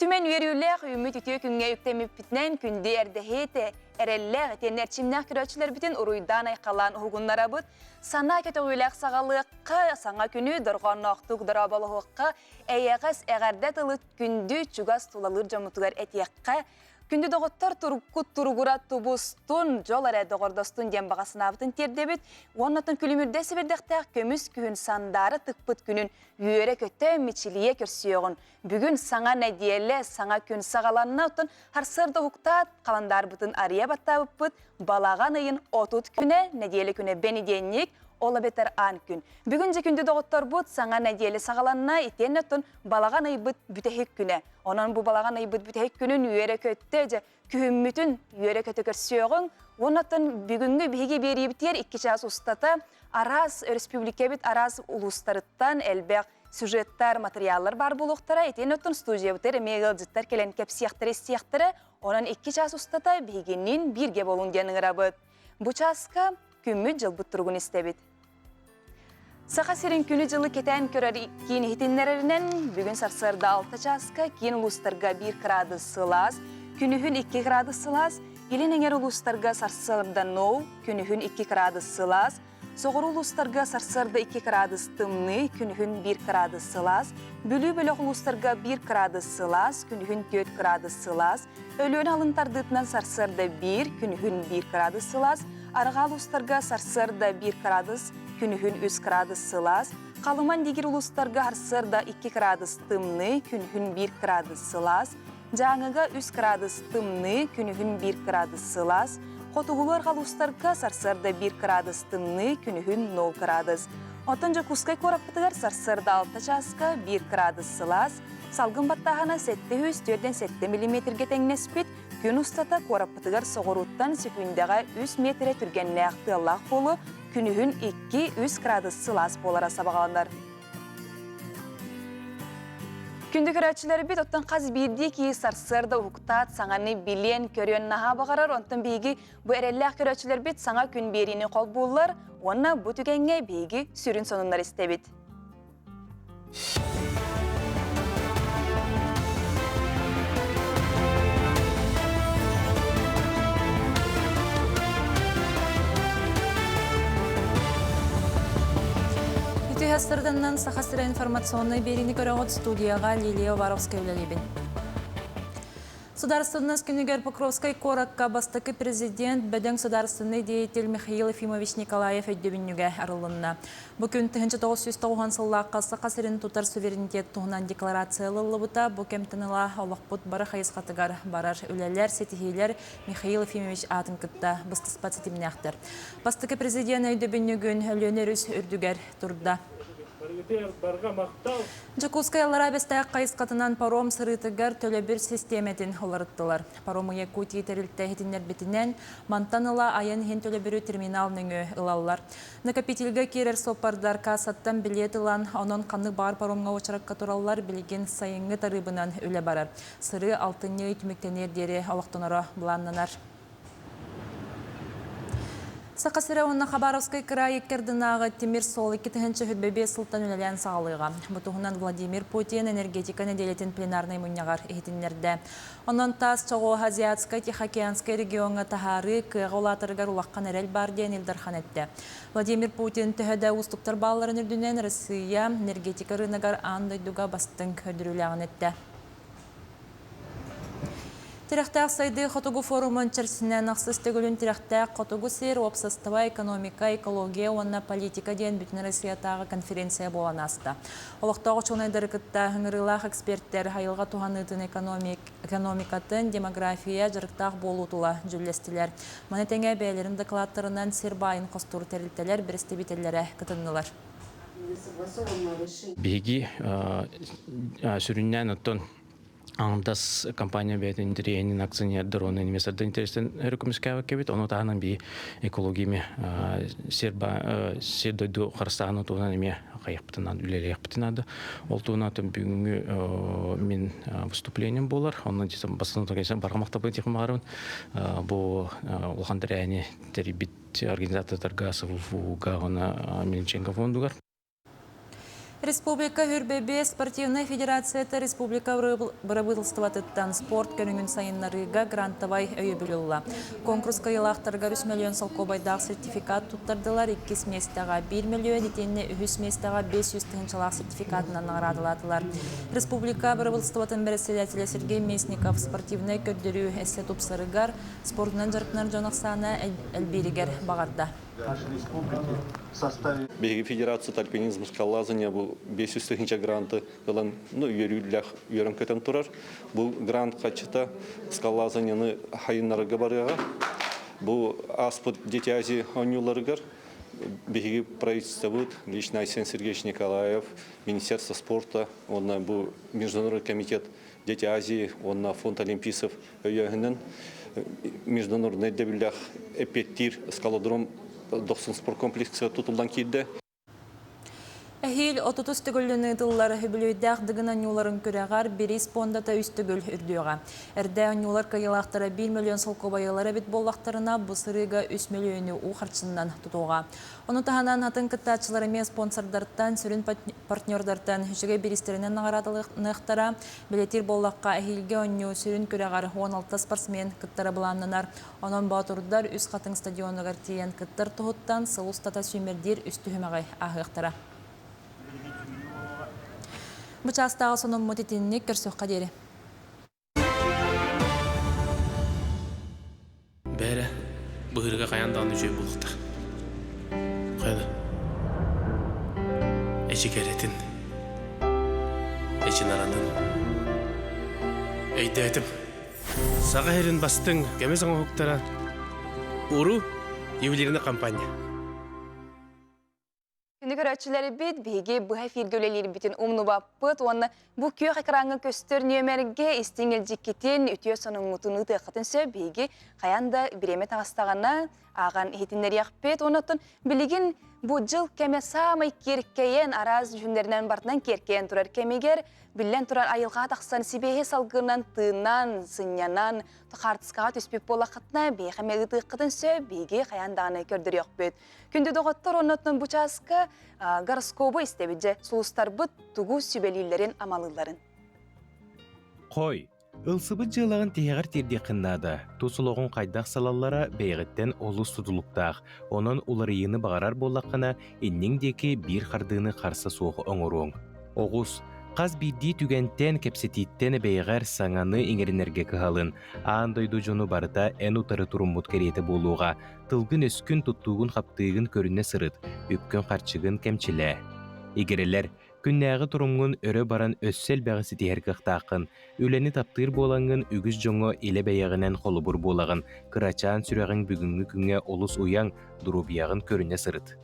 Үтүмэн үөрүүлээх үүммүт үтүө күҥҥэ үктэммиппитинэн күндү эрдэһит, эрэллээх итиэннэ эрчимнээх көрөөччүлэрбитин уруйдаан-айхалаан уһугуннарабыт. Санаа көтөҕүүлээх саҕалыахха, саҥа күнү дорҕоонноохтук дорооболоһуохха, эйэҕэс эҕэрдэ тылы күндү чугас тулалыыр дьоммутугар этиэххэ, Күндү доҕоттор туруккут туругура тубустун, дьол эрэ доҕордостун диэн баҕа санаабытын тиэрдэбит. Уоннатын күлүмүрдэ сэбирдэхтээх көмүс күһүн сандаара тыкпыт күнүн үөрэ-көтө, мичилийэ көрсүөҕүн. Бүгүн саҥа нэдиэлэ, саҥа күн саҕаланна. Оттон харсыарда уһуктаат, халандаарбытын арыйа баттаабыппыт. Балаҕан ыйын 30 күнэ, нэдиэлэ күнэ бэнидиэнньик, ол эбэтэр аан күн. Бүгүн дьэ күндү доҕотторбут саҥа нэдиэлэ саҕаланна, итиэннэ оттон балаҕан ыйбыт бүтэһик күнэ. Онон бу балаҕан ыйбыт бүтэһик күнүн үөрэ-көттө, дьэ, күһүммүтүн үөрэ-көтө көрсүөҕүҥ. Уоннаттан бүгүҥҥү биһиги биэриибитигэр 2 чаас устата араас өрөспүүбүлүкэбит араас улуустарыттан элбэх сюжеттар, материаллар баар буолуохтара. Итиэннэ оттон студиябытыгар эмиэ ыалдьыттар кэлэн кэпсиэхтэрэ, истиэхтэрэ. Онон 2 чаас устата биһигинниин бииргэ буолуҥ диэн ыҥырабыт. Бу чааска күммүт-дьылбыт туругун истэбит. Саха сирин күнү-дьылы кэтээн көрөр киин иһитиннэрэринэн, бүгүн сарсыарда 6 чааска киин улуустарга 1 градус сылаас, күнүһүн 2 градус сылаас, илин эҥэр улуустарга сарсыарда 0, күнүһүн 2 градус сылаас, соҕуруу улуустарга сарсыарда 2 градус тымныы, күнүһүн 1 градус сылаас, Бүлүү бөлөх улуустарга 1 градус сылаас, күнүһүн 4 градус сылаас, Өлүөнэ алын тардыытынан сарсыарда 1, күнүһүн 1 градус сылаас, Арҕаа улуустарга сарсыарда 1 градус, күнүһүн 3 градус сылаас, Халыман дигир улуустарга сарсыарда 2 градус тымныы, күнүһүн 1 градус сылаас, Дьааҥыга 3 градус тымныы, күнүһүн 1 градус сылаас, Хотугулуу арҕаа улуустарга сарсыарда 1 градус тымныы, күнүһүн 0 градус. Оттон Дьокуускай куораппытыгар сарсыарда 6 чааска 1 градус сылаас, салгын баттааһына 747 миллиметргэ тэҥнэспит, Күн устата куораппытыгар соҕурууттан сөкүүндэҕэ 3 миэтэрэ түргэннээх тыаллаах буолуо, күнүһүн 2-3 градус сылаас буолара сабаҕаланар. Күндү көрөөччүлэрбит, оттон хас биирдии киһи сарсыарда уһуктаат саҥаны билиэн, көрүөн наһаа баҕарар. Онтон биһиги бу эрэллээх көрөөччүлэрбит саҥа күн биэриини холбууллар уонна бу түгэҥҥэ биһиги сүрүн сонуннар истэбит. Үтүө сырданнан Саха сирэ информационнай биэриини көрөҕүт студияҕа Лилия Уваровская үлэлиибин. Судаарыстыбаннас күнүгэр Покровскай куоракка бастакы президент, бөдөҥ судаарыстыбаннай деятель Михаил Ефимович Николаев өйдөбүнньүгэ арыллынна. Бу күн 1990 сыллаахха Саха сирин тутар суверенитет туһунан декларация ылыллыбыта. Бу кэмтэн ыла олохпут бары хайысхатыгар барар үлэлэр, ситиһиилэр Михаил Ефимович аатын кытта быстыспат ситимнээхтэр. Бастакы президент өйдөбүнньүгүн Өлүөнэ өрүс үрдүгэр турда. Дьокуускай Аллараа Бэстээх хайысхатынан паром сырыытыгар төлөбүр систиэмэтин уларыттылар. Паромы Якутии тэрилтэ иһитиннэрбитинэн, мантан ыла айан иһин төлөбүрү терминал нөҥүө ылаллар. Накопительга киирэр суоппардар кассаттан билиэт ылан, онон ханнык баҕар паромҥа уочаракка тураллар, билигин сайыҥҥы тарыыбынан үлэ барар. Сырыы алтынньы ый түмүктэниэр диэри олохтоноро былааннанар. Саха сирэ уонна Хабаровскай кыраай икки ардынааҕы тимир суол 2025 сылтан үлэлээн саҕалыаҕа. Бу туһунан Владимир Путин энергетика нэдиэлэтин пленарнай мунньаҕар иһитиннэрдэ. Онон таас чоҕу Азиатскай-Тихоокеанскай региоҥҥа таһаарыы кыаҕа улаатарыгар улахан эрэл баар диэн Ил Дархан эттэ. Владимир Путин төһө да уустуктар баалларын үрдүнэн Россия энергетика рыногар аан дойдуга бастыҥ көрдөрүүлээҕин эттэ. Тирэхтээх сайдыы хотугу форумун чэрчитинэн ахсыс төгүлүн Тирэхтээх хотугу сир, уопсастыба, экономика, экология уонна политика диэн Бүтүн Россиятааҕы конференция буолан ааста. Олохтоох учуонайдары кытта ыҥырыылаах экспертэр айылҕа туһаныытын экономикатын, демография, дьарыктаах буолуу тула дьүүллэстилэр. Маны тэҥэ бэйэлэрин дакылааттарынан сир баайын хостуур тэрилтэлэр бэрэстэбиитэллэрэ кытыннылар. Биһиги сүрүннээн оттон аҥардас компания бэйэтин интэриэһинин акционердар уонна инвестордар интэриэстэн өрө көмүскээбэккэбит. Ону таһынан биһи экология эмиэ сир сир дойду харыстааһынын туһунан эмиэ хайыахпытын наада, үлэлиэхпитин наада. Ол туһунан бүгүҥҥү мин выступлением буолар. Онно бастакы барҕа махталбын этиэхпин баҕарабын. Бу улахан тэрээһини тэрийбит организатордарга СВФУ-га уонна Мельниченко фондугар. Республика Хүрбэбэ спортивнай федерацията республика бырабыыталыстыбатыттан спорт көрүҥүн сайыннарыыга грантовай өйөбүл ылла. Конкурс кыайыылаахтарыгар 3 миллион солкуобайдаах сертификат туттардылар, иккис миэстэҕэ 1 миллион, итиэннэ үһүс миэстэҕэ 500 тыһыынчалаах сертификатынан наҕараадалаатылар. Республика бырабыыталыстыбатын бэрэссэдээтэлэ Сергей Местников спортивнай көрдөрүү эссе тупсарыгар, спордунан дьарыктанар дьон ахсаана элбииригэр баҕарда. Биһиги федерация альпинизм скалолазания бу 500 тыһыынча гранты ылан ну, үөрүүлээх үөрэн көтөн турар. Бу грант хаччыта скалолазанияны хайыннарарга барыаҕа. Бу ааспыт Дети Азии оонньууларыгар биһиги правительствобыт, лично Айсен Сергеевич Николаев, Министерство спорта, уонна бу Международный комитет Дети Азии уонна Фонд олимпийцев өйөөһүнэн международный ирдэбиллээх эппиэттиир скалодром Дохсун спорткомплекска тутуллан киирдэ. Эһиил 30 төгүллүн ыытыллар үбүлүөйдээх Дыгын оонньууларын күрэҕэр бириис пуондата үс төгүл үрдүөҕэ. Эрдэ оонньуулар кыайыылаахтара 1 миллион солкуобайылар эбит буоллахтарына, бу сырыыга 3 мөлүйүөнү уу харчыннан тутуоҕа. Ону таһынан атын кыттааччылар эмиэ спонсордартан, сүрүн партнердартан үчүгэй бириистэринэн наҕараадаланыахтара. Бэлиэтиир буоллахха, эһиилги оонньуу сүрүн күрэҕэр 16 спортсмен кыттара былааннанар. Онон боотурдар Үс Хатыҥ стадионугар тиийэн кыттар туһуттан сыл устата сүүмэрдиир үс түһүмэҕи ааһыахтара. Бу чаастааҕы сонуммут итинник көрсүөххэ диэри. Бээрэ, быһыырга хайаан даҕаны үчүгэй буолуохтаах. Хайа Эчи кэрэтин, эчи наратын. Өйдөөтүм. Саха сирин бастыҥ көмүс оҥоһуктара Уру ювелирный компания. Күнү көрөөччүлэрбит биһиги быһа эфиргэ үлэлиирбитин умнубаппыт уонна бу күөх экраҥҥа көстөр нүөмэргэ истиҥ илдьиккитин, үтүө сонуҥҥутун ыытыаххытын сөп. Биһиги хайаан да бириэмэ таҕыстаҕына ааҕан иһитиннэриэхпит. Онон билигин бу дьыл кэмэ саамай киэркэйэн, араас дьүһүннэринэн барытынан киэркэйэн турар кэмигэр биллэн турар айылҕаҕа тахсан сибиэһи салгынан тыынан, сынньанан, хаартыскаҕа түспүт буоллаххытына, биһиэхэ эмиэ ыытыаххытын сөп, биһиги хайаан даҕаны көрдөрүөхпүт. Күндү доҕоттор, оннотон бу чааска гороскобу истэбит дьэ, сулустарбыт тугу сүбэлииллэрин амалыылларын. Хой, ылсыбыт дьыалаҕын тиһэҕэр тиэрдиэххин наада. Тус олоҕуҥ хайдах салаллара бэйэҕиттэн олус тутулуктаах. Онон уларыйыыны баҕарар буоллаххына, инниҥ диэки биир хардыыны харса суох оҥоруоҥ. Оҕус, хас биирдии түгэнтэн, кэпсэтииттэн бэйэҕэр саҥаны иҥэринэргэ кыһалын. Аан дойду дьону барыта эн утары туруммут кэриэтэ буолуоҕа. Тылгын-өскүн, туттуугун-хаптыыгын көрүнэ сырыт, үпкүн-харчыгын кэмчилээ. Игирэлэр, күннээҕи турумҥун өрө баран өссө элбэҕи ситиһэр кыахтааххын. Үлэни таптыыр буолаҥҥын үгүс дьоҥҥо илэ бэйэҕинэн холобур буолаҕын, кырачаан сүрэҕиҥ бүгүҥҥү күҥҥэ олус уйаҥ, доруобуйаҕын көрүнэ сырыт.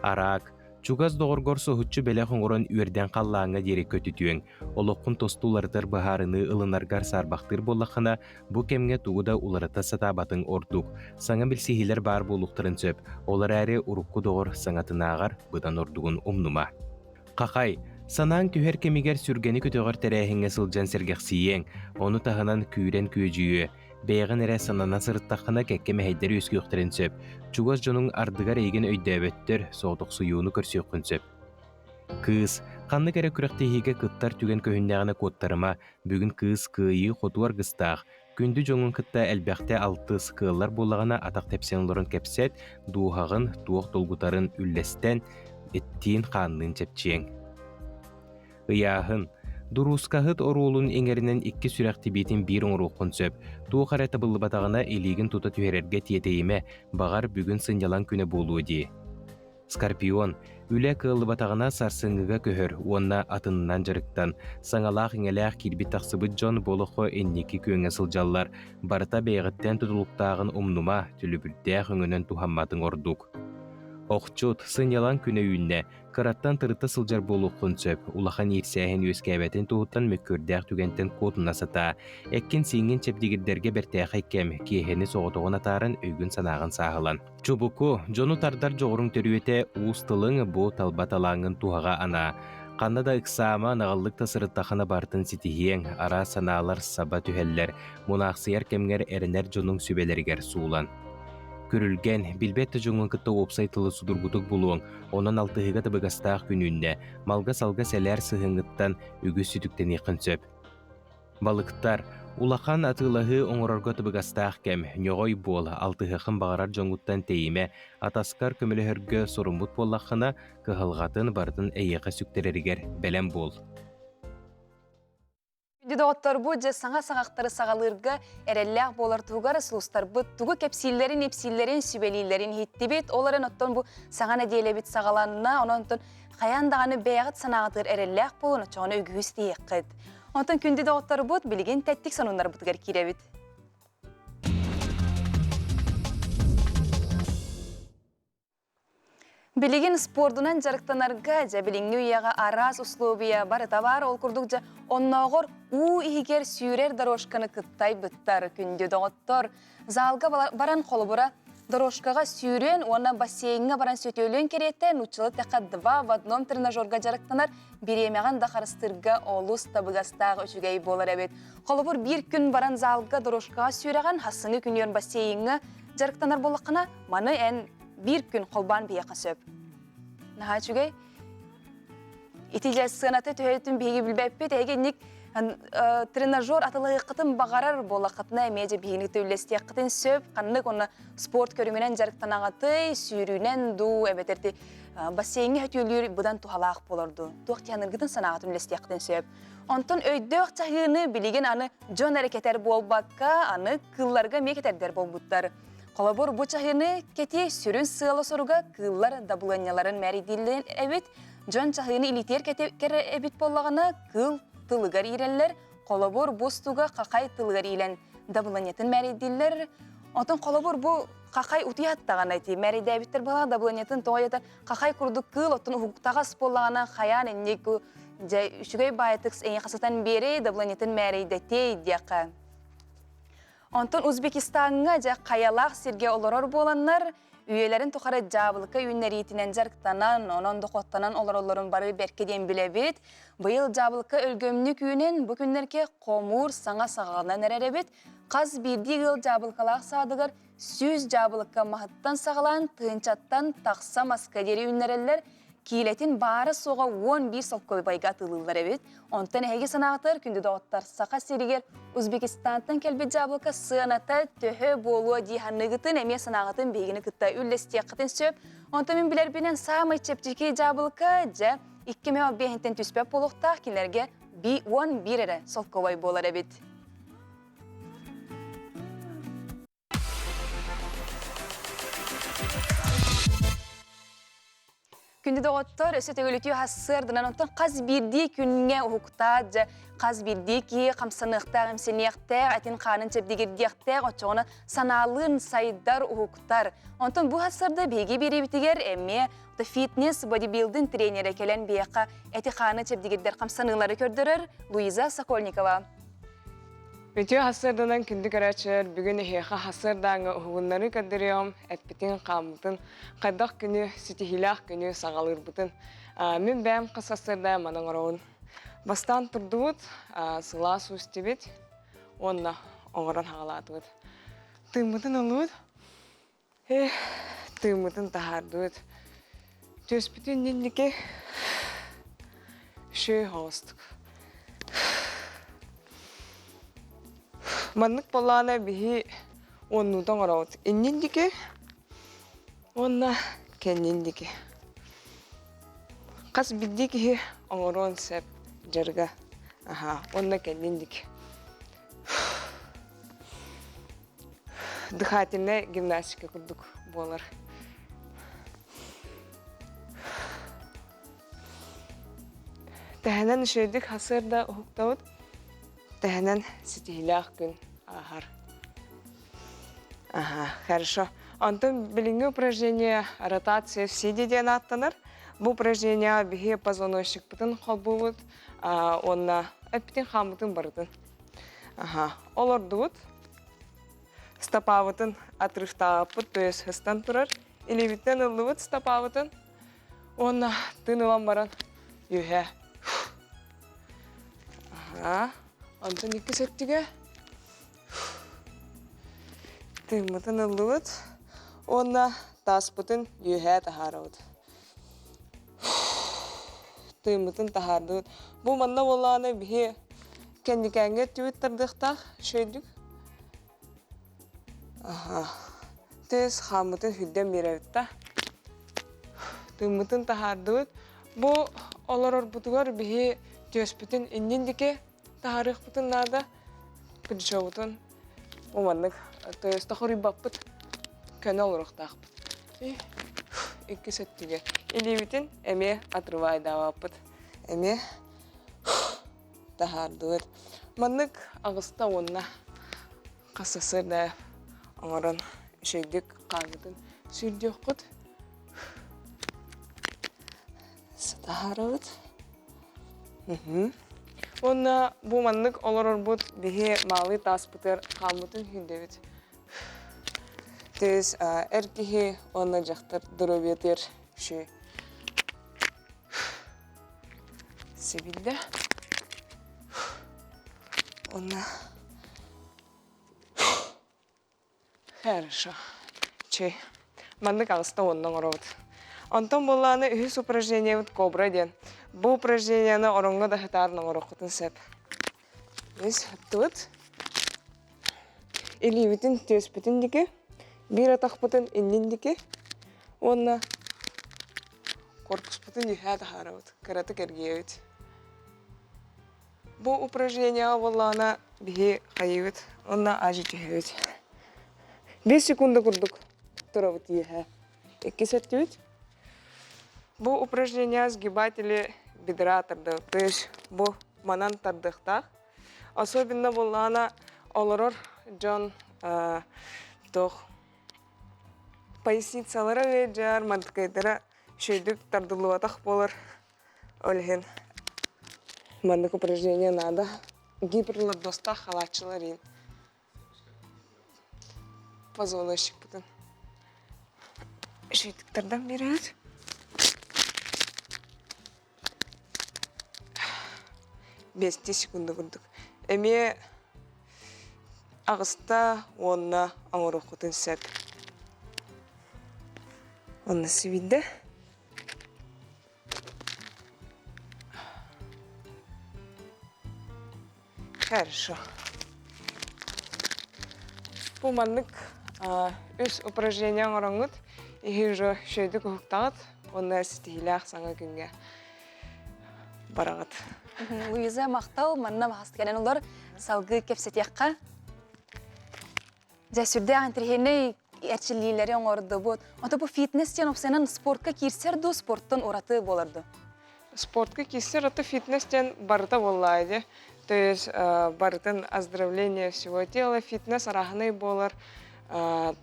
Араак, Чугас доҕоргор соһуччу бэлэх оҥорон үөрдэн халлааҥҥа диэри көтүтүөҥ, олоххун тосту уларытар быһаарыныы ылынаргар саарбахтыыр буоллаххына, бу кэмҥэ тугу да уларыта сатаабатыҥ ордук. Саҥа билсиһиилэр баар буолуохтарын сөп, ол эрээри урукку доҕор саҥатынааҕар быдан ордугун умнума. Хахай, санааҥ түһэр кэмигэр сүргэни көтөҕөр тэрээһиҥҥэ сылдьан сэргэхсийиэҥ, ону таһынан күүрэн күөдьүйүө, Бэйэҕин эрэ санана сырыттаххына кэккэ мэһэйдэр үөскүөхтэрин сөп. Чугас дьонуҥ ардыгар эйигин өйдөөбөттөр, соҕотохсуйууну көрсүөххүн сөп. Кыыс, ханнык эрэ күрэхтэһиигэ кыттар түгэн көһүннэҕинэ куоттарыма, бүгүн кыыс кыайыы-хотуу аргыстаах, күндү дьоҥҥун кытта элбэхтэ алтыс, кыаллар буоллаҕына атах тэпсэн олорон кэпсэт, дууһаҕын туох долгутарын үллэстэн, эттиин-хаанныын чэпчиэҥ. Ыйааһын. Дуруускаһыт оруолун иҥэринэн икки сүрэх тибиитин биир оҥоруоххун сөп. Туох эрэ табыллыбатаҕына илиигин тута түһэрэргэ тиэтэйимэ, баҕар, бүгүн сынньалаҥ күнэ буолуо дии. Скорпион. Үлэ кыаллыбатаҕына сарсыҥҥыга көһөр уонна атынынан дьарыктан. Саҥалаах-иҥэлээх киирбит-тахсыбыт дьон бу олоххо инники күөҥҥэ сылдьаллар. Барыта бэйэҕиттэн тутулуктааҕын умнума, төлөбүрдээх өҥөнөн туһамматыҥ ордук. Охчут, сынньалаҥ күнэ үүннэ. Кыраттан тырытта сылдьар буолуоххун сөп, улахан иирсээһин үөскээбэтин туһуттан мөккүөрдээх түгэнтэн куотуна сатаа. Эккин-сииҥҥин чэбдигирдэргэ бэртээхэй кэм, киэһэни соҕотоҕун атааран өйгүн-санааҕын сааһылан. Чубуку, дьону тардар дьоҕуруҥ төрүөтэ уус тылыҥ бу талба талааҥҥын туһаҕа анаа. Ханна да ыксаама, наҕыллык да сырыттаххына барытын ситиһиэҥ, араас санаалар саба түһэллэр, мунаахсыйар кэмҥэр эрэнэр дьонуҥ сүбэлэригэр суулан. Күрүлгэн, билбэт да дьоҥҥун кытта уопсай тылы судургутук булуоҥ, онон алтыһыыга табыгастаах күн үүннэ, малга-салга сэлээр сыһыаҥҥыттан үгүс сүтүктэниэххин сөп. Балыктар, улахан атыылаһыы оҥорорго табыгастаах кэм, ньоҕой буол, алтыһыаххын баҕарар дьоҥҥуттан тэйимэ, атаскар көмөлөһөргө соруммут буоллаххына, кыһалҕатын барытын эйиэхэ сүктэрэригэр бэлэм буол. Күндү доҕотторбут, дьэ саҥа саҕахтары саҕалыырга эрэллээх буолар туһугар сулустарбыт тугу кэпсииллэрин, ипсииллэрин, сүбэлииллэрин иһиттибит. Ол эрэн оттон бу саҥа нэдиэлэбит саҕаланна, онон оттон хайаан даҕаны бэйэҕит санааҕытыгар эрэллээх буолун, оччоҕуна үгүһү ситиһиэххит. Онтон күндү доҕотторбут, билигин тэттик сонуннарбытыгар киирэбит. Билигин спордунан дьарыктанарга дьэ билиҥҥи үйэҕэ араас условия барыта баар. Ол курдук дьэ оннооҕор уу иһигэр сүүрэр дорожканы кыттайбыттар күндү доҕоттор. Залга баран холобура дорожкаҕа сүүрүөн уонна бассейҥҥа баран сөтүөлүөн кэриэтэ нууччалыы тэххэ два в одном тренажерга дьарыктанар бириэмэҕин да харыстыырга олус табыгастаах үчүгэй буолар эбит. Холобур биир күн баран залга дорожкаҕа сүүрэҕин, хассыҥы күнүөр бассейҥҥа дьарыктанар буоллаххына, маны эн биир күн холбоон биһиэхэ сөп. Наһаа үчүгэй. Ити дьэ сыаната төһөтүн биһиги билбэппит. Эһиги инник тренажер атылаһыаххытын баҕарар буоллаххытына эмиэ дьэ биһигини үллэстиэххитин сөп. Ханнык онно спорт көрүҥүнэн дьарыктанаҕытый, сүүрүүнэн дуу, эбэтэр ти бассейҥҥа хөтүөлүүр быдан туһалаах буолар дуу. Туох тиһаныргытын санааҕытын үллэстиэххитин сөп. Онтон өйдөөх чаһыыны билигин аны дьон эрэ кэтэр буолбакка, аны кыылларга эмиэ кэтэрдэр буолбуттар. Холобур, бу чаһыыны кэтии сүрүн сыала-соруга кыыллар дабылыанньаларын мээрийдииллэрин эбит. Дьон чаһыыны илиитигэр кэтэр эбит буоллаҕына, кыыл тылыгар иирэллэр. Холобур, бу устуга хахай тылыгар иилэн дабылыанньатын мээрийдииллэр. Онтон холобур, бу хахай утуйаттаҕына ити мээрийдээбиттэр буоллаҕына дабылыанньатын тоҕо диэтэр хахай курдук кыыл оттон уһуктаҕас буоллаҕына хайаан инник дьэ үчүгэй баайытык эйиэхэ сытан биэрэй дабылыанньатын мээрийдэтиэй диэххэ. Онтон Узбекистаҥҥа дьэ хайалаах сиргэ олорор буоланнар, үйэлэрин тухары дьаабылыка үүннэриитинэн дьарыктанан, онон дохуоттанан олороллорун бары бэркэ диэн билэбит. Быйыл дьаабылыка өлгөмнүк үүнэн, бу күннэргэ хомуур саҥа саҕаланан эрэр эбит. Хас биирдии ыал дьаабылыкалаах саадыгар 100 дьаабылыка маһыттан саҕалаан тыһыынчаттан тахса маска диэри үүннэрэллэр. Киилэтин баара-суоҕа 11 солкуобайга атыылыыллар эбит. Онтон эһиги санаатар, күндү доҕоттор, Саха сиригэр Узбекистантан кэлбит дьаабылыка сыаната төһө буолуо дии саныыгытын, эмиэ санааҕытын биһигини кытта үллэстиэххитин сөп. Онтон мин билэрбинэн саамай чэпчэки дьаабылыка дьэ 2 биэһинтэн түспэт буолуохтаах, кинилэргэ 11 эрэ солкуобай буолар эбит. Күндү доҕоттор, өссө төгүлүтүү хассыардынан онтон хас биирдии күҥҥэ уһуктаат, дьэ, хас биирдии киһи хамсаныахтаах, имсэниэхтээх, этин хаанын чэбдигирдиэхтээх, оччоҕуна санаалыын сайдар, уһуктар. Онтон бу хассыарда биһиги биэриибитигэр эмиэ фитнес, бодибилдинг тренерэ кэлэн биһиэхэ эти-хааны чэбдигирдэр хамсаныылары көрдөрөр Луиза Сокольникова. Үтүө сарсыарданан күндү көрөөччүлэр, бүгүн эһиэхэ сарсыардааҥҥы уһугуннарыы көрдөрүөҕүм, эппитин, хааммытын, хайдах күнү, ситиһиилээх күнү саҕалыырбытын. Мин бэйэм хас сарсыарда манан оҥоробун. Бастаан турдубут, сылаас устибит уонна оҥорон хаҕалаатыбыт. Тыыммытын ыллыбыт, тыыммытын таһаардыбыт. Түөспүтүн инники шөө оҕустук. Маннык буоллаҕына биһи уоннуута оҥоробут. Иннин диэки уонна кэннин диэки. Хас биирдии киһи оҥоруон сөп дьарыга. Аһаа, уонна кэннин диэки. Дыхательнай гимнастика курдук буолар. Тэһэнэн үчүгэйдик сарсыарда уһуктабыт, тэһэнэн ситиһиилээх күн ааһар. Ага, хорошо. Онтон билиҥҥи упражнение ротация сидя диэн ааттанар. Бу упражнение биһи позвоночникпытын холбуубут уонна эппитин хааммытын барытын. Аха, олордубут. Стопабытын отрывтаабыппыт, то есть ыстан турар. Илиибиттэн ыллыбыт стопабытын уонна тыын ылан баран үөһэ. Аха. Онтон иккис өттүгэ тыыммытын ыллыбыт. Уонна тааспытын үөһээ таһаарабыт. Тыыммытын таһаардыбыт. Бу манна буоллаҕына биһи кэнникээҥҥэ түбүт тардыахтаах үчүгэйдик. Аха. Тыас хааммытын сүрдэн биэрэбит да. Тыыммытын таһаардыбыт. Бу олорорбутугар биһи түөспүтүн иннин диэки таһаарыахпытын наада. Плечобутун бу маннык тыаста хоруйбаппыт. Көнө олоруохтаахпыт. Иккис өттүгэр. Илиибитин эмиэ отрывайдаабаппыт. Эмиэ таһаардыбыт. Маннык аҕыста уонна хас сарсыарда оҥорон үчүгэйдик хааммытын сүүрдүөххүт. Таһаарабыт. Уонна бу маннык олорорбут биһи маалыы тааспытыгар хааммытын сүүрдэбит. То есть эр киһи уонна дьахтар доруобуйатыгар үчүгэй. Сибилдэ. Уонна Хорошо. Чэй. Маннык аҕыста уонна оҥоробут. Онтон буоллаҕына үһүс упражнениебыт кобра диэн. Бу упражнениены ороҥҥо да сытаарын оҥоруоххутун сөп. Үс аттыбыт. Илиибитин түөспүтүн диэки, биир атахпытын иннин диэки уонна корпуспутун үһээ таһаарабыт, кыратык эргийэбит. Бу упражнениеҕа буоллаҕына биһи хайыыбыт уонна аадьы түһэбит. 5 секунда курдук турабыт үөһэ. Иккис өттүбүт. Бу упражнение сгибатели бедра тардыбыт. То есть бу манан тардыахтаах. Особенно буоллаҕына олорор дьон туох поясницалара ыалдьар, мантыкайдара үчүгэйдик тардыллыбатах буолар. Ол иһин маннык упражнение надо. Гиперлордозтаах халааччылар иин позвоночникпытын үчүгэйдик тардан биэрэбит. Биэстии секунда курдук. Эмиэ аҕыста уонна оҥоруоххутун сөп. Онно сибиирдэ. Хорошо. Бу маннык үс упражнение оҥороҥҥут иһи уже үчүгэйдик уһуктаҕыт уонна ситиһиилээх саҥа күҥҥэ бараҕыт. Луиза махтал манна кэлэн олор салгыы кэпсэтиэххэ. Дьэ сүрдээх интэриэһинэй эрчиллиилэри оҥордубут. Ото бу фитнес диэн опсайынан спортка киирсэр дуу, спорттан ураты буолар дуу? Спортка киирсэр, ото фитнес диэн барыта буоллаа дии. То есть барытын оздоровление всего тела, фитнес арааһынай буолар,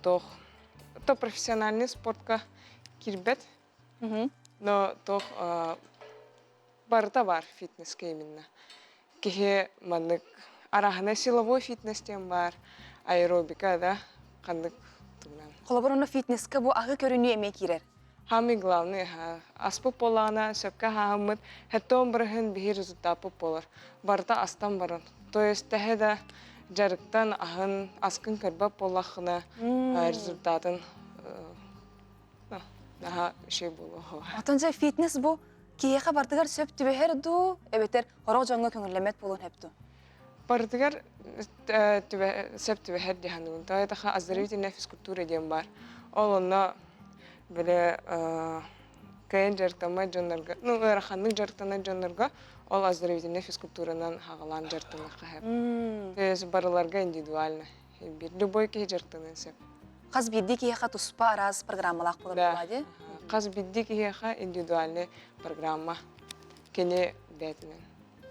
туох то профессиональный спортка киирбэт, но туох барыта баар фитнеске именно. Киһи маннык арааһынай силовой фитнес диэн баар, аэробика да ханнык тугунан. Холобур, онно фитнеске бу аһы көрүнүү эмиэ киирэр. Самый главный аспыт буоллаҕына сөпкө аһааммыт хэттон бырыһын биһи результаппыт буолар. Барыта астан баран. То есть тэһэ да дьарыктан аһын аскын көрбөт буоллаххына результатын наһаа үчүгэй буолуо. Оттон дьэ фитнес бу киһиэхэ барытыгар сөп түбэһэр дуу, эбэтэр сорох дьоҥҥо көҥүллэммэт буолуон сөп дуу? Барытыгар сөп түбэһэр дии саныыбын. Тоҕо диэтэххэ оздоровительная физкультура диэн баар. Ол онно били кыайан дьарыктаммат дьоннорго, ну ыараханнык дьарыктанар дьоннорго ол оздоровительная физкультуранан хаҕалаан дьарыктаныахха сөп. То есть барыларга индивидуально. Биир любой киһи дьарыктаныан сөп. Хас биирдии киһиэхэ туспа араас программалаах буолар буолаа дии? Хас биирдии киһиэхэ индивидуальный программа. Кини бэйэтинэн.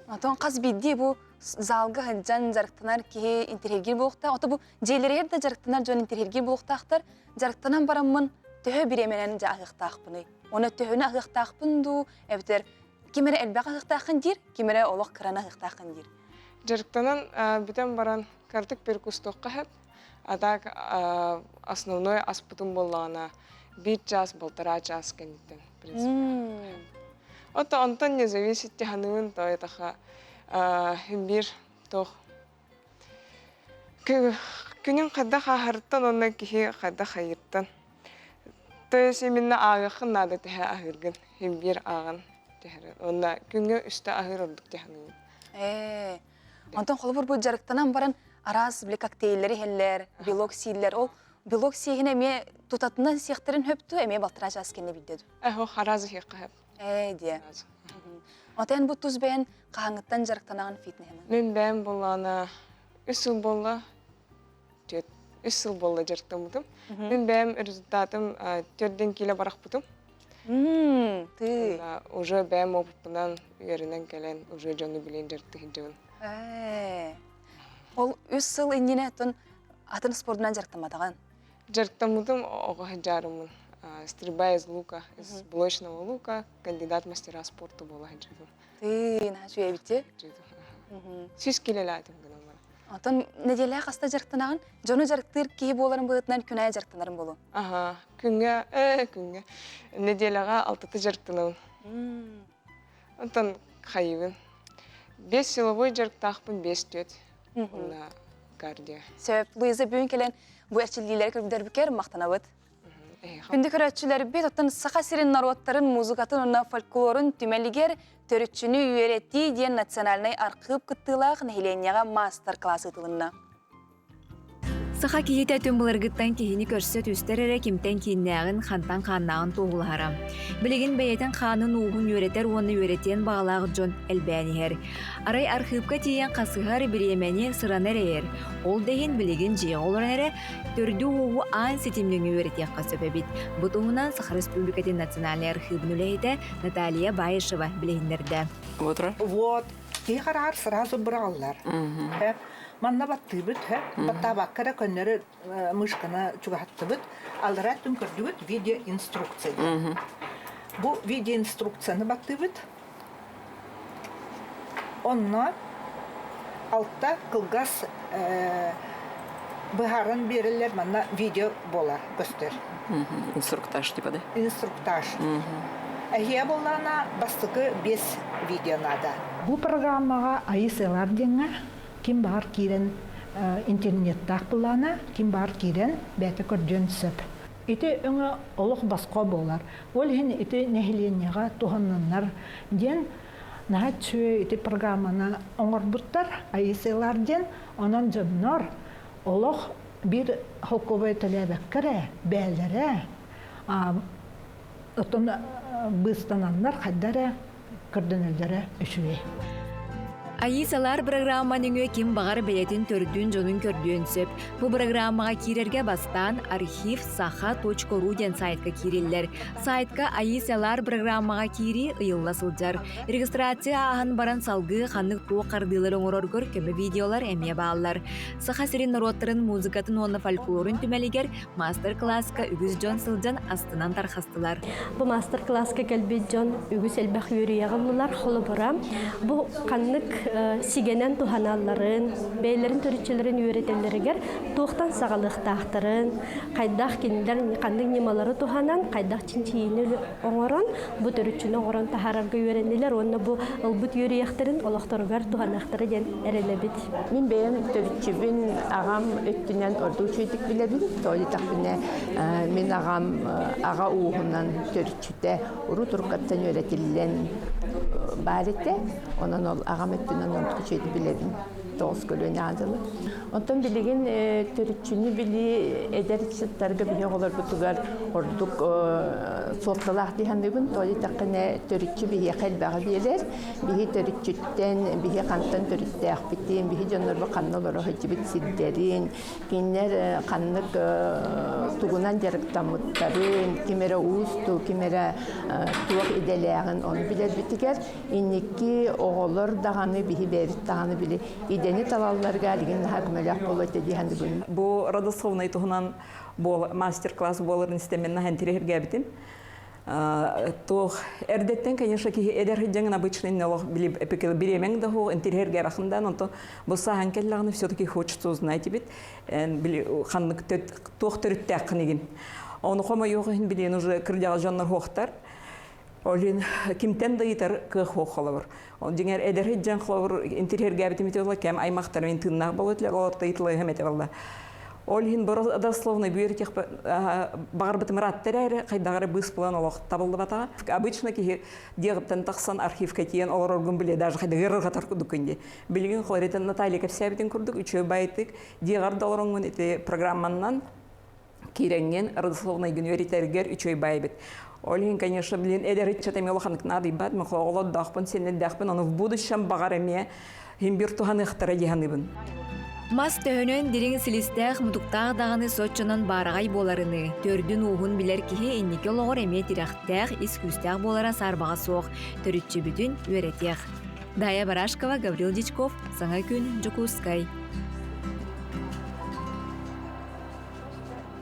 Отон хас биирдии бу залга сылдьан дьарыктанар киһи интэриэһиргиир буолуохтаах. Ото бу дьиэлэригэр да дьарыктанар дьон интэриэһиргиир буолуохтаахтар. Дьарыктанан бараммын төһө бириэмэнэн дьэ аһыахтаахпыный? Уонна төһөнү аһыахтаахпын дуу, эбэтэр ким эрэ элбэх аһыахтааххын диир, ким эрэ олох кыраны аһыахтааххын диир. Дьарыктанан бүтэн баран кыратык перекустуохха сөп. А так основной аспытын буоллаҕына биир час, полтора час кэнниттэн, в принципе. Ото онтон не зависит тиханыын то этаха биир туох күнүн хайдах ааһарыттан уонна киһи хайдах хайыыртан. То есть именно ааҕыаххын наада тэһэ аһыыргын. Хин биир ааҕан тэһэр. Онна күҥҥэ үстэ аһыыр ордук тэһэниин. Ээ. Онтон холобур бу дьарыктанан баран араас били коктейльлэри иһэллэр, белок сииллэр. Ол белок сиэһин эмиэ тутатынан сиэхтэрин хөптү, эмиэ балтараа чаас кэннэ билдэ дуу? Эһо харазы хиэххэ хөп. Ээ диэ. Отен бу тус бэйэн хаһаҥыттан дьарыктанаҕын фитнеһынан? Мин бэйэм буоллаҕына үс сыл буолла үс сыл буолла дьарыктаммытым. Мин бэйэм результатым төрдөн киилэ барахпытым. Ты. Уже бэйэм опыппынан үөрэнэн кэлэн уже дьону билэн дьарыктыы сылдьабын. Ол үс сыл иннинэ атын атын спордунан дьарыктамматаҕын? Дьарыктаммытым оҕо сылдьарыммын. Стрельба из лука, из блочного лука, кандидат мастера спорта буола сылдьыбытым. Ты, наһаа үчүгэй Сүүс килэлээтим гынан баран. Онтон нэдиэлэҕэ хаста дьарыктанаҕын? Дьону дьарыктыыр киһи буоларын быһыытынан күн аайы дьарыктанарым буолуо. Аха, күҥҥэ, күҥҥэ. Нэдиэлэҕэ алтата дьарыктанабын. Онтон хайыбын. Бес силовой дьарыктаахпын, бес түөт. Уонна кардио. Сөп. Луиза бүгүн кэлэн бу эрчиллиилэри көрдөрбүкэр махтанабыт. Күндү көрөөччүлэрбит, оттон Саха сирин норуоттарын музыкатын уонна фольклорун түмэлигэр төрүччүнү үөрэтии диэн национальнай архыып кыттыылаах нэһилиэнньэҕэ маастар-класс ыытылынна. Саха киһитэ түҥ былыргыттан киһини көрсө түстэр эрэ кимтэн кииннээҕин, хантан хааннааҕын туоһулаһара. Билигин бэйэтин хаанын ууһун үөрэтэр уонна үөрэтиэн баҕалаах дьон элбээн иһэр. Арай архыыпка тиийэн хасыһар бириэмэни сыраны эрэйэр. Ол да иһин билигин дьиэҕэ олорон эрэ төрдү-ууһу аан ситимҥэ үөрэтиэххэ сөп эбит. Бу туһунан Саха Республикатын национальнай архыыбын үлэһитэ Наталья Баишева билиһиннэрдэ. Вот, киһи хараҕар сразу быраҕаллар. Манна баттыыбыт, баттаабакка эрэ көннөрү мышканы чугаһаттыбыт. Аллараа өттүн көрдүгүт видеоинструкция. Бу видеоинструкцияны баттыыбыт. Онно алта кылгас быһааран биэрэллэр манна видео буолар көстөр. Инструктаж типа да? Инструктаж. Эһиэ буоллаҕына бастакы биэс видео наада. Бу программаҕа АИСЛар диэҥҥэ ким баҕар киирэн интернеттаах былаана, ким баҕар киирэн бэйэтэ көрдүөн сөп. Ити өҥө олох босхо буолар. Ол иһин ити нэһилиэнньэҕэ туһанныннар диэн наһаа үчүгэй ити программаны оҥорбуттар АИСЛар диэн. Онон дьоннор олох биир холкуобай төлөөбөккө эрэ бэйэлэрэ оттон быыстананнар хайда эрэ көрдөнөллөрө үчүгэй. Айыы-Салаар программа нөҥүө ким баҕар бэйэтин төрдүн дьонун көрдүөн сөп. Бу программаҕа киирэргэ бастаан архив саха.ру диэн сайтка киириллэр. Сайтка Айыы-Салаар программаҕа киирии ыйылла сылдьар. Регистрация ааһан баран салгыы ханнык туох хардыылары оҥороргор көмө видеолар эмиэ бааллар. Саха сирин норуоттарын музыкатын уонна фольклорун түмэлигэр маастар-кылааска үгүс дьон сылдьан астынан тархастылар. Бу маастар-кылааска кэлбит дьон үгүс элбэх үөрүйэҕи ыллылар. Холобура, бу ханнык сигэнэн туһаналларын, бэйэлэрин төрүччүлэрин үөрэтэллэригэр туохтан саҕалыахтаахтарын, хайдах кинилэр ханнык ньымалары туһанан, хайдах чинчийиини оҥорон, бу төрүччүнү оҥорон таһаарарга үөрэннилэр уонна бу ылбыт үөрүйэхтэрин олохторугар туһаныахтара диэн эрэнэбит. Мин бэйэм төрүччүбүн аҕам өттүнэн ордук үчүгэйдик билэбин. Тоҕо диэтэхпинэ, мин аҕам аҕа ууһунан төрүччүтэ урут уруккаттан үөрэтиллэн баар этэ. Онон ол аҕам өттүнэн ордук үчүгэйдик билэбин. Тоҕус көлүөнэ аадылы. Оттон билигин төрүччүнү билии эдэр ыччаттарга биһи оҕолорбутугар ордук суолталаах дии саныыбын. Тоҕо диэтэххинэ, төрүччү биһиэхэ элбэҕи биэрэр. Биһи төрүччүттэн, биһи хантан төрүттээхпитин, биһи дьоннорбут ханна олоро сылдьыбыт сирдэрин, кинилэр ханнык тугунан дьарыктаммыттарын, ким эрэ уус дуу, ким эрэ туох идэлээҕин ону билэрбитигэр инники оҕолор даҕаны биһи бэйэбит даҕаны били идэни талалларга билигин наһаа көмөлөөх буолуо этэ дии саныыбын. Бу родословнай туһунан мастер-класс буоларын истэммин наһаа интириэһиргээбитим. Туох эрдэттэн, конечно, киһи эдэр сылдьаҥын обычный налог бириэмэҥ да суох интириэһиргээбэххин онтон бу сааһан кэллэҕинэ все-таки хочется узнать эбит били ханнык туох төрүттээххин игин. Ону хомойуох иһин билиэн уже кырдьаҕас дьоннор суохтар. Олин кимтэн да ыйытар кыах суох холобур. Дьиҥэр эдэр сылдьан холобур интириэһиргээбитим ити буолла кэм аймахтарым тыыннаах буолуо этилэр олорто ыйытылыһым этэ буолла. Ол иһин родословный бүөрүтэх баҕарбытым ыраатта эрээри, хайдах эрэ быыс булан олох табыллыбатаҕа. Обычно киһи диэҕиттэн тахсан архивка тиийэн олороргун биле даже хайда ыарырҕатар курдуккун дии. Билигин холоритен Наталья кэпсээбитин курдук үчүгэй байтык диэҕэр да олороҥҥун ити программаннан киирэҥҥин родословнайгын үөрэтэргэр үчүгэй баайбыт. Ол иһин, конечно, блин, эдэр ыччат эмиэ улаханнык наадыйбат, мен оҕолордоохпун, сиэннэрдээхпин, ону в будущем баҕар эмиэ иһин бир туһаныахтара дии саныыбын. Мас төһөнөн дириҥ силистээх-мутуктаах даҕаны соччонон баараҕай буоларыныы, төрдүн-ууһун билэр киһи инники олоҕор эмиэ тирэхтээх, ис күүстээх буолара саарбаҕа суох, төрүччүбүтүн үөрэтиэх. Дая Барашкова, Гаврил Дичков, Саҥа күн, Дьокуускай.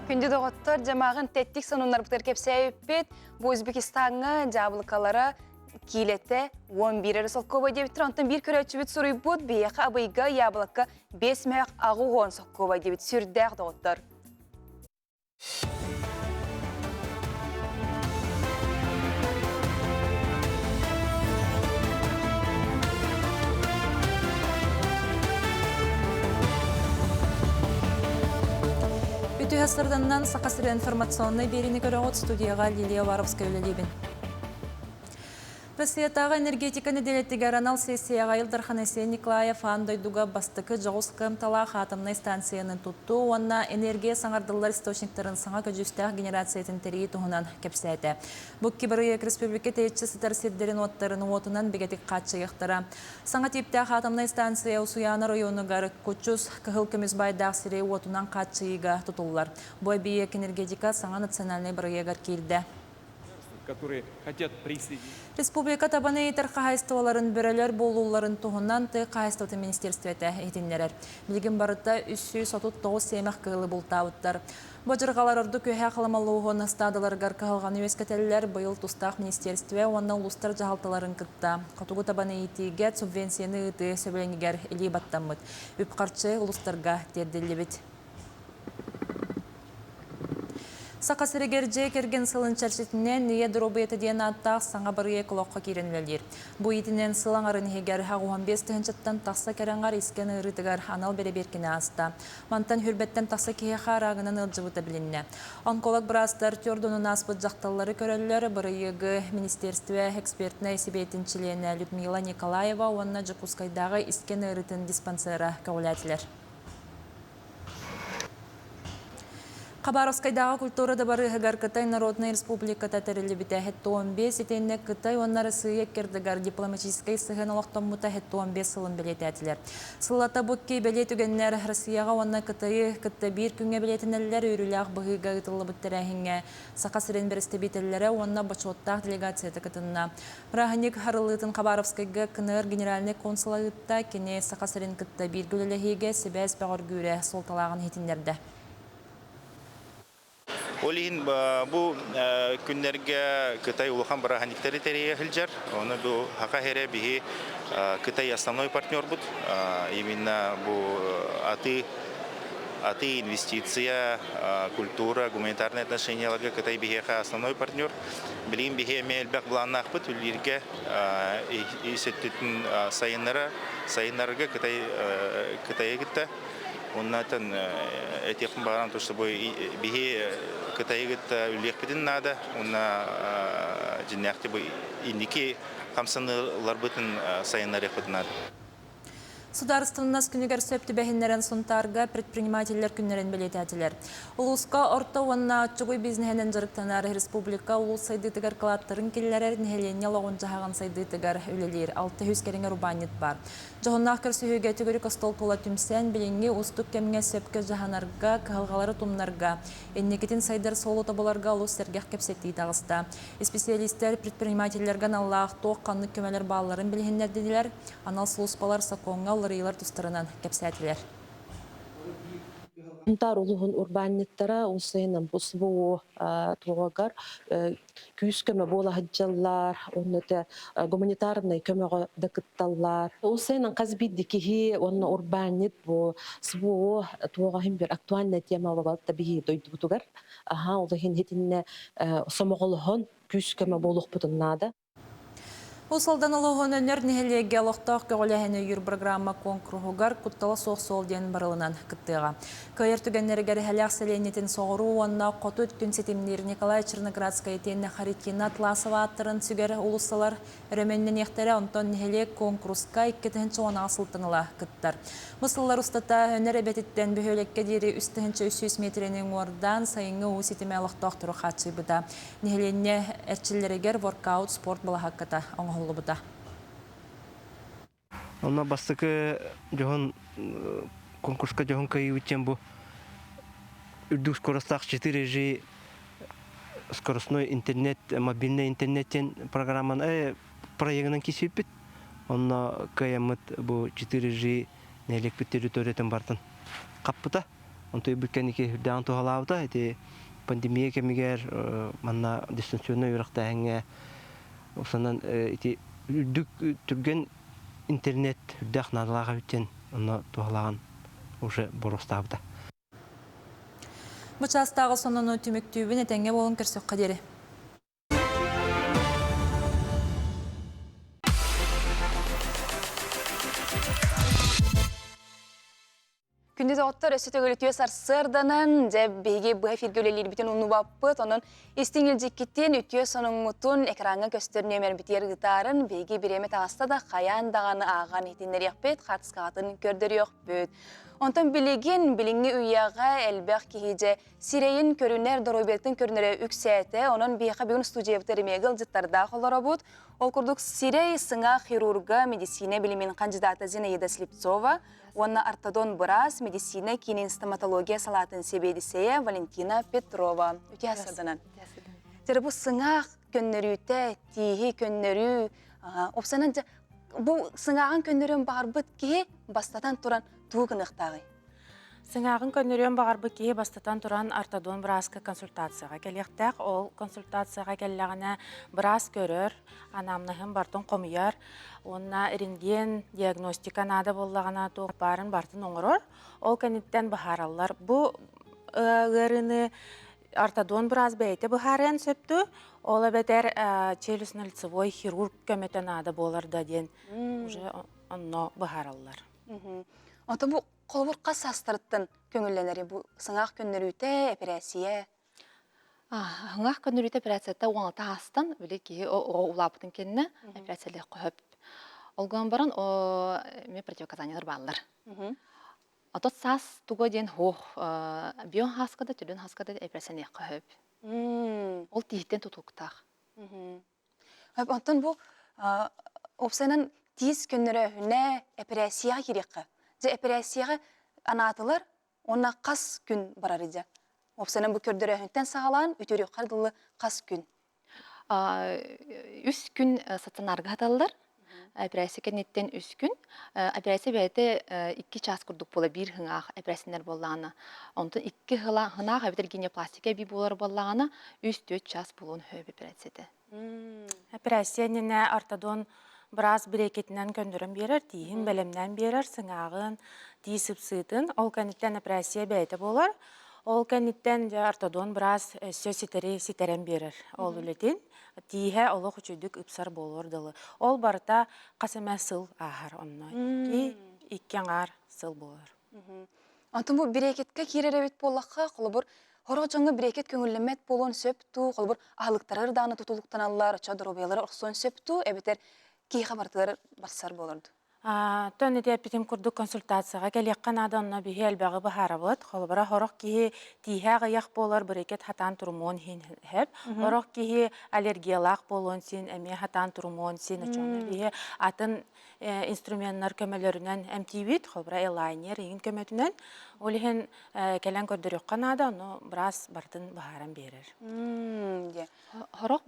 Күндү доҕоттор, дьамааҕын тэттик сонуннарбытыгар кэпсээбиппит. Бу Узбекистаҥҥа дьаабылыкалара киилэтэ 11 эрэ солкуобай диэбиттэр. Онтон биир көрөөччүбүт суруйбут, биһиэхэ Абыйга яблокка 5 мөһөх 80 солкуобай диэбит. Сүрдээх доҕоттор. Үтүө сырданнан Саха сирэ информационнай биэриини көрөҕүт студияҕа Лилия Уваровская үлэлиибин. Россиятааҕы энергетика нэдиэлэтигэр анал сессияҕа Ил Дархан Айсен Николаев аан дойдуга бастакы дьоҕус кыамталаах атомнай станцияны туттуу уонна энергия саҥардыллар источниктарын саҥа көдьүүстээх генерациятын тэрийии туһунан кэпсээтэ. Бу икки бырайыак республика тэйиччи сытар сирдэрин-уоттарын уотунан бигэтик хааччыйыахтара. Саҥа тииптээх атомнай станция Усуйаана оройуонугар Кучус кыһыл көмүс баайдаах сири уотунан хааччыйыыга тутуллар. Бу эбийиэк энергетика саҥа национальнай бырайыагар киирдэ. Республика табаны иитэр хаһаайыстыбаларын бөрөлөр буолууларын туһунан тыа хаһаайыстыбатын министерствота иһитиннэрэр. Билигин барыта 339 сиэмэх кыылы бултаабыттар. Бу дьырҕалар ордук үөһээ Халымалууһун ыстаадаларыгар кыһалҕаны үөскэтэллэр. Быйыл тустаах министерстве уонна улуустар дьаһалталарын кытта хотугу табаны иитиигэ субвенцияны ыытыы сөбүлэҥигэр илии баттаммыт. Үп-харчы улуустарга тиэрдиллибит. Саха сиригэр дьиэ кэргэн сылын чэрчитинэн Ийэ доруобуйата диэн ааттаах саҥа бырайыак олоххо киирэн үлэлиир. Бу иитинэн сыл аҥарын иһигэр 85 тыһыынчаттан тахса кэрэҥэр искэн ыарыытыгар анал бэрэбиэркэни ааста. Мантан хүрбэттэн тахса киһиэхэ араагынан ыалдьыбыта билиннэ. Онколог быраастар түөрт ааспыт дьахталлары көрөллөр. Бырайыагы министерстве экспертнэй сэбиэтин чилиэнэ Людмила Николаева уонна Дьокуускайдааҕы искэн ыарыытын диспансера көҕүлээтилэр. Хабаровскайдааҕы культура дыбарыаһыгар Кытай Народнай Республиката тэриллибитэ 75 итиэннэ Кытай уонна Россия иккэрдигэр дипломатическай сыһыан олохтоммута 75 сылын бэлиэтээтилэр. Сыллата бу икки бэлиэ түгэннэр Россияҕа уонна Кытайы кытта биир күҥҥэ бэлиэтэнэллэр үөрүүлээх быһыыга ыытыллыбыт тэрээһиҥҥэ Саха сирин бэрэстэбиитэллэрэ уонна бочуоттаах делегацията кытынна. Бырааһынньык арыллыытын Хабаровскайга КНР генеральнай консула ыытта. Кини Саха сирин кытта бииргэ үлэлэһиигэ сибээс бөҕөргүүрэ суолталааҕын иһитиннэрдэ. Ол иһин бу күннэргэ Кытай улахан бырааһынньыктары тэрийэ сылдьар. Ону бу Саха сирэ биһи Кытай основной партнербут. Именно бу атыы атыы инвестиция, культура, гуманитарные отношенияларга Кытай биһиэхэ основной партнер. Билигин биһи эмиэ элбэх былааннаахпыт үлэлииргэ ис өттүтүн сайыннара сайыннарарга Кытай Кытайы кытта Оннуттан этиэхпин баҕаран то, чтобы биһи Кытайы кытта үлэлиэхпитин наада уонна дьиннээхти бу инники хамсаныыларбытын сайыннарыахпытын наада. Судаарыстыбаннас күнүгэр сөп түбэһиннэрэн Сунтаарга предпринимателлэр күннэрин бэлиэтээтилэр. Улууска орто уонна оччугуй бизнеһинэн дьарыктанар республика улуус сайдыытыгар кылааттарын киллэрэр нэһилиэнньэ олоҕун-дьаһаҕын сайдыытыгар үлэлиир 600 кэриҥэ урбаанньыт баар. Дьоһуннаах көрсүһүүгэ төгүрүк остуол тула түмсэн, билиҥҥи уустук кэмҥэ сөпкө дьаһанарга, кыһалҕалары тумнарга, инникитин сайдар суолу тобуларга олус сэргэх кэпсэтии таҕыста. Исписэлиистэр предпринимателлэргэ аналлаах туох-ханнык көмөлөр баалларын билиһиннэрдилэр, анал сулууспалар сокуоҥҥа уларыйыылар тустарынан кэпсээтилэр. Сунтаар улууһун урбаанньыттара улсайынан бу СВО туһугар күүс-көмө буола сылдьаллар, уонна те гуманитарнай көмөҕө да кытталлар. Улсайынан хас биирдии киһи уонна урбаанньыт бу СВО туоҕа иһин бир актуальная тема буолбатта биһи дойдубутугар. Аха, ол иһин итиннэ сомоҕолоһон күүс-көмө буолуохпутун наада. Уус-Алдан улууһун Өнөр нэһилиэгэ олохтоох көҕүлээһини өйүүр программа куонкуруһугар куттала суох суол диэн барылынан кыттыаҕа. Кыайар түгэннэригэр Эһэлээх сэлиэнньэтин соҕуруу уонна хоту өттүн ситимниир Николай Черноградскай итиэннэ Харитина Атласова ааттарын сүгэр уулуссалар өрөмүөннэниэхтэрэ, онтон нэһилиэк куонкуруска 2018 сылтан ыла кыттар. Бу сыллар устата Өнөр эбэтиттэн бөһүөлэккэ диэри 3300 миэтэрэни уҥуордаан сайыҥҥы уу ситимэ олохтоохтору хааччыйбыта. Нэһилиэнньэ эрчиллэригэр воркаут спорт балаһаакката оҥоһуллубута. Онно бастакы дьоһун конкурска дьоһун кыайыыбыт диэн бу үрдүк скоростаах 4G скоростной интернет, мобильный интернет диэн программаны проегынан киирсибиппит. Онно кыайаммыт бу 4G нэһилиэкпит территориятын бартын хаппыта. Онто бүт кэнники үрдээҕин туһалаабыта. Ити пандемия кэмигэр манна дистанционнай үөрэхтээһиҥҥэ усанан ити үрдүк түргэн интернет үрдээх наадалаах эбит диэн онно туһалааҕын уже боруостаабыта. Бу чаастааҕы сонуну түмүктүүбүн этэҥҥэ буолун көрсөххө диэри. Күндү доҕоттор, өссө төгүл үтүө сарсыарданан, дьэ биһиги быһа эфиргэ үлэлиирбитин умнубаппыт. Онон истиҥ илдьиккитин, үтүө сонуҥҥутун экраҥҥа көстөр нүөмэрбитигэр ыытаарын биһиги бириэмэ таҕыста да хайаан даҕаны ааҕан иһитиннэриэхпит, хаартыскаҕытын көрдөрүөхпүт. Онтон билигин, билиҥҥи үйэҕэ элбэх киһи дьэ сирэйин көрүнэр, доруобуйатын көрүнэрэ үксээтэ. Онон биһиэхэ бүгүн студиябытыгар эмиэ ыалдьыттардаах олоробут. Ол курдук сирэй сыҥаах хирурга, медицина билимин хандьыдаата Зинаида Слепцова уонна ортодон быраас, медицина киинин стоматология салаатын сэбиэдиссэйэ Валентина Петрова. Үтүө сарданан. Дьэ бу сыҥаах көннөрүүтэ, тииһи көннөрүү, опсанан бу сыҥааҕын көннөрүөн баҕарбыт киһи бастатан туран тугу гыныахтааҕый? Сыҥааҕын көннөрүөн баҕарбыт киһи бастатан туран ортодон бырааска консультацияҕа кэлиэхтээх. Ол консультацияҕа кэллэҕинэ быраас көрөр, анамнеһын бартын хомуйар уонна рентген диагностика наада буоллаҕына туох баарын бартын оҥорор. Ол кэнниттэн быһаараллар. Бу ыарыыны ортодон быраас бэйэтэ быһаарыан сөп дуу, ол эбэтэр челюстно-лицевой хирург көмөтө наада буолар да диэн уже онно быһаараллар. Ото бу холобур хас саастарыттан көҥүллэнэри бу сыҥаах көннөрүүтэ, эпэрээссийэ? Сыҥаах көннөрүүтэ операцията 16 аастан били киһи оҕо улааппытын кэннэ операциялыах хөп. Ол гынан баран эмиэ противопоказаниялар бааллар. Отот саас туга диэн хуох бион хааска да төлөн хааска да операциялыахха хөп. Ол тииһиттэн тутулуктаах. Онтон бу уопсайынан тиис көннөрөөһүнэ эпэрээссийэҕэ киириэххэ. Дьэ эпэрээссийэҕэ анаатылар уонна хас күн барар дьэ. Уопсайынан бу көрдөрөөһүнтэн саҕалаан үтүөрүөххэ дылы хас күн? Үс күн стационарга саталлар. Операция кэнниттэн үс күн. Операция бэйэтэ икки чаас курдук буола биир хыҥаах операциялар буоллаҕына. Онтон икки хынаах эбэтэр гинепластика эбии буолар буоллаҕына үс-түөрт чаас буолуон сөп операцията. Операция иннинэ ортодон быраас бириэкитинэн көннөрөн биэрэр, тииһин бэлэмнээн биэрэр, сыҥааҕын, тиис ыпсыытын. Ол кэнниттэн операция бэйэтэ буолар. Ол кэнниттэн дьэ ортодон быраас өссө ситэри ситэрэн биэрэр ол үлэтин. Тииһэ олох үчүгдүк ыпсар буолуор дылы. Ол барыта хас эмэ сыл ааһар онно. Икки, икки аҥаар сыл буолар. Онтон бу брекетке киирэр эбит буоллахха, холобур, сорох дьоҥҥо брекет көҥүллэммэт буолуон сөп дуу, холобур, аһылыктарыгар даҕаны тутулуктаналлар, оччо доруобуйалара охсуон сөп дуу, эбэтэр киһиэхэ барытыгар барсар буолар дуу? Тон ити эппитим курдук консультацияҕа кэлиэххэ наада, онно биһи элбэҕи быһаарабыт. Холобура, сорох киһи тииһэ аҕыйах буолар, брекет хатаан турумуон иһин сөп. Сорох киһи аллергиялаах буолуон син, эмиэ хатаан турумуон син. Оччоҕуна биһи атын инструменнар көмөлөрүнэн эмтиибит, холобура, элайнер иҥин көмөтүнэн. Ол иһин кэлэн көрдөрүөххэ наада, ону быраас барытын быһааран биэрэр. Сорох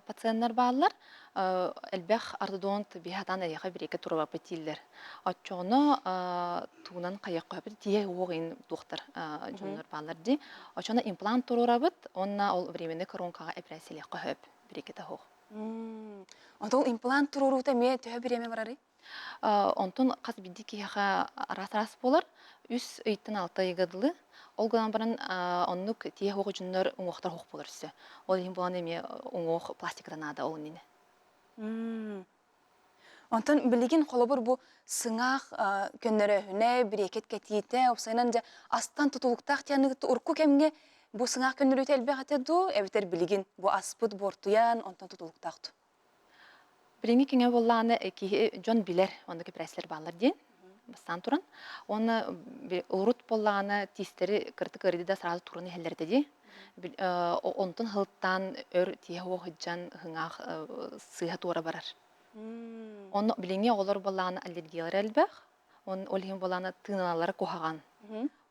пациеннар бааллар, элбэх ортодонт биһатаан эйиэхэ бириэкэ турабаппыт дииллэр. Оччоҕуна тугунан хайыахха тиэ уох ин туохтар дьоннор бааллар дии. Оччоҕуна имплант туруорабыт уонна ол временный коронкаҕа эпэрээссийэлиэххэ сөп бириэкэтэ суох. Онтон имплант туруоруута эмиэ төһө бириэмэ барарый? Онтон хас биирдии киһиэхэ араас-араас буолар. Үс ыйтан алта ыйга дылы. Ол гынан баран оннук тиэ уох дьоннор уҥуохтар уох буолар өссө. Ол иһин буолан эмиэ уҥуох пластиката наада ол иннинэ. Онтон билигин холобур бу сыҥаах көннөрөөһүнэ, бириэкэт кэтиитэ, уопсайынан дьэ астан тутулуктаах диэн урукку кэмҥэ бу сыҥаах көннөрүүтэ элбэх этэ дуу, эбэтэр билигин бу аспыт буортуйан онтон тутулуктаах дуу? Билиҥҥи киҥэ буоллаҕына киһи дьон билэр оннук эпэрээссийэлэр бааллар диэн бастаан туран. Уонна урут буоллаҕына тиистэри кыратык ыарыйда да сразу туран иһэллэр этэ дии. Онтон сылтаан өр тииһэ уох сылдьан ыһыҥаах сыыһа туора барар. Онно билиҥҥи оҕолор буоллаҕына аллергиялара элбэх. Ол иһин буоллаҕына тыыналара куһаҕан.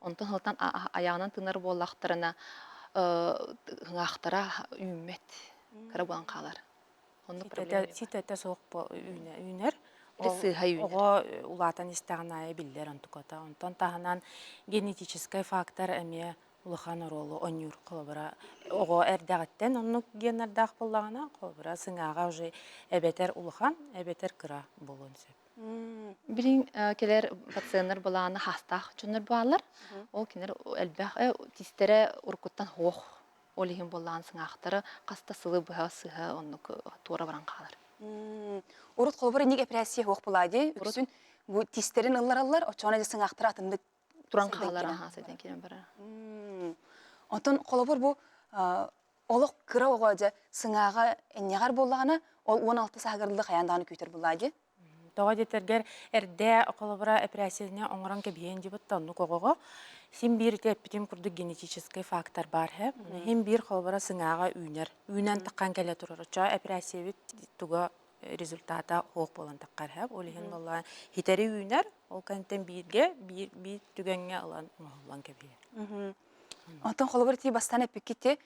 Онтон сылтан айаҕынан тыынар буоллахтарына ыһыҥаахтара үүммэт, кыра буолан хаалар. Оннук проблема. Ситэтэ суох үүнэр. Сыыһа үүнэр. Оҕо улаатан истэҕин аайы биллэр онтуката. Онтон таһынан генетическэй фактор эмиэ улахан оруолу оонньуур. Холобура, оҕо эрдэҕиттэн оннук геннардаах буоллаҕына, холобура, сыҥааҕа уже эбэтэр улахан, эбэтэр кыра буолуон сөп. Билин кэлэр пациеннар былааны хаастаах дьоннор бааллар. Ол кинилэр элбэх тиистэрэ уруккуттан суох. Ол иһин буоллаҕын сыҥаахтара хаста сылы быһа сыһа оннук туора баран хаалар. Урут холобур инник эпэрээссийэ суох буолаа дии. Үксүн бу тиистэрин ыллараллар, оччоҕуна дьэ сыҥаахтара атыннык туран хаалар, аһаа сытан киирэн барар. Онтон холобур бу олох кыра оҕо дьэ сыҥааҕа энньэҕэр буоллаҕына, ол 16 сааһыгар хайаан даҕаны күүтэр буоллаа дии. Тоҕо диэтэргэр эрдэ холобура эпэрээссийэни оҥорон кэбиһиэн дьибит да оннук оҕоҕо син биир ити эппитим курдук генетическэй фактор баар һэ. Иһин биир холобура сыҥааҕа үүнэр. Үүнэн таххан кэлэ турар. Оччоҕо эпэрээссийэбит туга результата суох буолан таххар һэ. Ол иһин буоллаҕа хитэри үүнэр, ол кэнниттэн бииргэ биир биир түгэҥҥэ ылан оҥоһуллан кэбиһэр. Онтон холобур ити бастаан эппиккити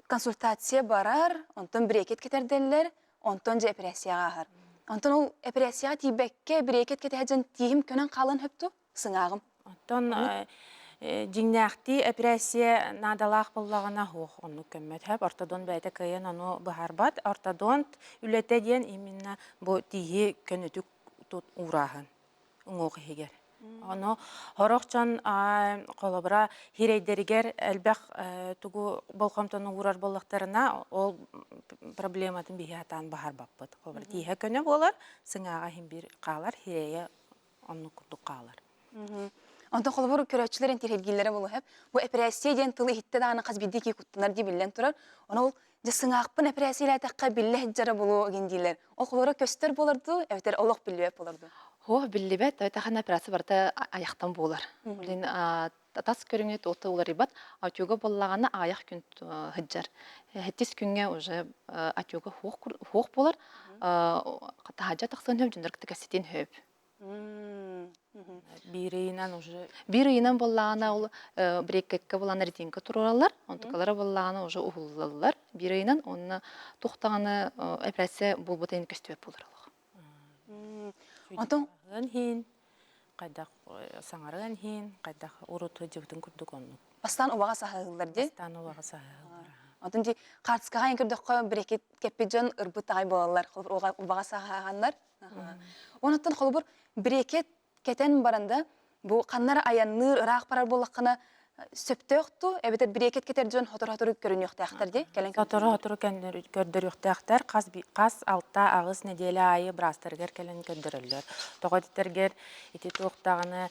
консультация барар, онтон брекет кэтэрдэллэр, онтон дьэ эпэрээссийэҕэ ааһар. Онтон ол эпэрээссийэҕэ тиийбэккэ брекет кэтэһэ тииһим көнөн хаалан сөпту сыҥааҕым. Оттон дьиҥнээхтии эпэрээссийэ наадалаах буоллаҕына суох оннук көммөт сөп. Ортодонт бэйэтэ кыайан ону быһаарбат. Ортодонт үлэтэ диэн именно бу тииһи көнөтүк уурааһын уҥуох иһигэр. Ону сорох дьон холобура хирэйдэригэр элбэх тугу болҕомтону уурар буоллахтарына, ол проблематын биһи сатаан баһарбаппыт. Холобура тииһэ көнө буолар, сыҥааҕа иһин биир хаалар, хирэйэ оннук курдук хаалар. Онтон холобур көрөөччүлэр интириэһиргииллэрэ буолуо Бу эпэрээссийэ диэн тылы иһиттэ даҕаны хас биирдии киһи куттанар дии биллэн турар. Ону ол дьэ сыҥаахпын эпэрээссийэлээтэххэ биллэ сылдьара буолуо гин дииллэр. Ол холобура көстөр буолар дуу, эбэтэр олох биллибэт буолар дуу? Һуох биллибэт, тахана операция барыта аяхтан буолар. Блин, тас көрүҥэ туохта уларыйбат. Отюга буоллаҕына аҕыйах күн сылдьар. Сэттис күҥҥэ уже отюга хуох буолар. Таһырдьа тахсан хөп, дьоннор кытта кэпсэтиэн хөп. Биир ыйынан уже Биир ыйынан буоллаҕына ол бреккекке булан резинка туруораллар, онтукалара буоллаҕына уже уһуллаллар биир ыйынан уонна туох даҕаны операция буолбута иһин көстүбэт буолар олох. Онтон иһин хайдах саҥарыан иһин хайдах урут сылдьыбытын курдук оннук. Бастаан убаҕас аһыыллар дии. Бастаан убаҕас аһыыллар. Онтон дии хаартыскаҕа эн көрдөххө брекет кэппит дьон ырбыт аҕай буолаллар. Холобур убаҕас аһааһаннар. Онуттан холобур брекет кэтэн баран да бу ханнара айанныыр ыраах барар буоллаххына сөптөөх ту эбэтэр брекет кэтэр дьон сотору-сотору көрүнүөхтээхтэр дии кэлэн Сотору-сотору көрдөрүөхтээхтэр хас хас алта аҕыс нэдиэлэ аайы быраастарыгар кэлэн көрдөрөллөр. Тоҕо диэтэргэр ити туох даҕаны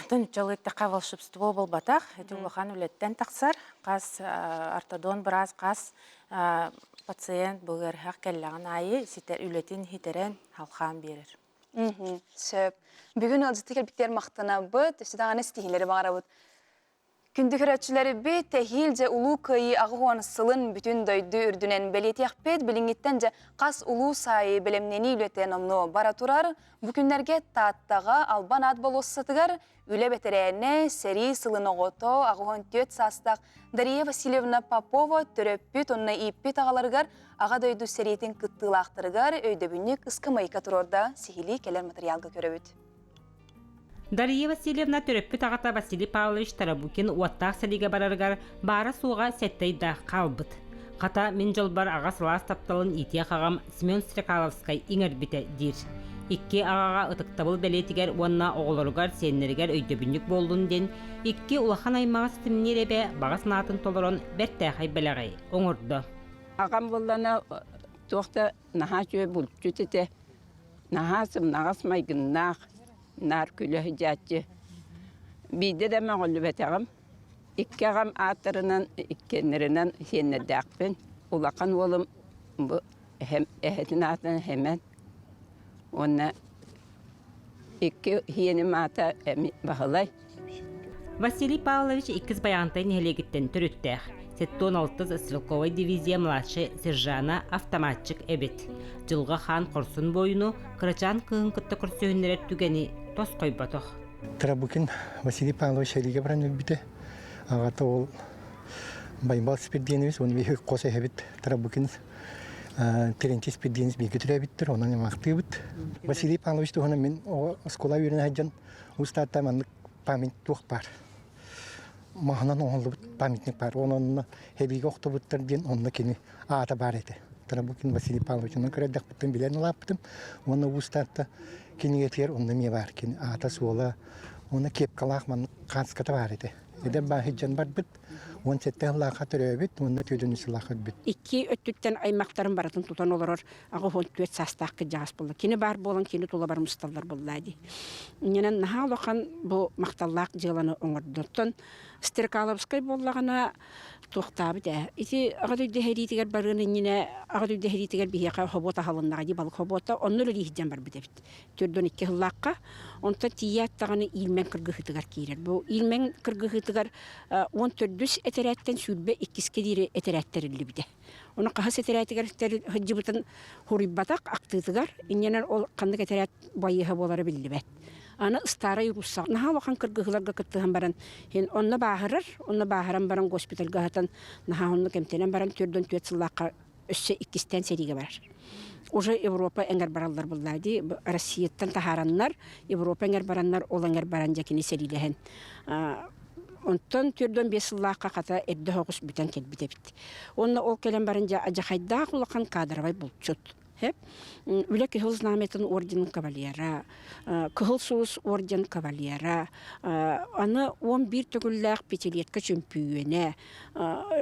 нууччалыы эттэххэ волшебство буолбатах. Ити улахан үлэттэн тахсар. Хас ортодонт быраас хас пациент бу ыарыһах кэллэҕин аайы ситэ үлэтин ситэрэн халхаан биэрэр. Сөп. Бүгүн ыалдьытты кэлбиттэр махтанабыт, өссө даҕаны ситиһиилэри баҕарабыт. Күндү көрөөччүлэрбит, эһиил дьэ Улуу Кыайыы 80 сылын бүтүн дойду үрдүнэн бэлиэтиэхпит. Билиҥҥиттэн дьэ хас улуус аайы бэлэмнэнии үлэтэ номнуо бара турар. Бу күннэргэ Тааттаҕа Албан аат болуоссатыгар үлэ бэтэрээнэ, сэрии сылын оҕото, 84 саастаах Дария Васильевна Попова төрөппүт уонна ииппит аҕаларыгар Аҕа дойду сэриитин кыттыылаахтарыгар өйдөбүнньүк ыскамыайка туруорда сиһилии кэлэр матырыйаалга көрөбүт. Дария Васильевна төрөппүт аҕата Василий Павлович Тарабукин уоттаах сэриигэ барарыгар баара-суоҕа сэттэ ыйдаах хаалбыт. Хата, мин дьолбор аҕа сылаас тапталын иитиэх аҕам Семен Стрекаловскай иҥэрбитэ диир. Икки аҕаҕа ытыктабыл бэлиэтигэр уонна оҕолоругар, сиэннэригэр өйдөбүнньүк буоллун диэн икки улахан аймаҕы ситимниир эбэ баҕа санаатын толорон бэртээхэй бэлэҕи оҥордо. Аҕам буоллана туох да наһаа үчүгэй булчут этэ. Наһаа сымнаҕас майгыннаах, наар күлэ сылдьааччы. Биирдэ да мөҕүллүбэтэҕим. Икки аҕам ааттарынан иккиэннэринэн сиэннэрдээхпин. Улахан уолум бу эһэм эһэтин аатынан Сэмэн уонна икки сиэним аата эми Баһылай. Василий Павлович иккис Байаҕантай нэһилиэгиттэн төрүттээх. 76 стрелковай дивизия младшай сержана автоматчик эбит. Дьылҕа хаан хорсун буойуну кырачаан кыыһын кытта көрсүһүннэрэр түгэни тосхойботох. Тарабукин Василий Павлович сэриигэ баран өлбүтэ. Аҕата ол Байбал Спирдинович, уонна биһиги хос эһэбит Тарабукин Терентий Спирдинович бииргэ төрөөбүттэр, онон аймахтыыбыт. Василий Павлович туһунан мин оҕо оскуола үөрэнэ сылдьан Устаатта маннык память туох баар. Маһынан оҥоһуллубут памятник баар. Онон эбиигэ охтубуттар диэн онно кини аата баар этэ. Тарабукин Василий Павлович онон көрөрдөхпүттэн билэн улааппытым. Уонна Устаатта кинигэтигэр онно эмиэ баар. Кини аата-суола уонна кепкалаах маннык хаацката баар этэ. Эдэр баа сылдьан барбыт. 17 сыллаахха төрөөбүт уонна 4 сыллаах өлбүт. Икки өттүттэн аймахтарын барытын тутан олорор 84 саастаах кырдьаҕас буолла. Кини баар буолан кини тула бар мусталлар буолла дии. Иннинэн наһаа улахан бу махталлаах дьыаланы оҥордо. Оттон Стрекаловскай буоллаҕына туохтаабыт ээ. Ити аҕа дойду сэриитигэр барыан иннинэ аҕа дойду сэриитигэр биһиэхэ хобуот аһылыннаҕа дии балык хобуота онно үлэлии сылдьан барбыт эбит. 42 сыллаахха. Онтон тиийээт даҕаны Иилмэн кыргыһыытыгар киирэр. Бу Иилмэн кыргыһыытыгар 14 этэрээттэн 22-скэ диэри этэрээт тэриллибитэ. Ону хаһыс этэрээтигэр сылдьыбытын суруйбатах актыытыгар, инньэнэн ол ханнык этэрээт байыаһа буолара биллибэт. Аны Старай Русса наһаа улахан кыргыһыыларга кыттыһан баран, иһин онно бааһырар, онно бааһыран баран госпитальга аһатан, наһаа оннук эмтэнэн баран 44 сыллаахха өссө иккистээн сэриигэ барар. Уже Европа эҥэр бараллар буллаа дии, Россияттан таһаараннар, Европа эҥэр бараннар, ол эҥэр баран дьэ кини сэриилэһэн Онтон 45 сыллаахха хата эрдэ соҕус бүтэн кэлбит эбит. Уонна ол кэлэн баран дьэ адьахайдаах улахан кадровай булчут. Үлэ Кыһыл Знамятын орденын кавалера, Кыһыл Сулус орден кавалера, аны 11 төгүллээх пятилетка чөмпүйүөнэ,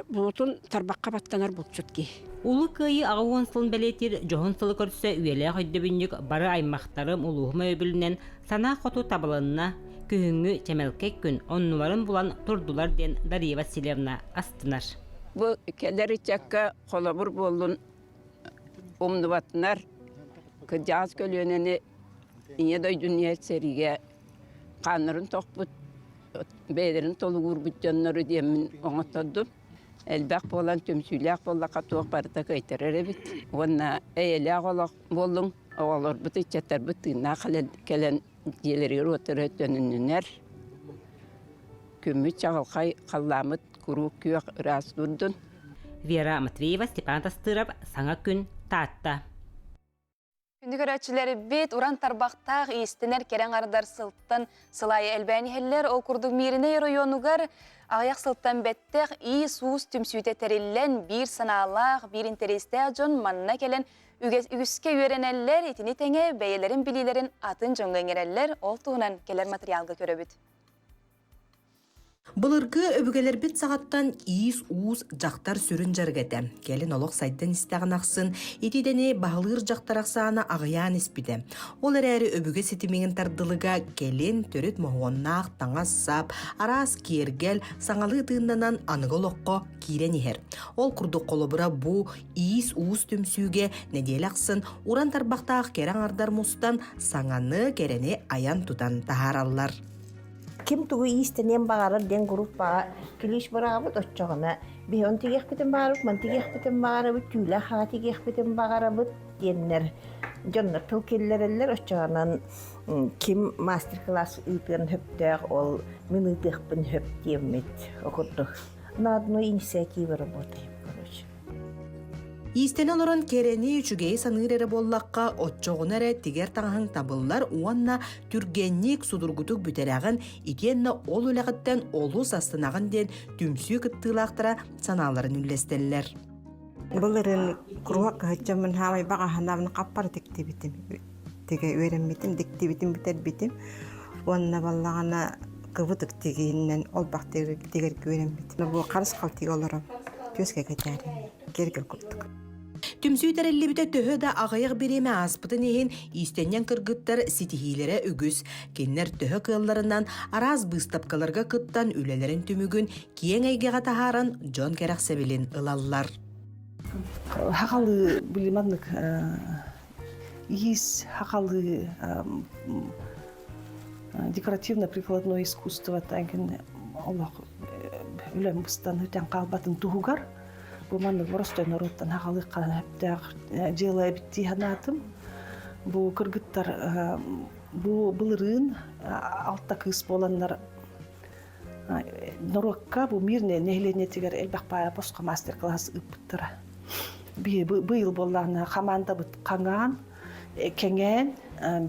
буутун тарбахха баттанар булчут киһи. Улуу Кыайыы 80 сылын бэлиэтиир дьоһун сылы көрсө үйэлээх өйдөбүнньүк бары аймахтарым улууһум өйөбүлүнэн санаа хоту табылынна, күһүҥҥү чэмэлкэй күн оннуларын булан турдулар диэн Дария Васильевна астынар. Бу кэлэр ыччакка холобур буоллун умнубатынар кырдьаҕас көлүөнэни Ийэ дойдуну сэриигэ хааннарын тохпут, бэйэлэрин толугуурбут дьоннору диэммин оҥоттордум. Элбэх буолан түмсүүлээх буоллахха туох барыта кыайтарар эбит. Уонна эйэлээх олох буоллуҥ, оҕолорбут, ыччаттарбыт тыыннаах кэлэн дьиэлэригэр-уоттарыгар төнүннүнэр. Күммүт чаҕылхай, халлааммыт куруук күөх ыраас турдун. Вера Матвеева, Степан Тастыров, Саҥа күн, Таатта. Күндү көрөөччүлэрбит уран тарбахтаах иистэнэр кэрэ аҥардар сылтан сылайы элбээн иһэллэр. Ол курдук Мииринэй оройуонугар аҕыйах сылтан бэттэх иис-уус түмсүүтэ тэриллэн, биир санаалаах, биир интэриэстээх дьон манна кэлэн үгүскэ үөрэнэллэр, итини тэҥэ бэйэлэрин билиилэрин атын дьоҥҥо иҥэрэллэр. Ол туһунан кэлэр материалга көрөбүт. Былыргы өбүгэлэрбит саҕаттан иис-уус дьахтар сүрүн дьарыга этэ. Кэлин олох сайдан истэҕин ахсын ити идэни баһылыыр дьахтар ахсаана аҕыйаан испитэ. Ол эрээри өбүгэ ситимигин тардылыга кэлин төрүт моһуоннаах таҥас-сап, араас киэргэл, саҥалыы тыыннанан аныгы олоххо киирэн иһэр. Ол курдук холобура бу иис-уус түмсүүгэ нэдиэлэ ахсын уран тарбахтаах кэрэ аҥардар мустан саҥаны, кэрэни айан-тутан таһаараллар. Ким тугу иистэниэн баҕарар диэн группаҕа күлүүс быраҕабыт оччоҕуна биһи он тигиэхпитин баҕарабыт, ман тигиэхпитин баҕарабыт, түүлээх хаҕа тигиэхпитин баҕарабыт диэннэр дьоннор тыл киллэрэллэр оччоҕунан ким мастер-класс ыытыан сөптөөх ол мин ыытыахпын сөп диэммит курдук на одной инициативе работаем короче. Иистэнэ олорон кэрэни, үчүгэйи саныыр эрэ буоллахха, оччоҕуна эрэ тигэр таҥаһыҥ табыллар уонна түргэнник, судургутук бүтэрэҕин итиэннэ ол үлэҕиттэн олус астынаҕын диэн түмсүү кыттыылаахтара санааларын үллэстэллэр. Былырыын куруһуок кыһыччаммын хаамай баҕаһынаабын хаппар тиктибитим. Тигэ үөрэммитим, диктибитим, бүтэрбитим. Уонна баллаҕана кыбытык тигииннэн олбах тигэргэ үөрэммитим. Бу харыс халтыга олорон түөскэ кэтээрим. Кергел курдук. Түмсүү тэриллибитэ төһө да аҕыйах бириэмэ ааспытын иһин, иистэнньэҥ кыргыттар ситиһиилэрэ үгүс. Кинилэр төһө кыалларынан араас быыстапкаларга кыттан үлэлэрин түмүгүн киэҥ эйгэҕэ таһааран дьон кэрэхсэбилин ылаллар. Хахалы били маннык иис хахалы декоративно-прикладное искусство таҥкин олох үлэм быстан үтэн хаалбатын туһугар бу маннык боростой норуоттан хахалыахха сөптөөх дьыала эбит дии санаатым. Бу кыргыттар бу былырыын алта кыыс буоланнар норуокка бу мирное нэһилиэнньэтигэр элбэх баайа босхо мастер-класс ыыппыттара. Быйыл буоллаҕына хамаандабыт хаҥаан, кэҥээн,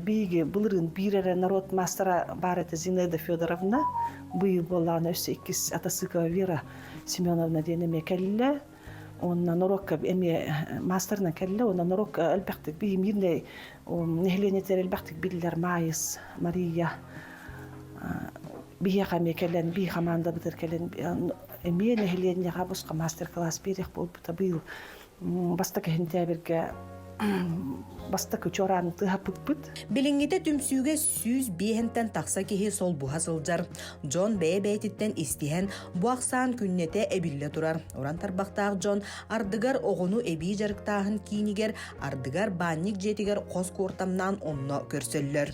биһиги былырыын биир эрэ народ маастара баар этэ Зинаида Федоровна, быйыл буоллаҕына өссө иккис Атасыкова Вера Семеновна диэн эмиэ кэллэ. Уонна норуокка эмиэ маастарынан кэллэ, уонна норуокка элбэхтик биһи мирнэй нэһилиэнньэтигэр элбэхтик биллэр Маайыс, Мария биһиэхэ эмиэ кэлэн, бии хамаандабытыгар кэлэн эмиэ нэһилиэнньэҕэ босхо мастер-класс биэриэх буолбута. Быйыл бастакы сентябрьгэ бастакы чуорааны тыаһаппыппыт. Билиҥҥитэ түмсүүгэ 105-тэн тахса киһи солбуһа сылдьар. Дьон бэйэ-бэйэтиттэн истиһэн, бу ахсаан күннэтэ эбиллэ турар. Уран тарбахтаах дьон ардыгар оҕону эбии дьарыктааһын киинигэр, ардыгар баанньык дьиэтигэр хос куортамнаан онно көрсөллөр.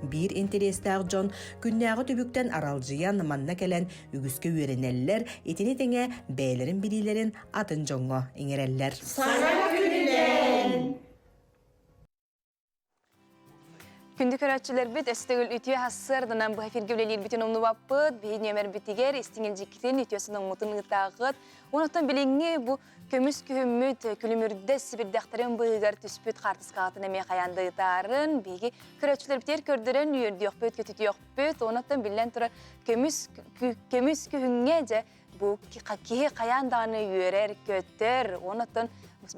Биир интэриэстээх дьон күннээҕи түбүктэн аралдьыйан манна кэлэн үгүскэ үөрэнэллэр, итини тэҥэ бэйэлэрин билиилэрин атын дьоҥҥо иҥэрэллэр. Саҥа күнүнэн! Күндү көрөөччүлэрбит, өстөгүл үтүө хассыарданан бу эфиргэ үлэлиирбитин умнубаппыт, биһи нүөмэрбитигэр истиҥ илдьиккитин, үтүө сонуҥмутун ыытааҕыт. Онуттан билиҥҥи бу Көмүс күһүммүт күлүмүрдэс сибирдэхтэрин быыһыгар түспүт хаартыскаҕытын эмиэ хайаан да ыытаарын, биһиги көрөөччүлэрбитигэр көрдөрөн үөрдүөхпүт, көтүтүөхпүт. Онуттан биллэн турар көмүс көмүс күһүҥҥэ дьэ бу киһи хайаан даҕаны үөрэр, көтөр. Онуттан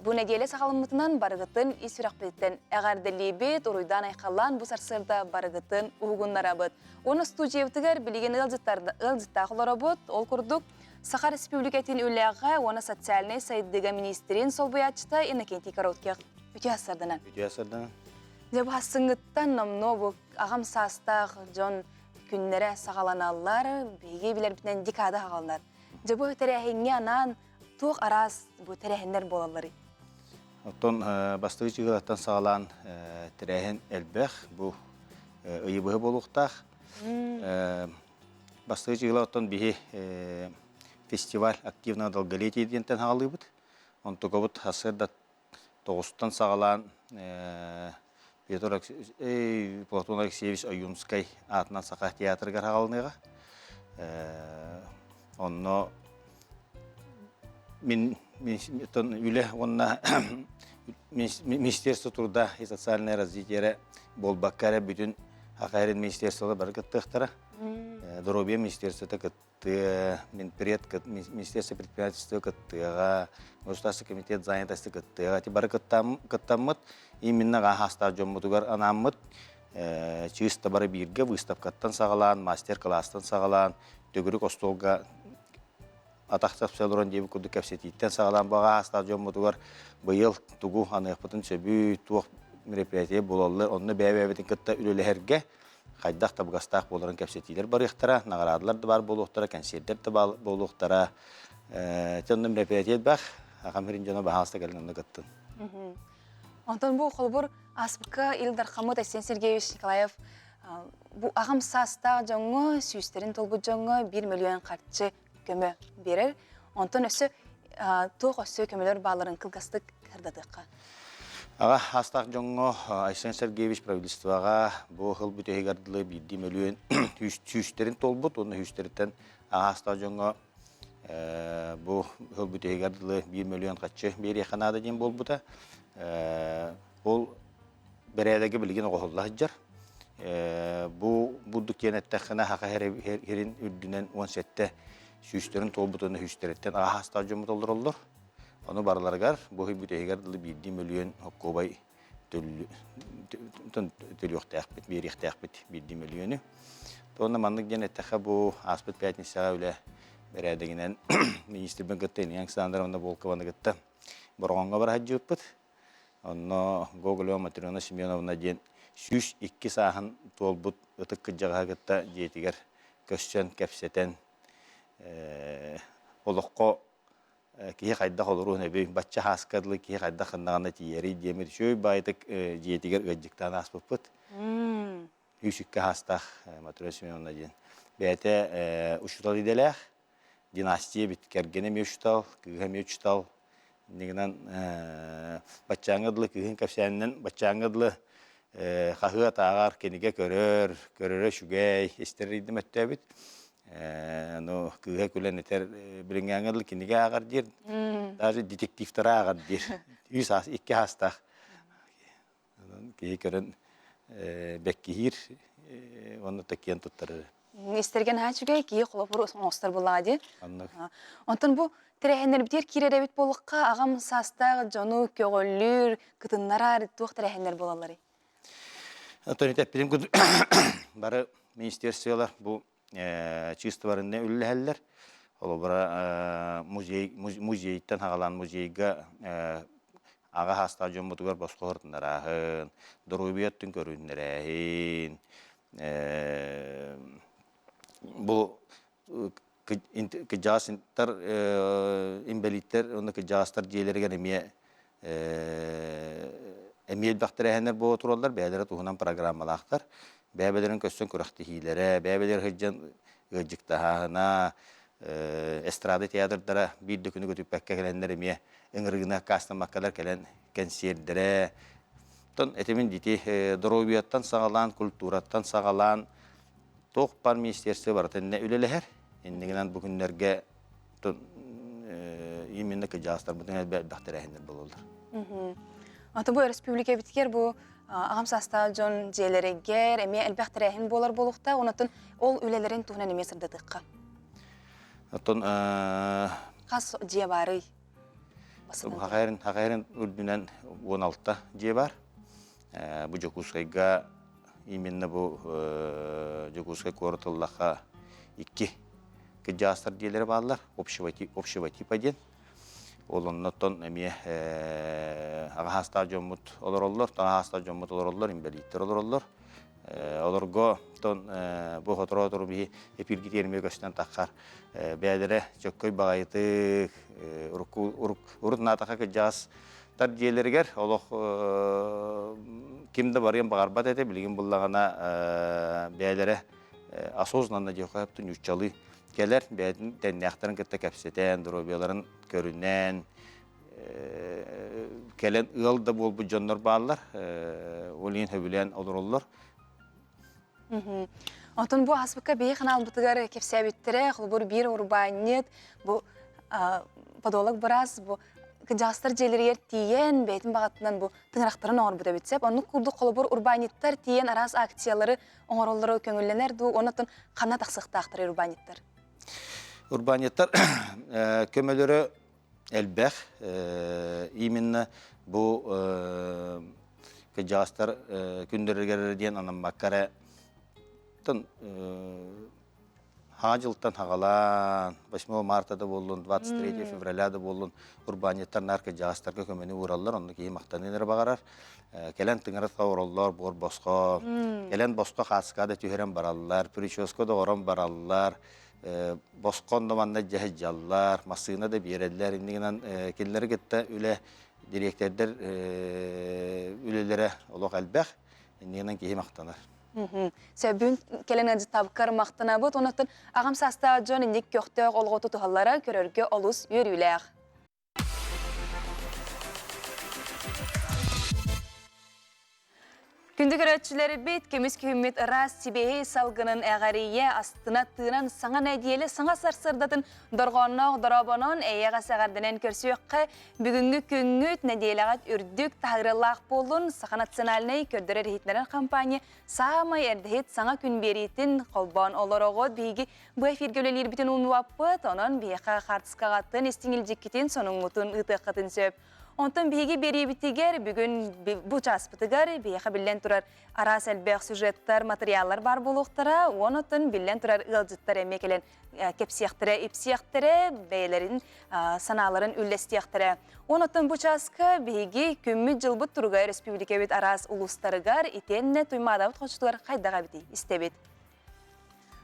бу нэдиэлэ саҕаламмытынан барыгытын ис сүрэхпититтэн эҕэрдэлиибит, уруйдаан-айхаллаан бу сарсыарда барыгытын уһугуннарабыт. Уонна студиябытыгар билигин ыалдьыттаах олоробут. Ол курдук Саха Республикатын үлэҕэ уонна социальнай сайдыыга министрин солбуйааччыта Иннокентий Коротких үтүө сарданан. Үтүө сарданан. Дьэ бу хассыҥҥыттан номнуо бу аҕам саастаах дьон күннэрэ саҕаланаллар, биһиги билэрбитинэн декада саҕаланар. Дьэ бу тэрээһиҥҥэ анаан туох араас бу тэрээһиннэр буолалларый? Оттон бастакы чыгылаттан саҕалаан тэрээһин элбэх, бу ыйыбыһы буолуохтаах. Бастакы чыгыла оттон биһи фестиваль активного долголетия диэнтэн хаалыыбыт. Онтукабыт сарсыарда тоҕустан саҕалаан Петр Платон Алексеевич Ойуунскай аатынан Саха театрыгар хаалыныаҕа. Онно мин үлэ уонна Министерство труда и социальное развитие буолбакка эрэ бүтүн ХХР министерстволар бары кыттыахтара. Здоровье министерствота кыттыа, Минпред, Министерство предпринимательства кыттыаҕа, Государственный комитет занятости кыттыаҕа. Ити бары кыттаммыт, именно хаастаах дьоммутугар анааммыт чыыс бары бииргэ выставкаттан саҕалаан, мастер-класстан саҕалаан, төгүрүк остуолга атах тэпсэ олорон диэбит курдук кэпсэтииттэн саҕалаан баҕа аастаах дьоммутугар быйыл тугу аныахпытын сөбүй, туох мероприятие буолаллар, онно бэйэ-бэйэбитин кытта үлэлэһэргэ хайдах табыгастаах буоларын кэпсэтиилэр барыахтара, наҕараадалар да баар буолуохтара, кэнсиэрдэр да баар буолуохтара. Ити онно мероприятие элбэх, аҕам сирин дьоно баһаалыста кэлин онно кыттын. Онтон бу холобур ааспыкка Ил Дархаммыт Айсен Сергеевич Николаев бу аҕам саастаах дьоҥҥо, сүүстэрин толбут дьоҥҥо 1 миллион харчы көмө биэрэр. Онтон өссө туох өссө көмөлөр баалларын кылгастык сырдатыахха. Аҕа саастаах дьоҥҥо Айсен Сергеевич правительствоҕа бу сыл бүтэһигэр дылы биирдии мөлүйүөн сүүстэрин толбут уонна сүүстэриттэн аҕа саастаах дьоҥҥо бу сыл бүтэһигэр дылы 1 мөлүйүөн харчы биэриэххэ наада диэн буолбута. Ол бэрээдэгэ билигин оҕоһулла сылдьар. Бу бурдук диэн эттэххинэ, саха сирин үрдүнэн 17 сүүстэрин туолбут уонна сүүстэриттэн аҕа саастаах дьоммут олороллор. Ону барыларыгар бу ый бүтэһигэр дылы биирдии мөлүйүөн хоккуобай төлүөхтээхпит, биэриэхтээхпит биирдии мөлүйүөнү. Уонна маннык диэн эттэххэ, бу ааспыт пятницаҕа үлэ бэрээдэгинэн министрбин кытта Илья Александровна Волкованы кытта Бороҕоҥҥо бара сылдьыбыппыт. Онно Гоголева Матрена Семеновна диэн 102 сааһын туолбут ытык кырдьаҕаһы кытта дьиэтигэр көрсөн, кэпсэтэн, олоххо киһи хайдах олоруон эбий, бачча хааска дылы киһи хайдах ханнаҕына тиийэрий диэммит үчүгэй баайытык дьиэтигэр ыалдьыктаан ааспыппыт. 102 хаастаах Матрена Семеновна диэн. Бэйэтэ учуутал идэлээх, династия эбит. Кэргэнэ эмиэ учуутал, кыыһа эмиэ учуутал. Иннигинэн баччааҥҥа дылы кыыһын кэпсээнинэн баччааҥҥа дылы хаһыат ааҕар, кинигэ көрөр, көрөрө үчүгэй, истэр рейдим өттөөбүт. Ну, кыыһа күлэн этэр, билиҥҥээҥҥэ дылы кинигэ ааҕар диир, даже детективтары ааҕар диир. Үс аас, икки аастаах. Киһи көрөн бэккиһиир уонна такиан туттарар. Истэргэ наһаа үчүгэй, киһи холобур оҥостор буоллаҕа дии. Онтон бу тэрээһиннэрбитигэр киирэр эбит буоллахха, аҕам саастаах дьону көҕүлүүр, кытыннарар туох тэрээһиннэр буолалларый? Оттон эппитим курдук бары министерстволар бу чыыстыбарынна үллэһэллэр. Холобура, музей, музейтан хагалаан музейга аҕа хаастаах дьоммутугар босхо хортунарааһын, доруобуйаттын көрүннэрээһин, бу кыдьаастар инбэлииттэр уонна кыдьаастар дьиэлэригэр эмиэ эмиэ элбэх тэрээһиннэр буола тураллар, бэйэлэрэ туһунан программалаахтар. Бэйэ-бэйэлэрин көрсөн күрэхтэһиилэрэ, бэйэ-бэйэлэрин сылдьан ыалдьыктаһааһына, эстрада театрдара биир да күнү көтүппэккэ кэлэннэр эмиэ ыҥырыыны аккаастаммаккалар кэлэн кэнсиэрдэрэ. Оттон этимин дити доруобуйаттан саҕалаан, культураттан саҕалаан туох баар министерство барыта иннэ үлэлэһэр. Иннигинэн бу күннэргэ именно кыдьаастарбытын элбэх тэрээһиннэр буолаллар. Аты бу республикабитигэр бу аҕам саастаах дьон дьиэлэригэр эмиэ элбэх тэрээһин буолар буолуохтаах. Онон ол үлэлэрин туһунан эмиэ сырдатыахха. Оттон хас дьиэ баарый? Хахайрын Хахайрын үрдүнэн 16 дьиэ бар. Бу Дьокуускайга именно бу Дьокуускай куорат ыллахха икки кыдьаастар дьиэлэрэ бааллар общего, общего типа диэн. Ол оннотон эмиэ аҕа саастаах дьоммут олороллор, таҥа саастаах дьоммут олороллор, инбэлииттэр олороллор. Олорго тон бу хоторо-хотору биһи эпиргитиэр эмиэ көстөн таххар бэйэлэрэ чөккөй баҕайытык урут наатаха кыдьаас тар дьиэлэригэр олох ким да барыан баҕарбат этэ билигин буллаҕына бэйэлэрэ осознанно диэххэ сөптүн нууччалыы кэлэр бэйэтин тэннээхтэрин кытта кэпсэтэн доруобуйаларын көрүнэн кэлэн ыал да буолбут дьоннор бааллар ол иһин сөбүлээн олороллор Онтон бу ааспыкка биһи ханаалбытыгар кэпсээбиттэрэ, холобур биир урбаанньыт, бу подолог быраас бу кыдьаастар дьиэлэригэр тиийэн бэйэтин баҕатынан бу тыҥырахтарын оҥорбут эбит сөп. Оннук курдук холобур урбаанньыттар тиийэн араас акциялары оҥороллоро көҥүллэнэр дуу, оннуттан ханна тахсыахтаахтар урбаанньыттар? Урбаанньыттар көмөлөрө элбэх. Именно бу кыдьаастар күндөрүгэр диэн анаммакка эрэ Хаҥа дьылтан хаҕалаан, 8 марта да буоллун, 23 февраля да буоллун, урбаанньыттар наар кыдьаҕастарга көмөнү уураллар, онно киһи махтаныан эрэ баҕарар. Кэлэн тыҥырат ороллор, буор босхо, кэлэн босхо хааска да түһэрэн бараллар, прическа да оҥорон бараллар, босхо онно манна дьаһайдьаллар, массыына да биэрэллэр. Иннигинэн кинилэри кытта үлэ дириэктэрдэр үлэлэрэ олох элбэх, иннигинэн киһи махтанар. Сөбүн кэлэн ыалдьыттаабыккар махтанабыт. Онуттан аҕам саастаах дьон инник көхтөөх олоҕу тутуһаллара көрөргө олус үөрүүлээх. Күндү көрөөччүлэрбит, көмүс күһүммүт ыраас сибиэһэй салгынын эҕэрийэ, астына тыынан саҥа нэдиэлэ саҥа сарсыардатын дорҕоонноох дорообонон эйэҕэс эҕэрдэнэн көрсүөххэ. Бүгүҥҥү күҥҥүт нэдиэлэҕит үрдүк таһырылаах буоллун. Саха национальнай көрдөрөр-иһитиннэрэр компания саамай эрдэһит саҥа күн биэриитин холбоон олороҕут. Биһиги бу эфиргэ үлэлиирбитин умнубаппыт, онон биһиэхэ хаартыскаҕатын, истиҥ илдьиккитин, сонуҥҥутун ыытыаххытын сөп. Онтон биһиги биэриибитигэр бүгүн бу чааспытыгар биһиэхэ биллэн турар араас элбэх сюжеттар, материаллар баар буолуохтара. Онон биллэн турар ыалдьыттар эмиэ кэлэн кэпсиэхтэрэ, ипсиэхтэрэ, бэйэлэрин санааларын үллэстиэхтэрэ. Онон бу чааска биһиги күммүт-дьылбыт туруга республикабыт араас улуустарыгар итиэннэ Туймаадабыт хочотугар хайдах эбитий истэбит.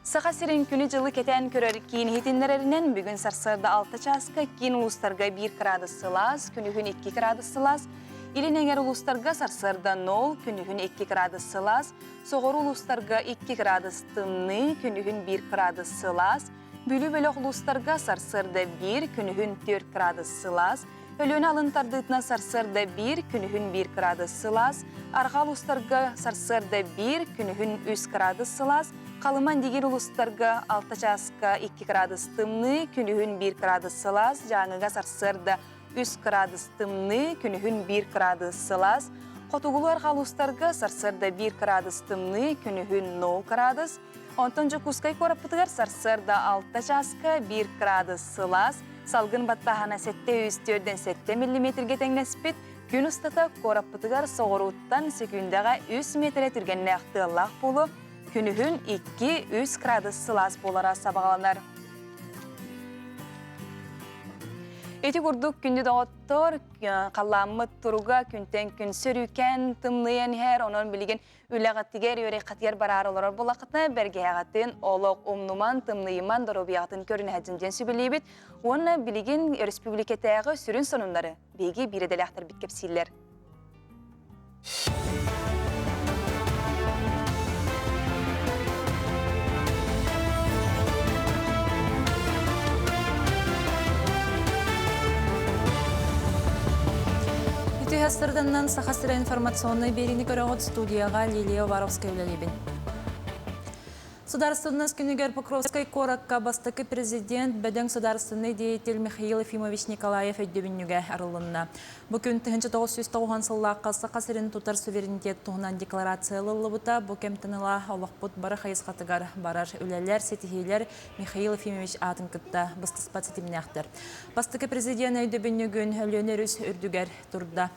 Саха сирин күнү-дьылы кэтээн көрөр киин иһитиннэрэринэн бүгүн сарсыарда 6 чааска киин улуустарга 1 градус сылаас, күнүһүн 2 градус сылаас, Илин эҥэр улуустарга сарсыарда 0, күнүһүн 2 градус сылаас, соҕуруу улуустарга 2 градус тымныы, күнүһүн 1 градус сылаас, Бүлүү бөлөх улуустарга сарсыарда 1, күнүһүн 4 градус сылаас, Өлүөнэ алын тардыытынан сарсыарда 1, күнүһүн 1 градус сылаас, арҕаа улуустарга сарсыарда 1, күнүһүн 3 градус сылаас, Халыма Индигир улуустарга 6 чааска 2 градус тымныы, күнүһүн 1 градус сылаас, Дьааҥыга сарсыарда 3 градус тымныы, күнүһүн 1 градус сылаас, Хотугулуу арҕаа улуустарга сарсыарда 1 градус тымныы, күнүһүн 0 градус, Онтон Дьокуускай куораппытыгар сарсыарда 6 чааска 1 градус сылаас, салгын баттааһына 704-7 миллиметргэ тэҥнэспит, күн устата куораппытыгар соҕурууттан сөкүүндэҕэ 3 миэтэрэ түргэннээх тыаллаах буолуо, күнүһүн 2-3 градус сылаас буолара сабаҕаланар. Ити курдук күндү доҕоттор, халлааммыт туруга күнтэн күн сөрүүкэн, тымныйан иһэр, онон билигин Үлэҕитигэр, үөрэххитигэр бараары олорор буоллаххытына, бэргэһэҕитин олох умнуман, тымныйыман, доруобуйаҕытын көрүнэһэдьин диэн сүбэлиибит. Уонна билигин өрөспүүбүлүкэтээҕи сүрүн сонуннары биһиги биир идэлээхтэрбит кэпсииллэр. Үтүө сырданнан Саха сирэ информационнай биэриини көрөҕүт студияҕа Лилия Уваровская үлэлиибин. Судаарыстыбаннас күнүгэр Покровскай куоракка бастакы президент, бөдөҥ судаарыстыбаннай деятель Михаил Ефимович Николаев өйдөбүнньүгэ арыллынна. Бу күн 1990 сыллаахха Саха сирин тутар суверенитет туһунан декларация ылыллыбыта. Бу кэмтэн ыла олохпут бары хайысхатыгар барар үлэлэр, ситиһиилэр Михаил Ефимович аатын кытта быстыспат ситимнээхтэр. Бастакы президент өйдөбүнньүгүн Өлүөнэ өрүс үрдүгэр турда.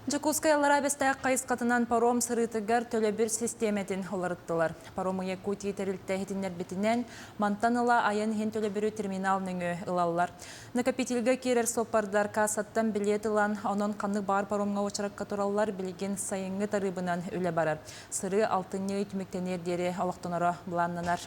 Дьокуускай Аллараа Бэстээх хайысхатынан паром сырыытыгар төлөбүр систиэмэтин уларыттылар. Паромы Якутии тэрилтэ иһитиннэрбитинэн, мантан ыла айан иһин төлөбүрү терминал нөҥүө ылаллар. Накопительга киирэр суоппардар кассаттан билиэт ылан, онон ханнык баар паромҥа уочаракка тураллар, билигин сайыҥҥы тарыыбынан үлэ барар. Сырыы алтынньы ый түмүктэниэр диэри олохтоноро былааннанар.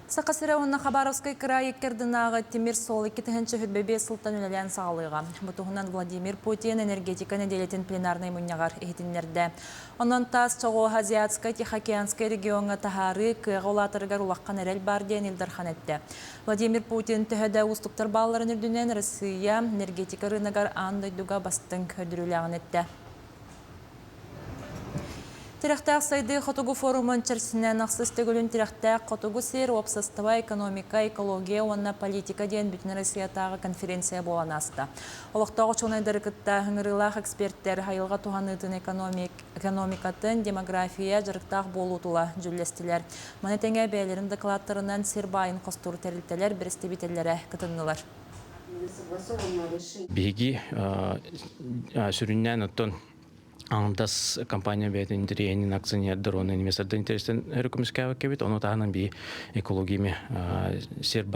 Саха сирэ уонна Хабаровскай кыраай икки ардынааҕы тимир суол 2025 сылтан үлэлээн саҕалыаҕа. Бу туһунан Владимир Путин энергетика нэдиэлэтин пленарнай мунньаҕар иһитиннэрдэ. Онон таас чоҕу Азиатскай-Тихоокеанскай региоҥҥа таһаарыы кыаҕа улаатарыгар улахан эрэл баар диэн Ил Дархан эттэ. Владимир Путин төһө да уустуктар баалларын үрдүнэн Россия энергетика рыногар аан дойдуга бастыҥ көрдөрүүлээҕин эттэ. Тирэхтээх сайдыы хотугу форумун чэрчитинэн ахсыс төгүлүн Тирэхтээх хотугу сир, уопсастыба, экономика, экология уонна политика диэн Бүтүн Россиятааҕы конференция буолан ааста. Олохтоох учуонайдары кытта ыҥырыылаах эксперттэр айылҕа туһаныытын экономикатын, демография, дьарыктаах буолуу тула дьүүллэстилэр. Маны тэҥэ бэйэлэрин дакылааттарынан сир баайын хостуур тэрилтэлэр бэрэстэбиитэллэрэ кытыннылар. Биһиги сүрүннээн оттон аҥардас компания бэйэтин интэриэһинин акционердар уонна инвестордар интэриэстэн өрө көмүскээбэккэбит. Ону таһынан биһи экология эмиэ сир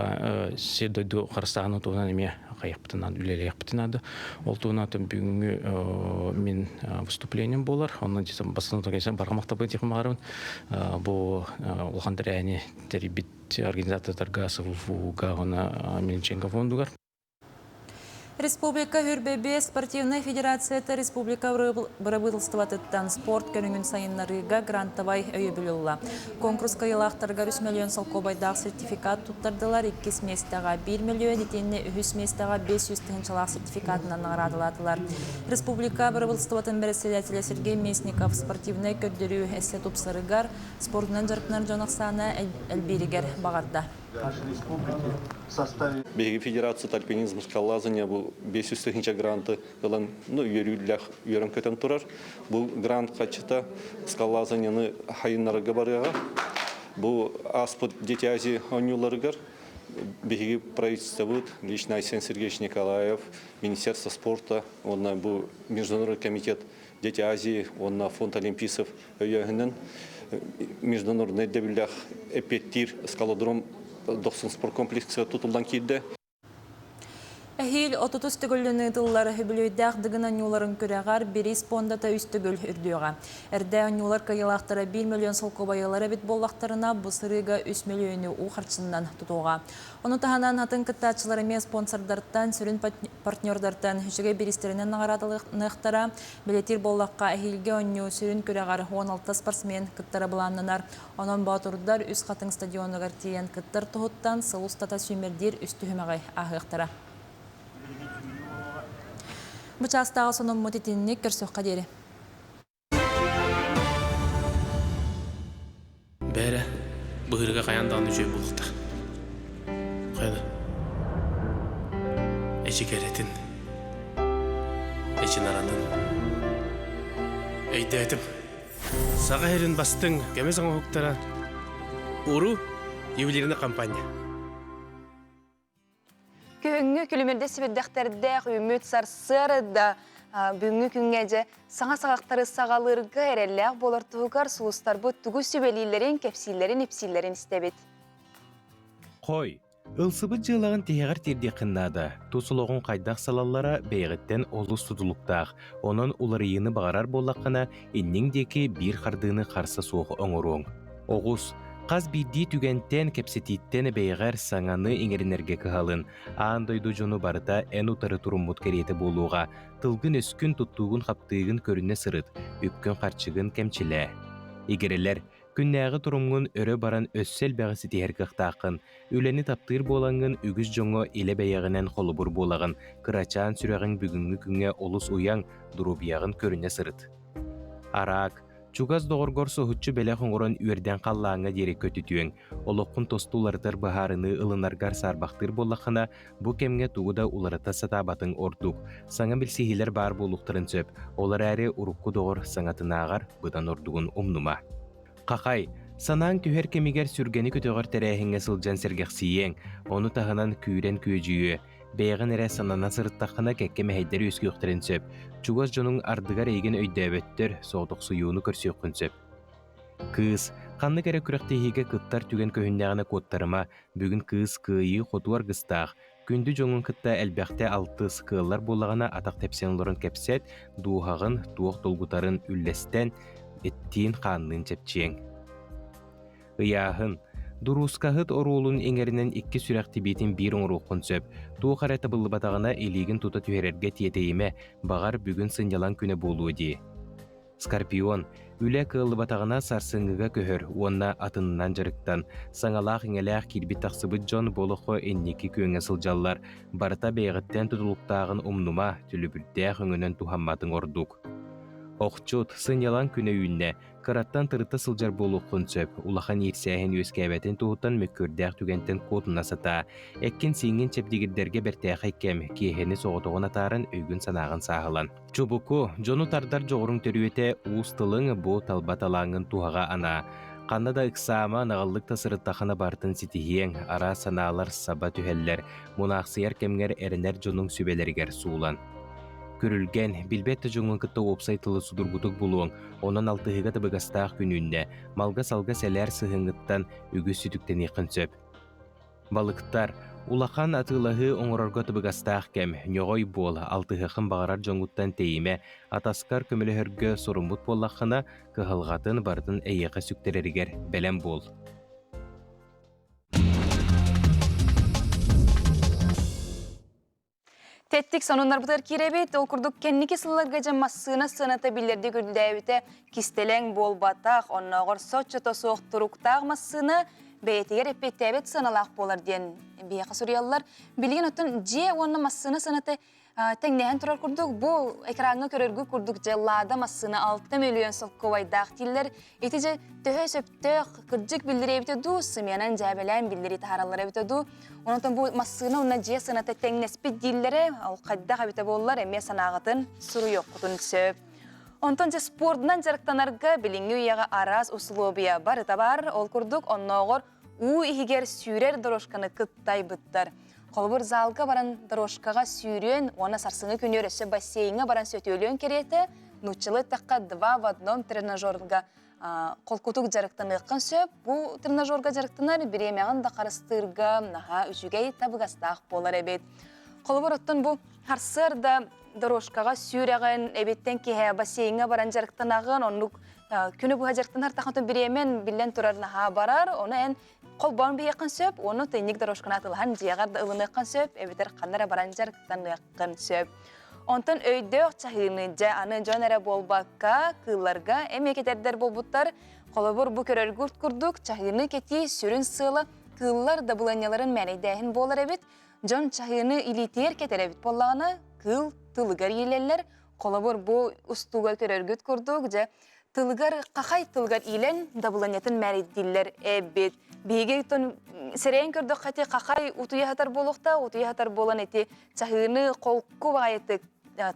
сир дойду харыстааһынын туһунан эмиэ хайыахпытын наада, үлэлиэхпитин наада. Ол туһунан бүгүҥҥү мин выступлением буолар. Онно бастакы барҕа махталбын этиэхпин баҕарабын. Бу улахан тэрээһини тэрийбит организатордарга СВФУ-га уонна Мельниченко фондугар. Республика Хүрбэбиэ спортивнай федерацията республика бырабыыталыстыбатыттан спорт көрүҥүн сайыннарыыга грантовай өйөбүл ылла. Конкурс кыайыылаахтарыгар 3 миллион солкуобайдаах сертификат туттардылар, иккис миэстэҕэ 1 миллион, итиэннэ үһүс миэстэҕэ 500 тыһыынчалаах сертификатынан наҕараадалаатылар. Республика бырабыыталыстыбатын бэрэссэдээтэлэ Сергей Местников спортивнай көрдөрүү эссе тупсарыгар спордунан дьарыктанар дьон ахсаана элбииригэр баҕарда. Биһиги федерация альпинизм скалолазания бу 500 тыһыынча гранты ылан ну, үөрүүлээх үөрэн көтөн турар. Бу грант хаччыта скалолазанияны хайыннарарга барыаҕа. Бу ааспыт Дети Азии оонньууларыгар Биһиги правительствобыт, лично Айсен Сергеевич Николаев, Министерство спорта, уонна бу Международный комитет Дети Азии уонна фонд олимпийцев өйөөһүнэн международный ирдэбиллээх эппиэттиир скалодром Дохсун спорткомплекска тутуллан киирдэ. Эһиил отутус төгүлүн ыытыллар үбүлүөйдээх Дыгын оонньууларын күрэҕэр бириис пуондата үс төгүл үрдүөҕэ. Эрдэ оонньуулар кыайыылаахтара биир мөлүйүөн солкуобайылар эбит буоллахтарына, бу сырыыга үс мөлүйүөнү уу харчыннан тутуоҕа. Ону таһынан атын кыттааччылар эмиэ спонсордартан, сүрүн партнердартан үчүгэй бириистэринэн наҕараадаланыахтара. Бэлиэтиир буоллахха, эһиилги оонньуу сүрүн күрэҕэр 16 спортсмен кыттара былааннанар. Онон боотурдар Үс Хатыҥ стадионугар тиийэн кыттар туһуттан сыл устата сүүмэрдиир үс түһүмэҕи ааһыахтара. Бу чаастааҕы сонуммут итинник көрсүөххэ диэри. Бээрэ, быһыырга хайаан даҕаны үчүгэй буолуохтаах. Хайа да. Эчи кэрэтин. Эчи наранын. Өйдөөтүм. Саха сирин бастыҥ көмүс оҥоһуктара Уру ювелирный компания. Күһүҥҥү күлүмүрдэ сибирдэхтэрдээх үүммүт сарсыарда бүгүҥҥү күҥҥэ дьэ саҥа саҕахтары саҕалыырга эрэллээх буолар туһугар сулустарбыт тугу сүбэлииллэрин, кэпсииллэрин, ипсииллэрин истэбит. Хой, Ылсыбыт дьыалаҕын тиһэҕэр тиэрдиэххин наада. Тус олоҕуҥ хайдах салаллара бэйэҕиттэн олус тутулуктаах. Онон уларыйыыны баҕарар буоллаххына, инниҥ диэки биир хардыыны харса суох оҥоруоҥ. Оҕус. Хас биирдии түгэнтэн, кэпсэтииттэн бэйэҕэр саҥаны иҥэринэргэ кыһалын. Аан дойду дьону барыта эн утары туруммут кэриэтэ буолуоҕа. Тылгын-өскүн, туттуугун-хаптыыгын көрүнэ сырыт, үпкүн-харчыгын кэмчилээ. Игирэлэр, Күннээҕи торумҥун өрө баран өссө элбэҕи ситиһэр кыахтааххын. Үлэни таптыыр буолаҥҥын үгүс дьоҥҥо илэ бэйэҕинэн холобур буолаҕын. Кырачаан сүрэҕиҥ бүгүҥҥү күҥҥэ олус уйаҥ, доруобуйаҕын көрүнэ сырыт. Араак. Чугас доҕоргор соһуччу бэлэх оҥорон үөрдэн халлааҥҥа диэри көтүтүөҥ. Олоххун тосту уларытар быһаарыныы ылынаргар саарбахтыыр буоллаххына, бу кэмҥэ тугу да уларыта сатаабатыҥ ордук. Саҥа билсиһиилэр баар буолуохтарын сөп, ол эрээри урукку доҕор саҥатынааҕар быдан ордугун умнума. Хахай, санааҥ түһэр кэмигэр сүргэни көтөҕөр тэрээһиҥҥэ сылдьан сэргэхсийиэҥ, ону таһынан күүрэн күөдьүйүө, бэйэҕин эрэ санана сырыттаххына кэккэ мэһэйдэр үөскүөхтэрин сөп. Чугас дьонуҥ ардыгар эйигин өйдөөбөттөр, соҕотохсуйууну көрсүөххүн сөп. Кыыс, ханнык эрэ күрэхтэһиигэ кыттар түгэн көһүннэҕинэ куоттарыма, бүгүн кыыс кыайыы-хотуу аргыстаах, күндү дьоҥҥун кытта элбэхтэ алтыс, кыаллар буоллаҕына атах тэпсэн олорон кэпсэт, дууһаҕын, туох долгутарын үллэстэн, эттиин-хаанныын чэпчиэҥ. Ыйааһын. Дуруускаһыт оруолун иҥэринэн икки сүрэх тибиитин биир оҥоруоххун сөп. Туох эрэ табыллыбатаҕына илиигин тута түһэрэргэ тиэтэйимэ, баҕар бүгүн сынньалаҥ күнэ буолуо дии. Скорпион, үлэ кыаллыбатаҕына сарсыҥҥыга көһөр уонна атынынан дьарыктан, саҥалаах-иҥэлээх киирбит-тахсыбыт дьон бу олоххо инники күөҥҥэ сылдьаллар, барыта бэйэҕиттэн тутулуктааҕын умнума, төлөбүрдээх өҥөнөн туһамматыҥ ордук. Охчут, сынньалаҥ күнэ үүннэ, Кыраттан тырытта сылдьар буолуоххун сөп, улахан иирсээһин үөскээбэтин туһуттан мөккүөрдээх түгэнтэн куотуна сатаа. Эккин-сииҥҥин чэбдигирдэргэ бэртээхэй кэм, киэһэни соҕотоҕун атааран өйгүн-санааҕын сааһылан. Чубуку, дьону тардар дьоҕуруҥ төрүөтэ уус тылыҥ бу талба талааҥҥын туһаҕа анаа. Ханна да ыксаама, наҕыллык да сырыттаххына барытын ситиһиэҥ, араас санаалар саба түһэллэр, мунаахсыйар кэмҥэр эрэнэр дьонуҥ сүбэлэригэр суулан. Күрүлгэн, билбэт да дьоҥҥун кытта уопсай тылы судургутук булуоҥ, Онон алтыһыыга табыгастаах күн үүннэ, малга-салга сэлээр сыһыаҥҥыттан үгүс сүтүктэниэххин сөп. Балыктар. Улахан атыылаһыы оҥорорго табыгастаах кэм, ньоҕой буол, алтыһыаххын баҕарар дьоҥҥуттан тэйимэ, атаскар көмөлөһөргө соруммут буоллаххына, кыһалҕатын барытын эйиэхэ сүктэрэригэр бэлэм буол. Тэттик сонуннарбытыгар киирэбит. Ол курдук кэнники сылларга дьэ массыына сыаната биллэрдик үрдээбитэ кистэлэҥ буолбатах. Оннооҕор соччото суох туруктаах массыына бэйэтигэр эппиэттээбэт сыаналаах буолар диэн биһиэхэ суруйаллар. Билигин оттон дьиэ уонна массыына сыаната тэҥнэһэн турар курдук бу экраҥҥа көрөргүт курдук дьэ Лада массыына 6 миллион солкуобайдаах дииллэр. Ити дьэ төһө сөптөөх кырдьык биллэрээбитэ дуу, сымыйанан дьээбэлээн биллэрии таһаараллара эбитэ дуу. Онон бу массыына уонна дьиэ сыаната тэҥнэспит дииллэрэ, ол хайдах эбитэ буоллар, эмиэ санааҕытын суруйуоххутун сөп. Онтон дьэ спордунан дьарыктанарга билиҥҥи үйэҕэ араас усулуобуйа барыта баар. Ол курдук оннооҕор уу иһигэр сүүрэр дорожканы кыттайбыттар. Холобур, залга баран дорожкаҕа сүүрүөн уонна сарсыҥҥы күнүөр өссө бассейҥа баран сөтүөлүөн кэриэтэ, нууччалыы эттэххэ два в одном тренажерга холкутук дьарыктаныаххын сөп. Бу тренажерга дьарыктанар бириэмэҕин да харыстыырга наһаа үчүгэй табыгастаах буолар эбит. Холобур, оттон бу харсыарда дорожкаҕа сүүрэҕин, эбиттэн киһи бассейҥа баран дьарыктанаҕын, оннук күнү быһа дьарыктанар тахатын бириэмэн биллэн турар наһаа барар, ону эн холбоон биһиэххин сөп, уонна тыйник дорожканы атылаһан дьиэҕэр да ылыныаххын сөп, эбэтэр ханна эрэ баран дьарыктаныаххын сөп. Онтон өйдөөх чаһыыны дьэ аны дьон эрэ буолбакка, кыылларга эмиэ кэтэрдэр буолбуттар. Холобур, бу көрөргүт курдук чаһыыны кэтии сүрүн сыала кыыллар дабылыанньаларын мээрэйдээһин буолар эбит. Дьон чаһыыны илиитигэр кэтэр эбит буоллаҕына, кыыл тылыгар иилэллэр. Холобур, бу устууга көрөргүт курдук, дьэ, тылыгар хахай тылыгар иилэн дабылыанньатын мээрэйдииллэр эбит. Биһиги сэрэйэн көрдөххө ити хахай утуйа сытар буолуохта, утуйа сытар буолан ити чаһыыны холку баҕайытык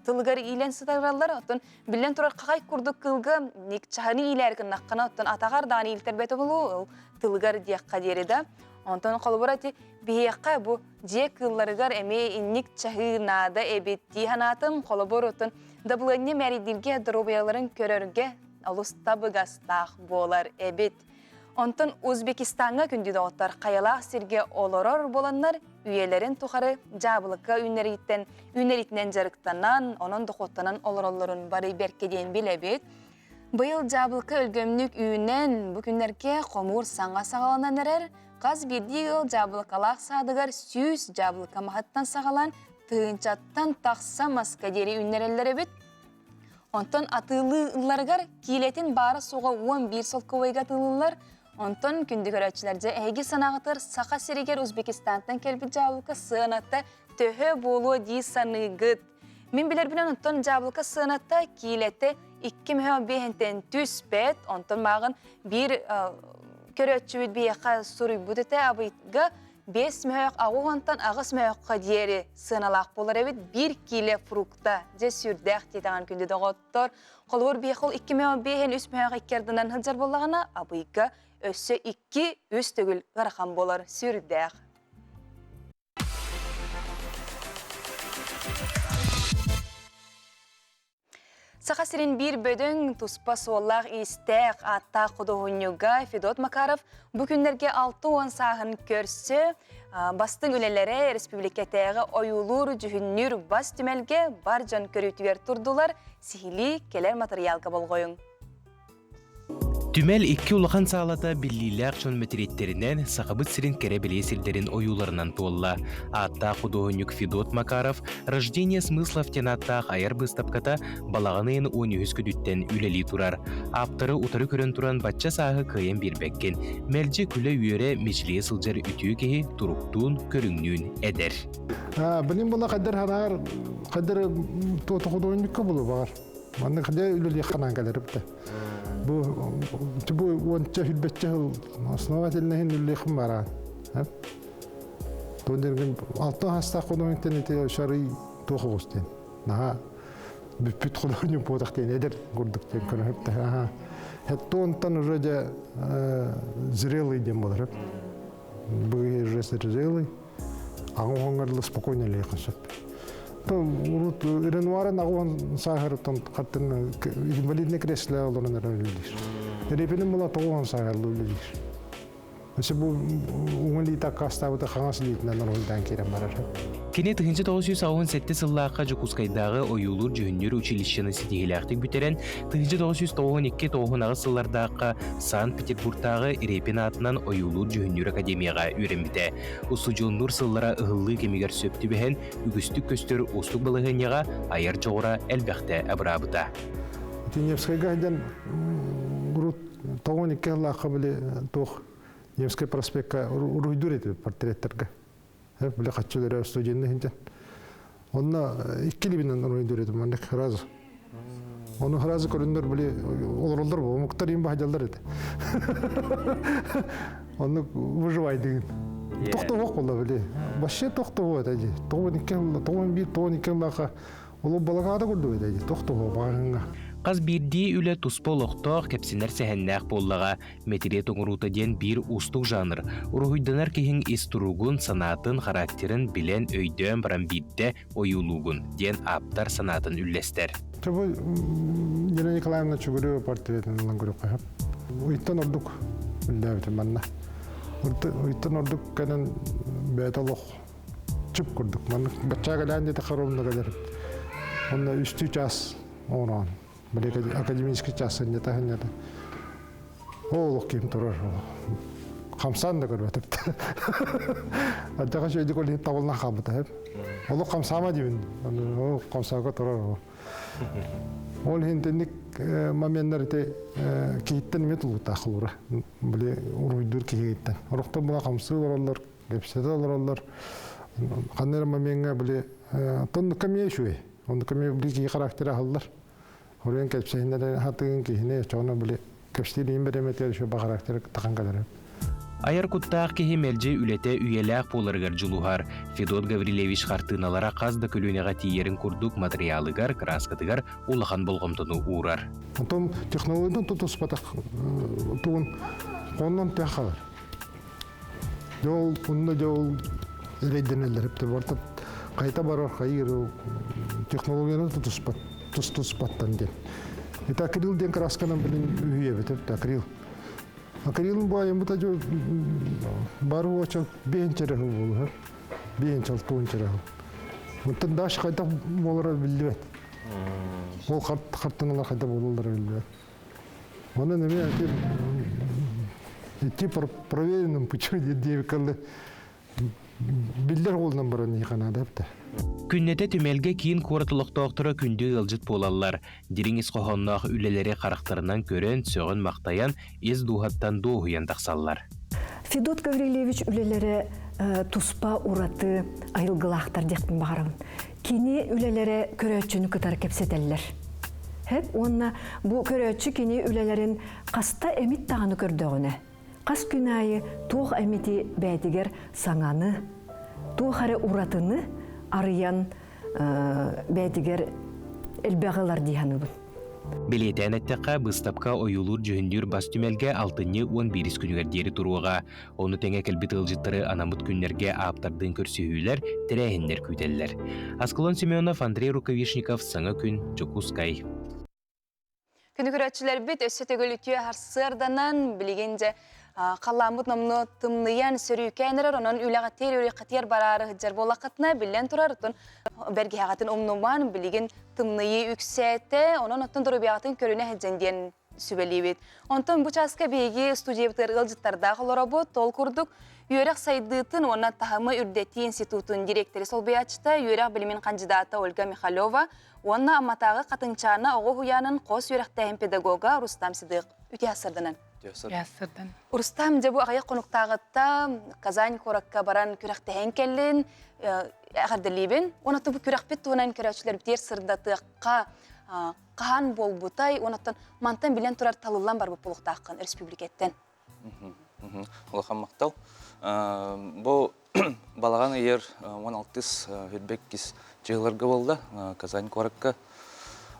тылыгар иилэн сытараллар. Оттон биллэн турар хахай курдук кыылга чаһыны иилээр гыннаххына, оттон атаҕар даҕаны иилтэрбэтэ буолуо, ол тылыгар диэххэ диэри да. Онтон холобура ити биһиэхэ бу дьиэ кыылларыгар эмиэ инник чаһыы наада эбит дии санаатым. Холобур, оттон дабылыанньа мээрийдииргэ доруобуйаларын көрөргө олус табыгастаах буолар эбит. Онтон Узбекистаҥҥа күндү доҕоттор хайалаах сиргэ олорор буоланнар үйэлэрин тухары дьаабылыка үүнэриттэн үүнэритинэн дьарыктанан, онон дохуоттанан олороллорун бары бэркэ диэн билэбит. Быйыл дьаабылыка өлгөмнүк үүнэн, бу күннэргэ хомуур саҥа саҕаланан эрэр. Хас биирдии ыал дьаабылыкалаах саадыгар 100 дьаабылыка маһыттан саҕалаан тыһыынчаттан тахса маска диэри үүннэрэллэр эбит. Онтон атыылыылларыгар киилэтин баара-суоҕа 11 солкуобайга атыылыыллар. Онтон күндү көрөөччүлэр, дьэ эһиги санааҕытыгар Саха сиригэр Узбекистантан кэлбит дьаабылыка сыаната төһө буолуо дии саныыгыт? Мин билэрбинэн оттон дьаабылыка сыаната киилэтэ 2 мөһө биэһинтэн түспэт. Онтон мааҕын биир көрөөччүбүт биһиэхэ суруйбут этэ абыйга 5 мөһөөх аҕыс аҕыс мөһөөххө диэри сыаналаах буолар эбит 1 киилэ фрукта дьэ сүрдээх диэтэҕин күндү доҕоттор холобур биэхол 2 мөһөөх биэһин 3 мөһөөх икки ардынан сылдьар буоллаҕына абыйга өссө 2-3 төгүл ыарахан буолар сүрдээх. Саха сирин биир бөдөҥ, туспа суоллаах-иистээх, ааттаах худуоһунньуга Федот Макаров бу күннэргэ 60 сааһын көрсө бастыҥ үлэлэрэ республикатааҕы ойуулуур-дьүһүннүүр бас түмэлгэ бар дьон көрүүтүгэр турдулар, сиһилии кэлэр матырыйаалга болҕойуҥ. Түмэл икки улахан саалата биллиилээх дьон мэтириэттэринэн Сахабыт сирин кэрэ-бэлиэ сирдэрин ойууларынан туолла. Ааттаах худуоһунньук Федот Макаров «Рождение смыслов» диэн ааттаах айар быыстапката балаҕан ыйын 13 күнүттэн үлэлии турар. Ааптары утары көрөн туран бачча сааһы кыайан биэрбэккин. Мэлдьи күлэ-үөрэ, мичилийэ сылдьар үтүө киһи туруктуун, көрүҥнүүн эдэр. Билим була қайдар ханаар қайдар туота худуонньукка булу бағар. Маннык дьэ үлэлиэх ханаан кэлэр эбитэ. Бу бу уонча хүлбэччэ сыл основательно иһин үлэлиэхпин бараан. Туон дергин алтан хастаах художниктан ити шарый туох оҕус диэн. Наһаа бүппүт художник буотах диэн эдэр курдук диэн көрөһүптэ. Аха. Хеттонтан уже дьэ зрелый диэн болар. Бу уже зрелый. Аҕа оҥорлы спокойно лиэхэ сөп. Урут Ренуарын аҕуон сааһырыттан хаттын инвалидный кресле олорон эрэ үлэлиир. Репинин була тоҕуон сааһырлы үлэлиир. Өссө бу уҥа илиитэ аккаастаабыта хаҥас илиитинэн оруһуйдаан киирэн барар. Кини 1987 сыллаахха Дьокуускайдааҕы ойуулуур-дьүһүннүүр училищены ситиһиилээхтик бүтэрэн, 1992-98 сыллардаахха Санкт-Петербургтааҕы Репин аатынан ойуулуур-дьүһүннүүр академияҕа үөрэммитэ. Устудьуоннуур сыллара ыһыллыы кэмигэр сөп түбэһэн, үгүстүк көстөр уустук балаһыанньаҕа айар дьоҕура элбэхтэ абыраабыта. Ити Невскайга сылдьан урут тоҕон икки сыллаахха били туох Невскай проспекка уруһуйдуур этибит портреттергэ. Били хаччылары студенны сылдьан. Онно икки либинэн уруһуйдуур этим маннык сразу. Ону сразу көрүннөр били олороллор бу омуктар им баһдьаллар этэ. Оннук выживайдыгын. Тохтобох буолла били. Вообще тохтобо этэ дии. Тоҕон икки тоҕон биир тоҕон икки ыллаха Олу балагаада курдук этэ дии. Тохтобо баҕаһыҥҥа. Хас биирдии үлэ туспа олохтоох, кэпсэнэр сэһэннээх буоллаҕа. Мэтириэт оҥоруута диэн биир уустук жанр. Уруһуйданар киһиҥ ис туругун, санаатын, характерын билэн, өйдөөн баран биирдэ ойуулуугун, диэн ааптар санаатын үллэстэр. Бу Елена Николаевна Чугурева портретин ылан көрүөххэ сөп. Ыйтан ордук үллээбитим манна. Ыйтан ордук кэлэн бэйэтэ олох чып курдук. Маннык баччаа кэлээн диэтэххэ ровно кэлэр. Онно үстүү час оҥороон. Били академический час сынньата сынньата. Олох ким турар. Хамсаан да көрбөтүп. Ардьаҕа шөйдүк ол табылынан хаалбыта. Олох хамсаама диибин. Ол хамсаага турар. Ол иһин итинник моменнар ити киһиттэн эмиэ тулуктаах холура. Били уруйдуур киһигиттэн. Орохтор була хамсыы олороллор, кэпсэтэ олороллор. Ханна эрэ момеҥҥа били тоннукка эмиэ үчүгэй. Оннукка эмиэ били киһи характера аһыллар. Оруйан кэпсэһиннэрэ хатыгын киһини очоҕуна били кэпсиир иһин бэрэмэтигэр еще ба характера тахан кэлэр. Айар куттаах киһи мэлдьи үлэтэ үйэлээх буоларыгар дьулуһар. Федот Гаврильевич хартыыналара хас да көлүөнэҕэ тиийэрин курдук матырыйаалыгар, кырааскатыгар улахан болҕомтону уурар. Онтон технологияны тутуспатах тугун оннон тыа хаалар. Дьэ ол онно дьэ ол эрэйдэнэллэр эбитэ барыта хайта барар хайыыр технологияны тутуспат тустуспаттан диэн. Это акрил диэн красканан билин үһүйэбит эбит акрил. Акрилын бу айыммыта дьэ бары уоча биэнчэрэ сыл буолуһар. Биэнчэ алтуонча сыл. Оттон даш хайдах буолара биллибэт. Ол хартыналар хайдах буолаллара биллибэт. Онон эмиэ идти по проверенным путем диэбиккаллы биллэр уолунан баран иһиэхэ наада эбитэ. Күннэтэ түмэлгэ киин куорат олохтоохторо күндү ыалдьыт буолаллар. Дириҥ ис хоһоонноох үлэлэри харахтарынан көрөн, сөҕөн-махтайан, ис дууһаттан дуоһуйан тахсаллар. Федот Гаврильевич үлэлэрэ туспа ураты айылгылаахтар диэхпин баҕарабын. Кини үлэлэрэ көрөөччүнү кытары кэпсэтэллэр. Хэп уонна бу көрөөччү кини үлэлэрин хаста эмит даҕаны көрдөҕүнэ, хас күн аайы туох эмити бэйэтигэр саҥаны, туох эрэ уратыны арыйан бэйэтигэр элбэҕи ылар дии саныыбын. Бэлиэтээн эттэххэ, быыстапка ойуулуур-дьүһүннүүр бас түмэлгэ алтынньы 11 күнүгэр диэри туруоҕа. Ону тэҥэ кэлбит ыалдьыттары анаммыт күннэргэ ааптардыын көрсүһүүлэр, тэрээһиннэр күүтэллэр. Аскалон Семенов, Андрей Рукавишников, Саҥа күн, Дьокуускай. Күнү көрөөччүлэрбит өссө төгүл үтүө харсыарданан, билигин дьэ халлааммыт номнуо тымныйан, сөрүүкээн эрэр, онон үлэҕитиэр, үөрэххитигэр бараары сылдьар буоллаххытына, биллэн турар, оттон бэргэһэҕитин умнумаан, билигин тымныйыы үксээтэ, онон оттон доруобуйаҕытын көрүнэ сылдьан диэн сүбэлиибит. Онтон бу чааска биһиги студиябытыгар ыалдьыттардаах олоробут. Ол курдук, үөрэх сайдыытын уонна таһымы үрдэтии институтун дириэктэри солбуйааччыта, үөрэх билимин хандьыдаата Ольга Михалева уонна Амматааҕы Хатыҥчаана оҕо уһуйаанын хос үөрэхтээһин педагога Рустам Сидык үтүө сарданан. Сардан. Рустам, дьэ бу аҕыйах хонуктааҕытта Казань куоракка баран күрэхтэһэн кэллин, эҕэрдэлиибин. Уонна бу күрэхпит туһунан көрөөччүлэрбитигэр сырдатыахха хаһан буолбутай, онуттан мантан билэн турар талыллан барбыт буолуохтааххын республикаттан. Улахан махтал. Бу балаҕан ыйар 16 хүрбэккис дьыаларга буолла Казань куоракка.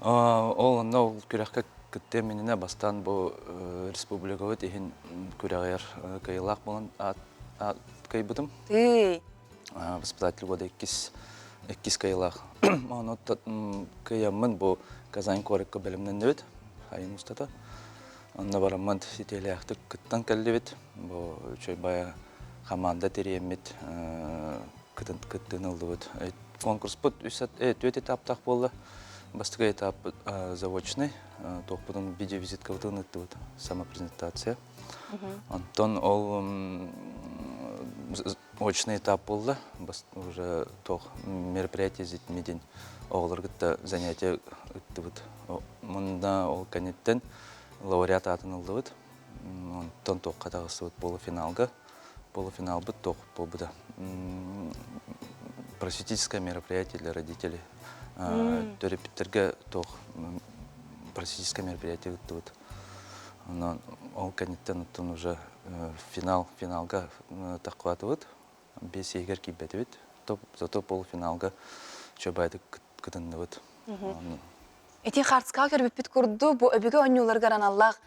Ол онно ол күрэххэ кыттыам иннинэ бастаан бу республикабыт иһин күрэҕэр кыайыылаах буолан кыайбытым. Воспитатель года иккис иккис кыайыылаах. Ону кыайаммын бу Казань куоракка бэлэмнэннибит айын устата. Онно бараммын ситиһилээхтик кыттан кэллибит. Бу үчүгэй бая команда тэрийэммит кыттыыны ыллыбыт. Конкурспут үс түөрт этаптаах буолла. Бастакы этап заочный, туохпутун видеовизиткабытын ыыттыбыт, самопрезентация. Онтон ол очный этап буолла. Уже туох мероприятие с детьми день оҕолор кытта занятие ыттыбыт. Мунна ол кэнниттэн лауреат аатын ыллыбыт. Онтон туохха таҕыстыбыт полуфиналга. Полуфиналбыт туох буолбута. Просветительское мероприятие для родителей. Төрөппүттэргэ туох просветительское мероприятие ыттыбыт. Онон ол кэнниттэн оттон уже финал финалга таххыбатыбыт. Биэс иһигэр киирбэтибит. Зато полуфиналга чөбайдык кытынныбыт. Ити хартскаҕа көрбүппүт курдук, бу өбүгэ оонньууларыгар аналлаах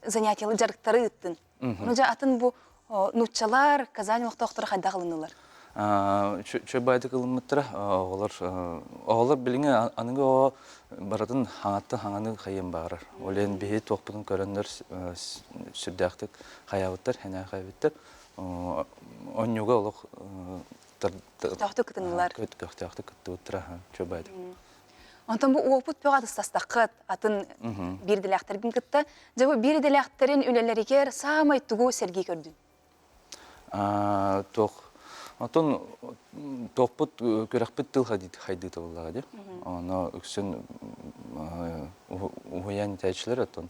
занятиялы дьарыктары ыыттын. Ону дьэ атын бу нууччалар, Казань олохтоохторо хайдах ылыннылар? Чөй баайдык ылыммыттара. Оҕолор оҕолор билиҥҥи аныгы оҕо барытын хаҥаттан хаҥаны хайыан баҕарар. Ол иһин биһи туохпутун көрөннөр сүрдээхтик хайаабыттар, хэнээхэйбиттэр. Онньууга олох Көхтөөхтүк кытыннылар. Көхтөөхтүк кыттыбыттара чөй баайдык. Онтон бу уопут бөҕө атыстастаххыт атын биир идэлээхтэргин кытта. Дьэ бу биир идэлээхтэрин үлэлэригэр саамай тугу сэргии көрдүн? Туох Отон туохпут күрэхпит тыл хайдыыта буоллаҕа дии. Ону үксүн уһуйаан итээччилэр оттон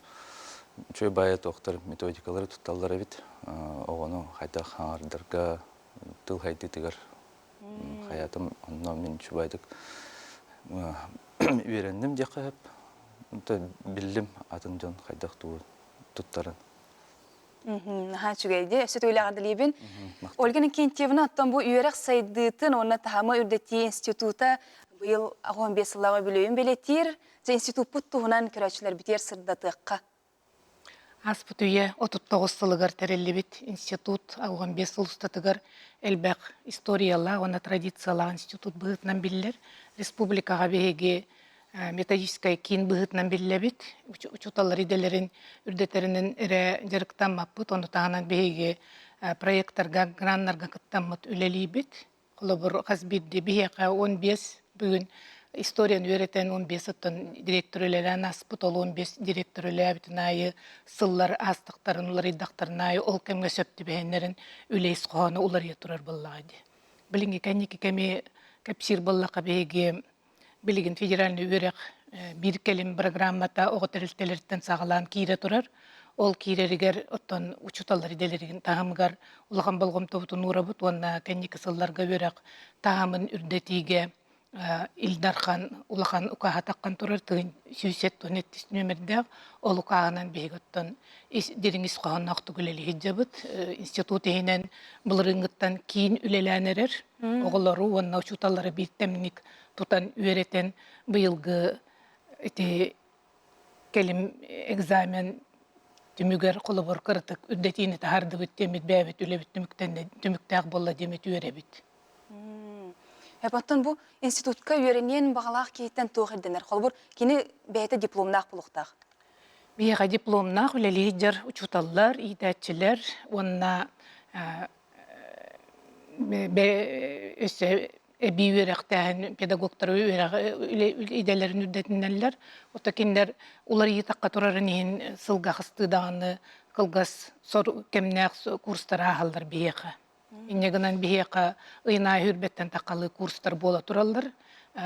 үчүгэй баайа туохтар методикалары тутталлар эбит. Оҕону хайдах хаҥардарга тыл хайдыытыгар хайаатым онно мин үчүгэйдик үөрэнним диэххэ сөп. Биллим атын дьон хайдах тугу туттарын. Наһаа үчүгэй дии. Өссө төгүл Ольга Иннокентьевна, оттон бу үөрэх сайдыытын уонна таһымы үрдэтии института быйыл 15 сыллааҕы үбүлүөйүн бэлиэтиир. Дьэ, институппут туһунан көрөөччүлэрбитигэр сырдатыахха. Ааспыт үйэ 39 сылыгар тэриллибит институт 15 сыл устатыгар элбэх историялаах уонна традициялаах институт быһыытынан биллэр. Республикаҕа биһиги методическай киин быһыытынан биллэбит. Учууталлар идэлэрин үрдэтэринэн эрэ дьарыктаммаппыт. Ону таһынан биһиги проекттарга, граннарга кыттаммыт үлэлиибит. Холобур, хас биирдии биһиэхэ 15 бүгүн историяны үөрэтэн 15 оттон директор үлэлээн ааспыт, ол 15 директор үлэлээбитин аайы сыллар аастахтарын, уларыйдахтарын аайы ол кэмҥэ сөп түбэһиннэрин үлэ ис хоһооно уларыйа турар буоллаҕа дии. Билиҥҥи кэнники кэми кэпсиир буоллахха биһиги Билигин федеральнай үөрэх биир кэлим программата оҕо тэрилтэлэриттэн саҕалаан киирэ турар. Ол киирэригэр оттон учууталлар идэлэрин таһымыгар улахан болҕомтобутун уурабыт уонна кэнники сылларга үөрэх таһымын үрдэтиигэ Ил Дархан улахан укааһа таххан турар тыһын 177 нүөмэрдээх ол укааһынан биһиги оттон дириҥ ис хоһоонноохтук үлэлии сылдьабыт. Институт иһинэн былырыыҥҥыттан киин үлэлээн эрэр. Оҕолору уонна учууталлары биир тэмник тутан үөрэтэн быйылгы ити кэлим экзамен түмүгэр холобур кыратык үрдэтиини таһаардыбыт диэммит бэйэбит үлэбит түмүктээх буолла диэммит үөрэбит. Оттон бу институтка үөрэниэн баҕалаах киһиттэн туох ирдэнэр? Холобур, кини бэйэтэ дипломнаах буолуохтаах. Биһиэхэ дипломнаах үлэлии сылдьар учууталлар, иитээччилэр уонна өссө эбии үөрэхтээһин педагогтары үөрэх идэлэрин үрдэтинэллэр. Ото кинилэр уларыйытахха турарын иһин сылга хастыы даҕаны кылгас кэмнээх курстар ааһаллар биһиэхэ. Инньэ гынан биһиэхэ ыйын аайы үрбэттэн таххалыы курстар буола тураллар.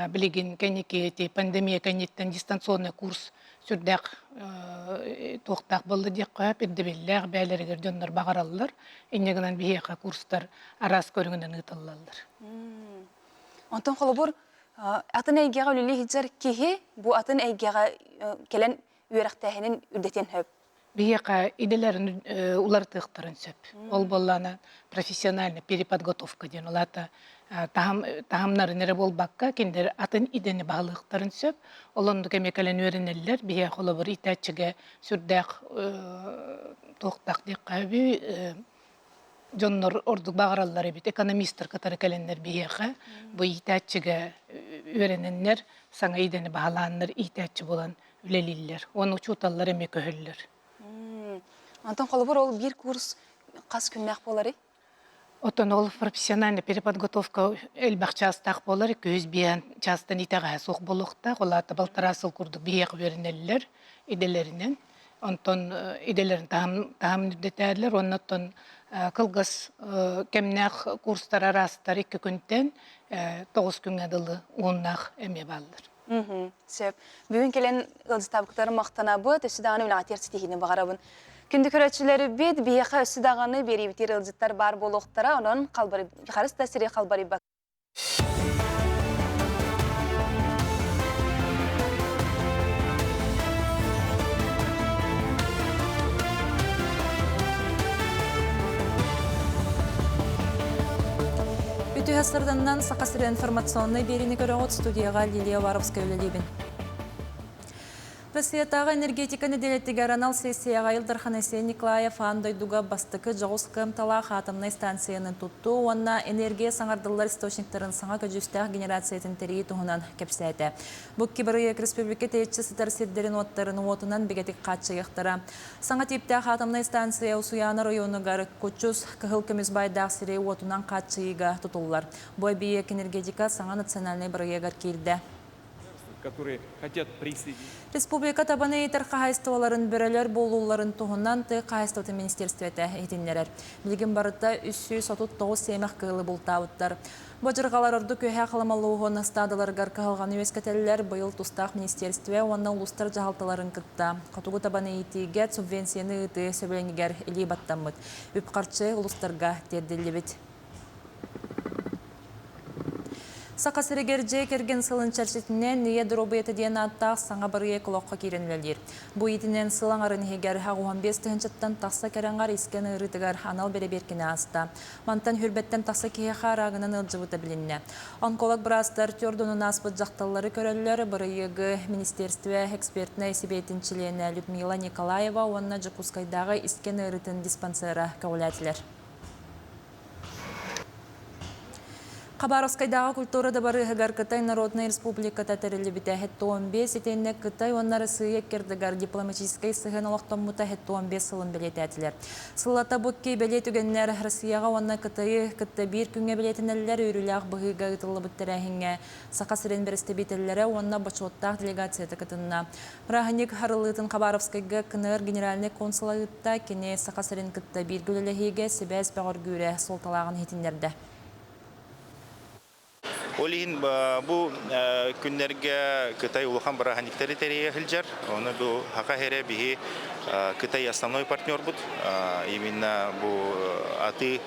Билигин кэнники ити пандемия кэнниттэн дистанционный курс сүрдээх туохтаах буолла диэххэ ирдэбиллээх бэйэлэригэр дьоннор баҕараллар. Инньэ гынан биһиэхэ курстар араас көрүҥүнэн ыытыллаллар. Онтон холобур атын эйгэҕэ үлэлии сылдьар киһи бу атын эйгэҕэ кэлэн үөрэхтээһинин үрдэтиэн сөп. Биһиэхэ идэлэрин уларытыахтарын сөп. Ол буоллаана профессиональная переподготовка диэн ол аата таһымнарын эрэ буолбакка, кинилэр атын идэни баһылыахтарын сөп. Ол оннук эмиэ кэлэн үөрэнэллэр. Биһиэхэ холобур иитээччигэ сүрдээх туохтаах диэххэ үһү дьоннор ордук баҕараллар эбит. Экономистар кытары кэлэннэр биһиэхэ бу иитээччигэ үөрэнэннэр, саҥа идэни баһылааннар иитээччи буолан үлэлииллэр. Уонна учууталлар эмиэ көһөллөр. Онтон холобур ол биир курс хас күннээх буоларый? Оттон ол профессиональная переподготовка элбэх чаастаах буолар, 205 чаастан итэҕэһэ суох буолуохтаах. Ол аата балтараа сыл курдук биһиэхэ үөрэнэллэр идэлэринэн. Онтон идэлэрин таһым үрдэтээллэр. Уонна оттон кылгас кэмнээх курстар араастар 2 күнтэн 9 күҥҥэ дылы уоннаах эмиэ бааллар. Сөп. Бүгүн кэлэн ыалдьытаабыккытыгар махтанабыт, өссө даҕаны үлэҕитигэр ситиһиини баҕарабын. Күндү көрөөччүлэрбит, биһиэхэ өссө даҕаны биэриибитигэр ыалдьыттар баар буолуохтара, онон харыс да сири халбарыйбакка Үтүө сарданынан Саха сирэ информационнай биэриини көрөҕүт студияҕа Лилия Уваровская үлэлиибин. Россиятааҕы энергетика нэдиэлэтигэр анал сессияҕа Ил Дархан Айсен Николаев аан дойдуга бастакы дьоҕус кыамталаах атомнай станцияны туттуу уонна энергия саҥардыллар источниктарын саҥа көдьүүстээх генерациятын тэрийии туһунан кэпсээтэ. Бу икки бырайыак республика тэйиччи сытар сирдэрин-уоттарын уотунан бигэтик хааччыйыахтара. Саҥа тииптээх атомнай станция Усуйаана оройуонугар Кучус кыһыл көмүс баайдаах сири уотунан хааччыйыыга тутуллар. Бу эбийиэк энергетика саҥа национальнай бырайыагар киирдэ. которые хотят присоединиться. Республика табаны иитэр хаһаайыстыбаларын бөрөлөр буолууларын туһунан тыа хаһаайыстыбатын министерствота иһитиннэрэр. Билигин барыта 339 сиэмэх кыылы бултаабыттар. Бу дьырҕалар ордук үөһээ халамалууһун ыстаадаларыгар кыһалҕаны үөскэтэллэр. Быйыл тустаах министерстве уонна улуустар дьаһалталарын кытта хотугу табаны иитиигэ субвенцияны ыытыы сөбүлэҥигэр илии баттаммыт. Үп-харчы улуустарга тиэрдиллибит. Саха сиригэр дьиэ кэргэн сылын чэрчитинэн Ийэ доруобуйата диэн ааттаах саҥа бырайыак олоххо киирэн үлэлиир. Бу иитинэн сыл аҥарын иһигэр 85 тыһыынчаттан тахса кэрэҥэр искэн ыарыытыгар анал бэрэбиэркэни ааста. Мантан хүрбэттэн тахса киһиэхэ араагынан ыалдьыбыта билиннэ. Онколог быраастар түөрт ааспыт дьахталлары көрөллөр. Бырайыагы министерстве экспертнэй сэбиэтин чилиэнэ Людмила Николаева уонна Дьокуускайдааҕы искэн ыарыытын диспансера көҕүлээтилэр. Хабаровскайдааҕы культура дыбарыаһыгар Кытай Народнай Республиката тэриллибитэ 75 итиэннэ Кытай уонна Россия иккэрдигэр дипломатическай сыһыан олохтоммута 75 сылын бэлиэтээтилэр. Сыллата бу икки бэлиэ түгэннэр Россияҕа уонна Кытайы кытта биир күҥҥэ бэлиэтэнэллэр үөрүүлээх быһыыга ыытыллыбыт тэрээһиҥҥэ Саха сирин бэрэстэбиитэллэрэ уонна бочуоттаах делегацията кытынна. Бырааһынньык арыллыытын Хабаровскайга КНР генеральнай консула ыытта. Кини Саха сирин кытта бииргэ үлэлэһиигэ сибээс бөҕөргүүрэ суолталааҕын иһитиннэрдэ. Ол иһин бу күннэргэ Кытай улахан бырааһынньыктары тэрийэ сылдьар. Ону бу Саха сирэ биһи Кытай основной партнербут. Именно бу атыы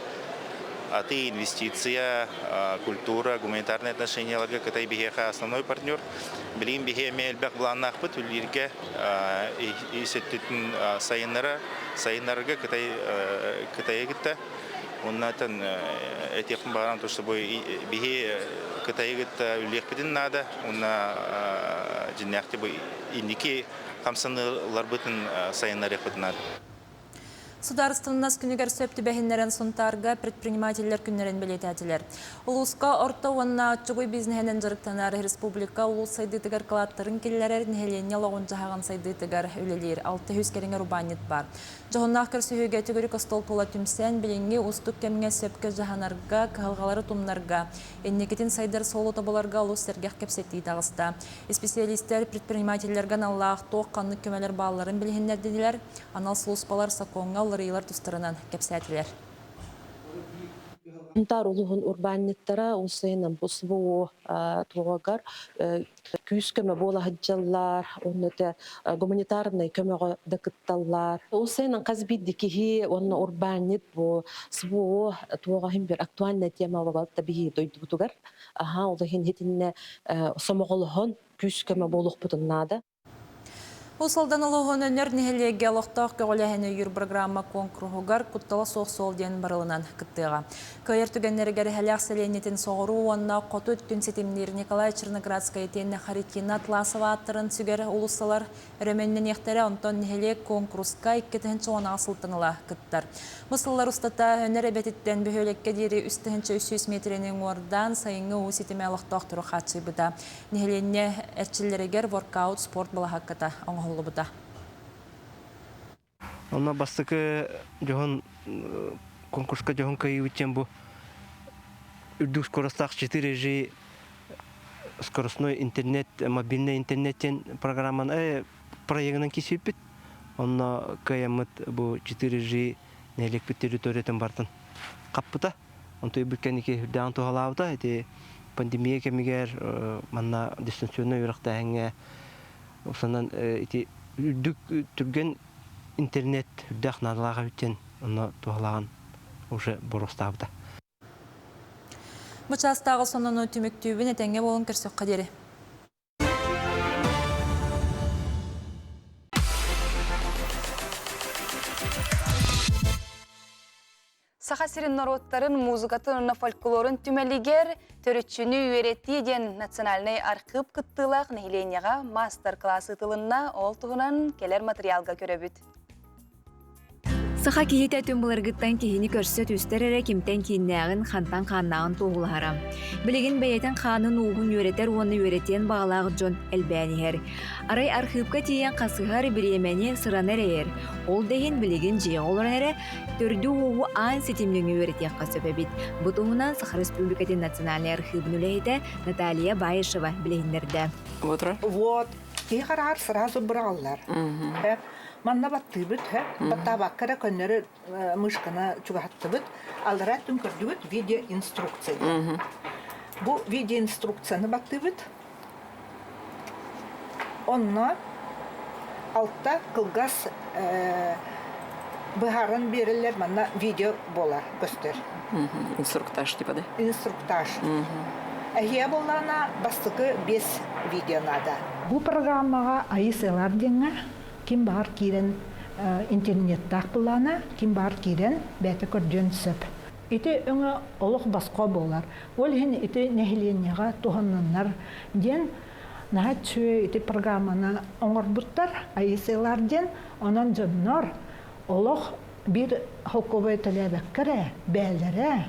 атыы инвестиция, культура, гуманитарные отношенияларга Кытай биһиэхэ основной партнер. Билигин биһи эмиэ элбэх былааннаахпыт үлэлииргэ ис өттүтүн сайыннара, сайыннарарга Кытай Кытайы кытта. Оннуттан этиэхпин баҕарам то, чтобы биһи Кытайы кытта үлэлиэхпитин наада. Уонна дьиннээхти бу инники хамсаныыларбытын сайыннарыахпытын наада. Судаарыстыбаннас күнүгэр сөп түбэһиннэрэн Сунтаарга предпринимателлэр күннэрин бэлиэтээтилэр. Улууска орто уонна оччугуй бизнеһинэн дьарыктанар республика улуус сайдыытыгар кылааттарын киллэрэр нэһилиэнньэ олоҕун-дьаһаҕын сайдыытыгар үлэлиир 600 кэриҥэ урбаанньыт баар. Дьоһуннаах көрсүһүүгэ төгүрүк остуол тула түмсэн, билиҥҥи уустук кэмҥэ сөпкө дьаһанарга, кыһалҕалары тумнарга, инникитин сайдар суолу тобуларга олус сэргэх кэпсэтии таҕыста. Исписэлиистэр предпринимателлэргэ аналлаах туох ханнык көмөлөр баалларын билиһиннэрдилэр, анал сулууспалар сокуоҥҥа уларыйыылар тустарынан кэпсээтилэр. Сунтаар улууһун урбаанньыттара улсайынан бу СВО туһугар күүс-көмө буола сылдьаллар, уонна это гуманитарнай көмөҕө да кытталлар. Улсайынан хас биирдии киһи уонна урбаанньыт бу СВО туоҕа иһин бир актуальная тема буолбатта биһи дойдубутугар. Аха, ол иһин итиннэ сомоҕолоһон күүс-көмө буолуохпутун наада. Уус Алдан улууһун Өнөр нэһилиэгэ олохтоох көҕүлээһини өйүүр программа куонкуруһугар Куттала суох суол диэн барылынан кыттыаҕа. Кыайар түгэннэригэр Эһэлээх сэлиэнньэтин соҕуруу уонна хоту өттүн ситимниир Николай Черноградскай итиэннэ Харитина Атласова ааттарын сүгэр уулуссалар өрөмүөннэниэхтэрэ, онтон нэһилиэк куонкуруска 2018 сылтан ыла кыттар. Бу сыллар устата Өнөр эбэтиттэн бөһүөлэккэ диэри 3300 миэтэрэни уҥуордаан сайыҥҥы уу ситимэ олохтоохтору хааччыйбыта. Нэһилиэнньэ эрчиллэригэр воркаут спорт балаһаакката оҥоһуллубута. Онно бастакы дьоһун конкурска дьоһун кыайыыбыт диэн бу үрдүк скоростаах 4G скоростной интернет, мобильный интернет диэн программаны проегынан кисиппит. Онно кыайаммыт бу 4G нэһилиэкпит территориятын бартын хаппыта. Онто үбүт кэнники үрдээҕин туһалаабыта. Ити пандемия кэмигэр манна дистанционнай үөрэхтээһиҥҥэ усанан ити үрдүк түргэн интернет үрдээх наадалаах эбит диэн онно туһалааҕын уже боруостаабыта. Бу чаастааҕы сонуну түмүктүүбүн этэҥҥэ буолун көрсөххө диэри. Саха сирин норуоттарын музыкатын уонна фольклорун түмэлигэр төрүччүнү үөрэтии диэн национальнай архыып кыттыылаах нэһилиэнньэҕэ маастар-кылаас ыытылынна. Ол туһунан кэлэр материалга көрөбүт. Саха киһитэ түн былыргыттан киһини көрсө түстэр эрэ кимтэн кииннээҕин, хантан хааннааҕын туоһулаһара. Билигин бэйэтин хаанын ууһун үөрэтэр уонна үөрэтиэн баҕалаах дьон элбээн иһэр. Арай архыыпка тиийэн хасыһар бириэмэни сыраны эрэйэр. Ол да иһин билигин дьиэҕэ олорон эрэ төрдү-ууһу аан ситимнэҥи үөрэтиэххэ сөп эбит. Бу туһунан Саха Республикатын национальнай архыыбын үлэһитэ Наталья Баишева билиһиннэрдэ. Вот, киһи хараҕар сразу быраҕаллар. Манна баттыыбыт, баттаабакка эрэ көннөрү мышканы чугаһаттыбыт. Аллараа өттүн көрдүгүт видеоинструкция. Бу видеоинструкцияны баттыыбыт. Онно алта кылгас быһааран биэрэллэр манна видео буолар көстөр. Инструктаж типа да? Инструктаж. Эһиэ буоллаҕына бастакы 5 видео наада. Бу программаҕа АИСЛар диэҥҥэ ким баҕар киирэн интернеттаах былаана, ким баҕар киирэн бэйэтэ көрдүөн сөп. Ити өҥө олох босхо буолар. Ол иһин ити нэһилиэнньэҕэ туһанныннар диэн наһаа үчүгэй ити программаны оҥорбуттар АИСЛар диэн. Онон дьоннор олох биир холкуобай төлөөбөккө эрэ бэйэлэрэ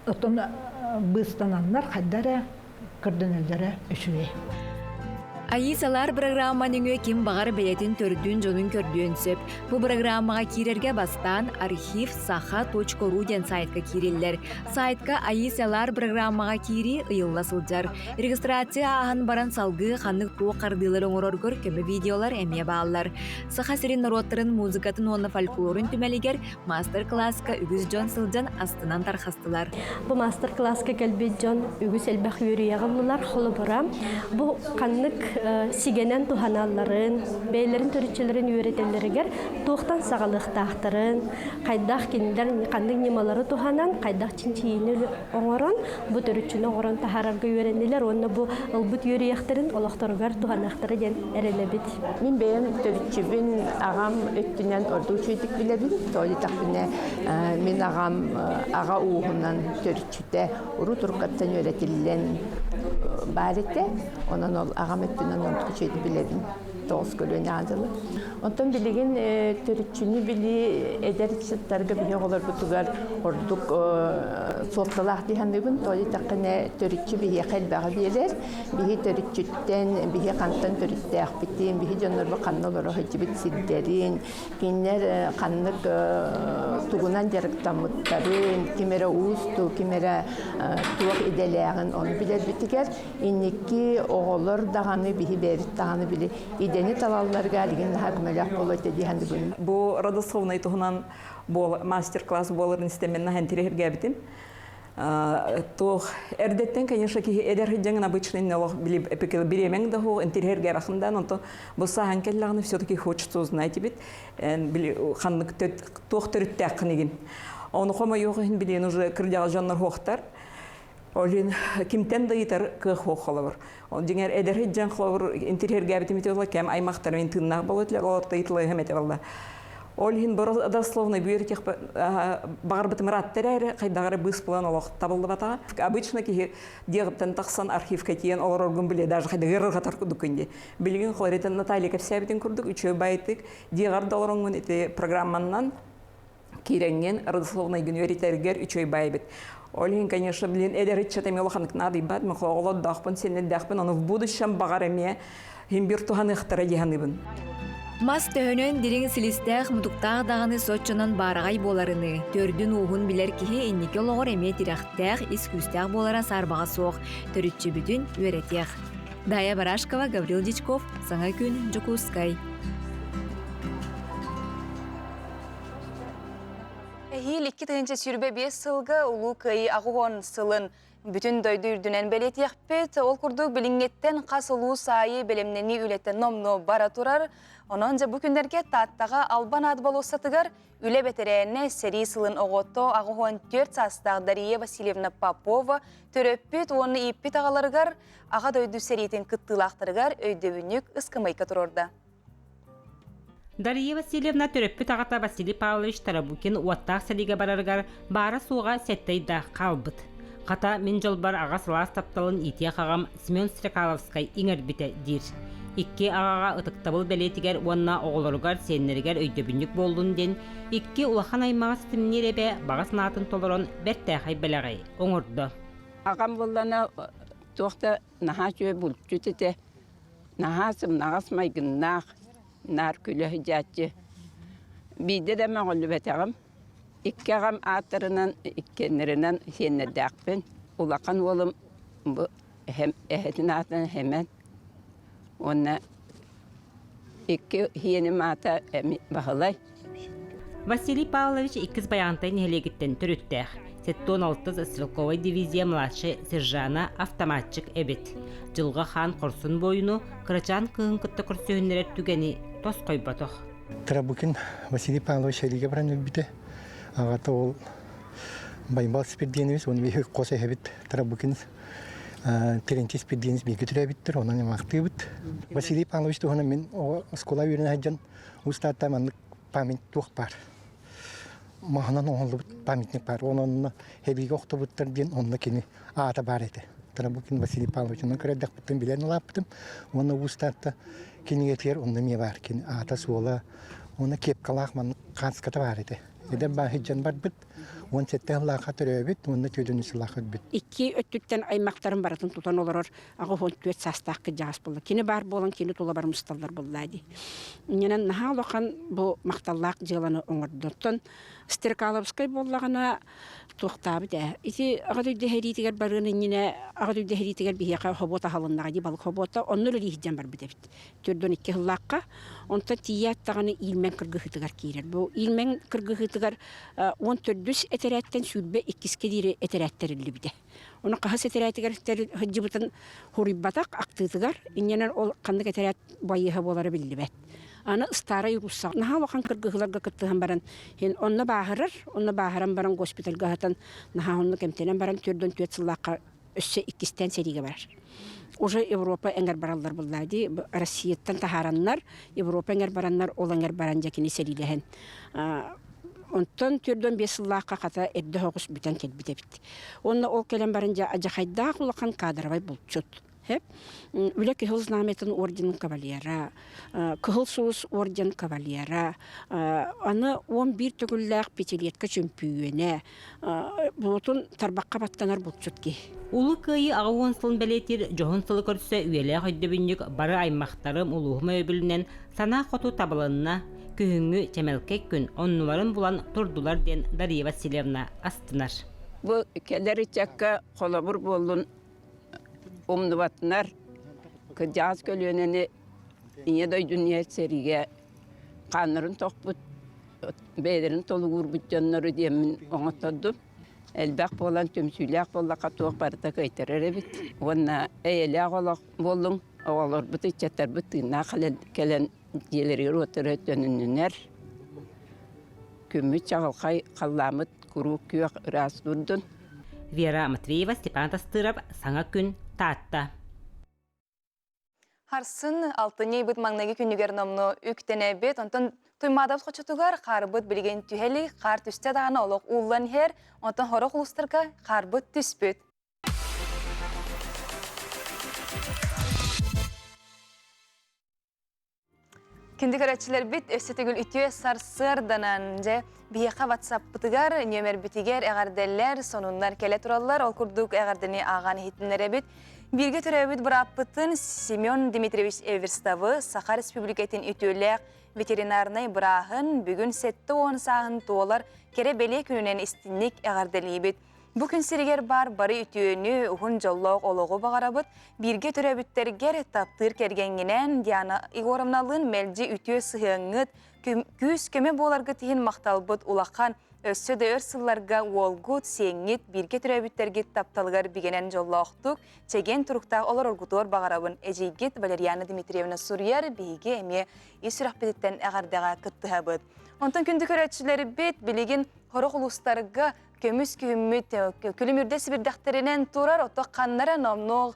оттон быыстананнар хайда эрэ көрдөнөллөрө үчүгэй. Айыы-Салаар бырагыраама нөҥүө ким баҕар бэйэтин төрдүн дьонун көрдүөн сөп. Бу бырагыраамаҕа киирэргэ бастаан архив саха.ру диэн сайтка киириллэр. Сайтка Айыы-Салаар бырагыраамаҕа киирии ыйылла сылдьар. Регистрация ааһан баран салгыы ханнык туох хардыылары оҥороргор көмө видеолар эмиэ бааллар. Саха сирин норуоттарын музыкатын уонна фольклорун түмэлигэр Мастер-класска үгүс дьон сылдьан астынан тархастылар. Бу мастер-класска кэлбит дьон үгүс элбэх үөрүйэҕи ыллылар. Холобура, бу ханнык сигэнэн туһаналларын, бэйэлэрин төрүччүлэрин үөрэтэллэригэр туохтан саҕалыахтаахтарын, хайдах кинилэр ханнык ньымалары туһанан, хайдах чинчийиини оҥорон, бу төрүччүнү оҥорон таһаарарга үөрэннилэр уонна бу ылбыт үөрүйэхтэрин олохторугар туһаныахтара диэн эрэнэбит. Мин бэйэм төрүччүбүн аҕам өттүнэн ордук үчүгэйдик билэбин. Тоҕо диэтэхпинэ, мин аҕам аҕа ууһунан төрүччүтэ урут уруккаттан үөрэтиллэн баар этэ. Онон ол аҕам өттүнэн ордук үчүгэйдик билэбин. Тоҕус көлүөнэ аадылы. Онтон билигин төрүччүнү билии эдэр ыччаттарга биһи оҕолорбутугар ордук суолталаах дии саныыбын. Тоҕо диэтэххинэ, төрүччү биһиэхэ элбэҕи биэрэр. Биһи төрүччүттэн, биһи хантан төрүттээхпитин, биһи дьоннорбут ханна олоро сылдьыбыт сирдэрин, кинилэр ханнык тугунан дьарыктаммыттарын, ким эрэ уус дуу, ким эрэ туох идэлээҕин ону билэрбитигэр инники оҕолор даҕаны биһи бэйэбит даҕаны били идэни талалларыгар билигин наһаа көмөлөөх буолуо этэ дии саныыбын. Бу родословнай туһунан мастер-класс буоларын истэммин наһаа интириэһиргээбитим. Туох эрдэттэн, конечно, киһи эдэр сылдьаҥын обычно олох бириэмэҥ да суох интириэһиргээбэхин онтон бу сааһан кэллэҕинэ все-таки хочется узнать бит били ханнык туох төрүттээххин игин. Ону хомойуох иһин билиэн уже кырдьаҕас дьоннор суохтар. Ол иһин кимтэн да ыйытар кыах суох холобур. Ол дьиҥэр эдэр сылдьан холобур интириэһиргээбитим ити буолла кэм аймахтарым тыыннаах буолуо этилэр олорто ыйытылыһым этэ буолла. Ол иһин дословно бүөрүтэх баҕарбытым ыраатта эрээри хайдах эрэ быыс булан олох табыллыбатаҕа. Обычно киһи диэҕиттэн тахсан архивка тиийэн олороргун биле даже хайда ыарырҕатар курдуккун дии. Билигин холоритен Наталья кэпсээбитин курдук үчүгэй байтык диэҕэр да олороҥҥун ити программаннан киирэҥҥин родословнайгын үөрэтэргэр үчүгэй бай эбит. Ол иһин, конечно, блин, эдэр ыччат эмиэ улаханнык наадыйбат, мен оҕолордоохпун, сиэннэрдээхпин, ону в будущем баҕар эмиэ иһин бир туһаныахтара дии саныыбын. Мас төһөнөн дириҥ силистээх мутуктаах даҕаны соччонон баараҕай буоларыныы, төрдүн-ууһун билэр киһи инники олоҕор эмиэ тирэхтээх, ис күүстээх буолара саарбаҕа суох. Төрүччүбүтүн үөрэтиэх. Дая Барашкова, Гаврил Дичков, Саҥа күн, Дьокуускай. Эһиил 2025 сылга Улуу Кыайыы 80 сылын бүтүн дойду үрдүнэн бэлиэтиэхпит. Ол курдук билиҥҥиттэн хас улуус аайы бэлэмнэнии үлэтэ номнуо бара турар. Онон дьэ бу күннэргэ Тааттаҕа Албан аат болуоссатыгар үлэ бэтэрээнэ сэрии сылын оҕото 84 саастаах Дария Васильевна Попова төрөппүт уонна ииппит аҕаларыгар Аҕа дойду сэриитин кыттыылаахтарыгар өйдөбүнньүк ыскамыайка туруорда. Дария Васильевна төрөппүт аҕата Василий Павлович Тарабукин уоттаах сэриигэ барарыгар баара-суоҕа сэттэ ыйдаах хаалбыт. Хата, мин дьолбор аҕа сылаас тапталын иитиэх аҕам Семен Стрекаловскай иҥэрбитэ диир. Икки аҕаҕа ытыктабыл бэлиэтигэр уонна оҕолоругар, сиэннэригэр өйдөбүнньүк буоллун диэн икки улахан аймаҕы ситимниир эбэ баҕа санаатын толорон бэртээхэй бэлэҕи оҥордо. Аҕам буоллана туох да наһаа үчүгэй булчут этэ, наһаа сымнаҕас майгыннаах, наар күлэ сылдьааччы. Биирдэ да мөҕүллүбэтэҕим. Икки аҕам ааттарынан иккиэннэринэн сиэннэрдээхпин. Улахан уолум бу эһэм эһэтин аатынан Сэмэн уонна икки сиэним аата эми Баһылай. Василий Павлович Иккис Байаҕантай нэһилиэгиттэн төрүттээх. 76 стрелковай дивизия младшай сержана автоматчик эбит. Дьылҕа хаан хорсун буойуну кырачаан кыыһын кытта көрсүһүннэрэр түгэни тосхойботох. Трабукин Василий Павлович сэриигэ баран өлбүтэ. Аҕата ол Байбал Спирдинович, уонна биһиги хос эһэбит Трабукин Терентий Спирдинович бииргэ төрөөбүттэр, онон ымаахтыыбыт. Василий Павлович туһунан мин оҕо оскуола үөрэнэ сылдьан устаатта маннык память туох баар. Маһынан оҥоһуллубут памятник баар. Онон эбиигэ охтубуттар диэн онно кини аата баар этэ. Трабукин Василий Павлович онон көрөрдөхпүттэн билэн улааппытым. Уонна устаатта кинигэтигэр онно эмиэ баар кини аата-суола уонна кепкалаах маннык хааската баар этэ. Эдэр бааһыдьан барбыт, 17 сыллаахха төрөөбүт уонна 4 сыллаах өлбүт. Икки өттүттэн аймахтарын барытын тутан олорор 84 саастаах кырдьаҕас буолла. Кини баар буолан кини тула бар мусталлар буолла дии. Иннинэн наһаа улахан бу махталлаах дьыаланы оҥордо. Оттон Стрекаловскай буоллаҕына туохтаабыт ээ. Ити Аҕа дойду сэриитигэр барыан иннинэ Аҕа дойду сэриитигэр биһиэхэ хобуот аһылыннаҕа дии балык хобуота онно үлэлииһдьэн барбыт эбит. 42 сыллаахха. Онтон тиийээт даҕаны Иилмэн кыргыһыытыгар киирэр. Бу Иилмэн кыргыһыытыгар 14 этэрээттэн 22-скэ диэри этэрээт тэриллибитэ. Ону хаһыс этэрээтигэр сылдьыбытын хуруйбатах актыытыгар инньэнэн ол ханнык этэрээт байыаһа буолара биллибэт. Аны Старай Русса наһаа улахан кыргыһыыларга кыттыһан баран онно бааһырар, онно бааһыран баран госпитальга сытан наһаа оннук эмтэнэн баран 44 сыллаахха өссө иккистээн сэриигэ барар. Уже Европа эҥэр бараллар буллаа дии Россияттан таһаараннар Европа эҥэр бараннар ол эҥэр баран дьэ кини сэриилэһэн онтон 45 сыллаахха хата эрдэ соҕус бүтэн кэлбит эбит. Уонна ол кэлэн баран дьэ адьахайдаах улахан кадровай булчут. Үлэ Кыһыл Знамятын орденын кавалера, Кыһыл Сулус орден кавалера, аны 11 төгүллээх пятилетка чөмпүйүөнэ, Буотун тарбахха баттанар булчут киһи. Улуу Кыайыы 80 сылын бэлиэтиир дьоһун сылы көрсө үйэлээх өйдөбүнньүк бары аймахтарым улууһум өйөбүлүнэн санаа хоту табылынна, күһүҥҥү чэмэлкэй күн оннуларын булан турдулар диэн Дария Васильевна астынар. Бу кэлэр ыччакка холобур буоллун умнубатынар кырдьаҕас көлүөнэни Ийэ дойдуну сэриигэ хааннарын тохпут бэйэлэрин толугуурбут дьоннору диэммин оҥоттордум. Элбэх буолан түмсүүлээх буоллахха туох барыта кыайтарар эбит. Уонна эйэлээх олох буоллуҥ, оҕолорбут, ыччаттарбыт тыыннаах кэлэн дьиэлэригэр-уоттарыгар төнүннүнэр. Күммүт чаҕылхай, халлааммыт куруук күөх ыраас турдун. Вера Матвеева, Степан Тастыров, Саҥа күн, Таатта. Харсын алтынньы ыйбыт маҥнайгы күнүгэр номнуо үктэнэбит. Онтон Туймаадабыт хочотугар хаарбыт билигин түһэ хаар түстэ даҕаны олох ууллан иһэр. Онтон сорох улуустарга хаарбыт түспүт. Күндү көрөөччүлэрбит өссө төгүл үтүө сарсыарданан дьэ биһиэхэ WhatsApp-пытыгар, нүөмэрбитигэр эҕэрдэлэр, сонуннар кэлэ тураллар. Ол курдук эҕэрдэни ааҕан иһитиннэрэбит. Бииргэ төрөөбүт бырааппытын Семен Дмитриевич Эверстовы Саха Республикатын үтүөлээх ветеринарнай бырааһын бүгүн 70 сааһын туолар кэрэ бэлиэ күнүнэн истинник эҕэрдэлиибит. Бу күн сиригэр баар бары үтүөнү, уһун дьоллоох олоҕу баҕарабыт. Бииргэ төрөөбүттэргэр таптыыр кэргэҥҥинэн Диана Егоровналыын мэлдьи үтүө сыһыаҥҥыт, күүс-көмө буоларгыт иһин махталбыт улахан. Өссө да өр сылларга уолгут, сиэҥҥит, бииргэ төрөөбүттэргит тапталыгар бигэнэн дьоллоохтук, чэгиэн туруктаах олороргутугар баҕарабын. Эдьиийгит Валерьяна Дмитриевна суруйар, биһиги эмиэ ис сүрэхпититтэн эҕэрдэҕэ кыттыһабыт. Онтон күндү көрөөччүлэрбит билигин Сорох улуустарга көмүс күһүммүт күлүмүрдэ сибирдэхтэринэн турар, ото ханнара номнуо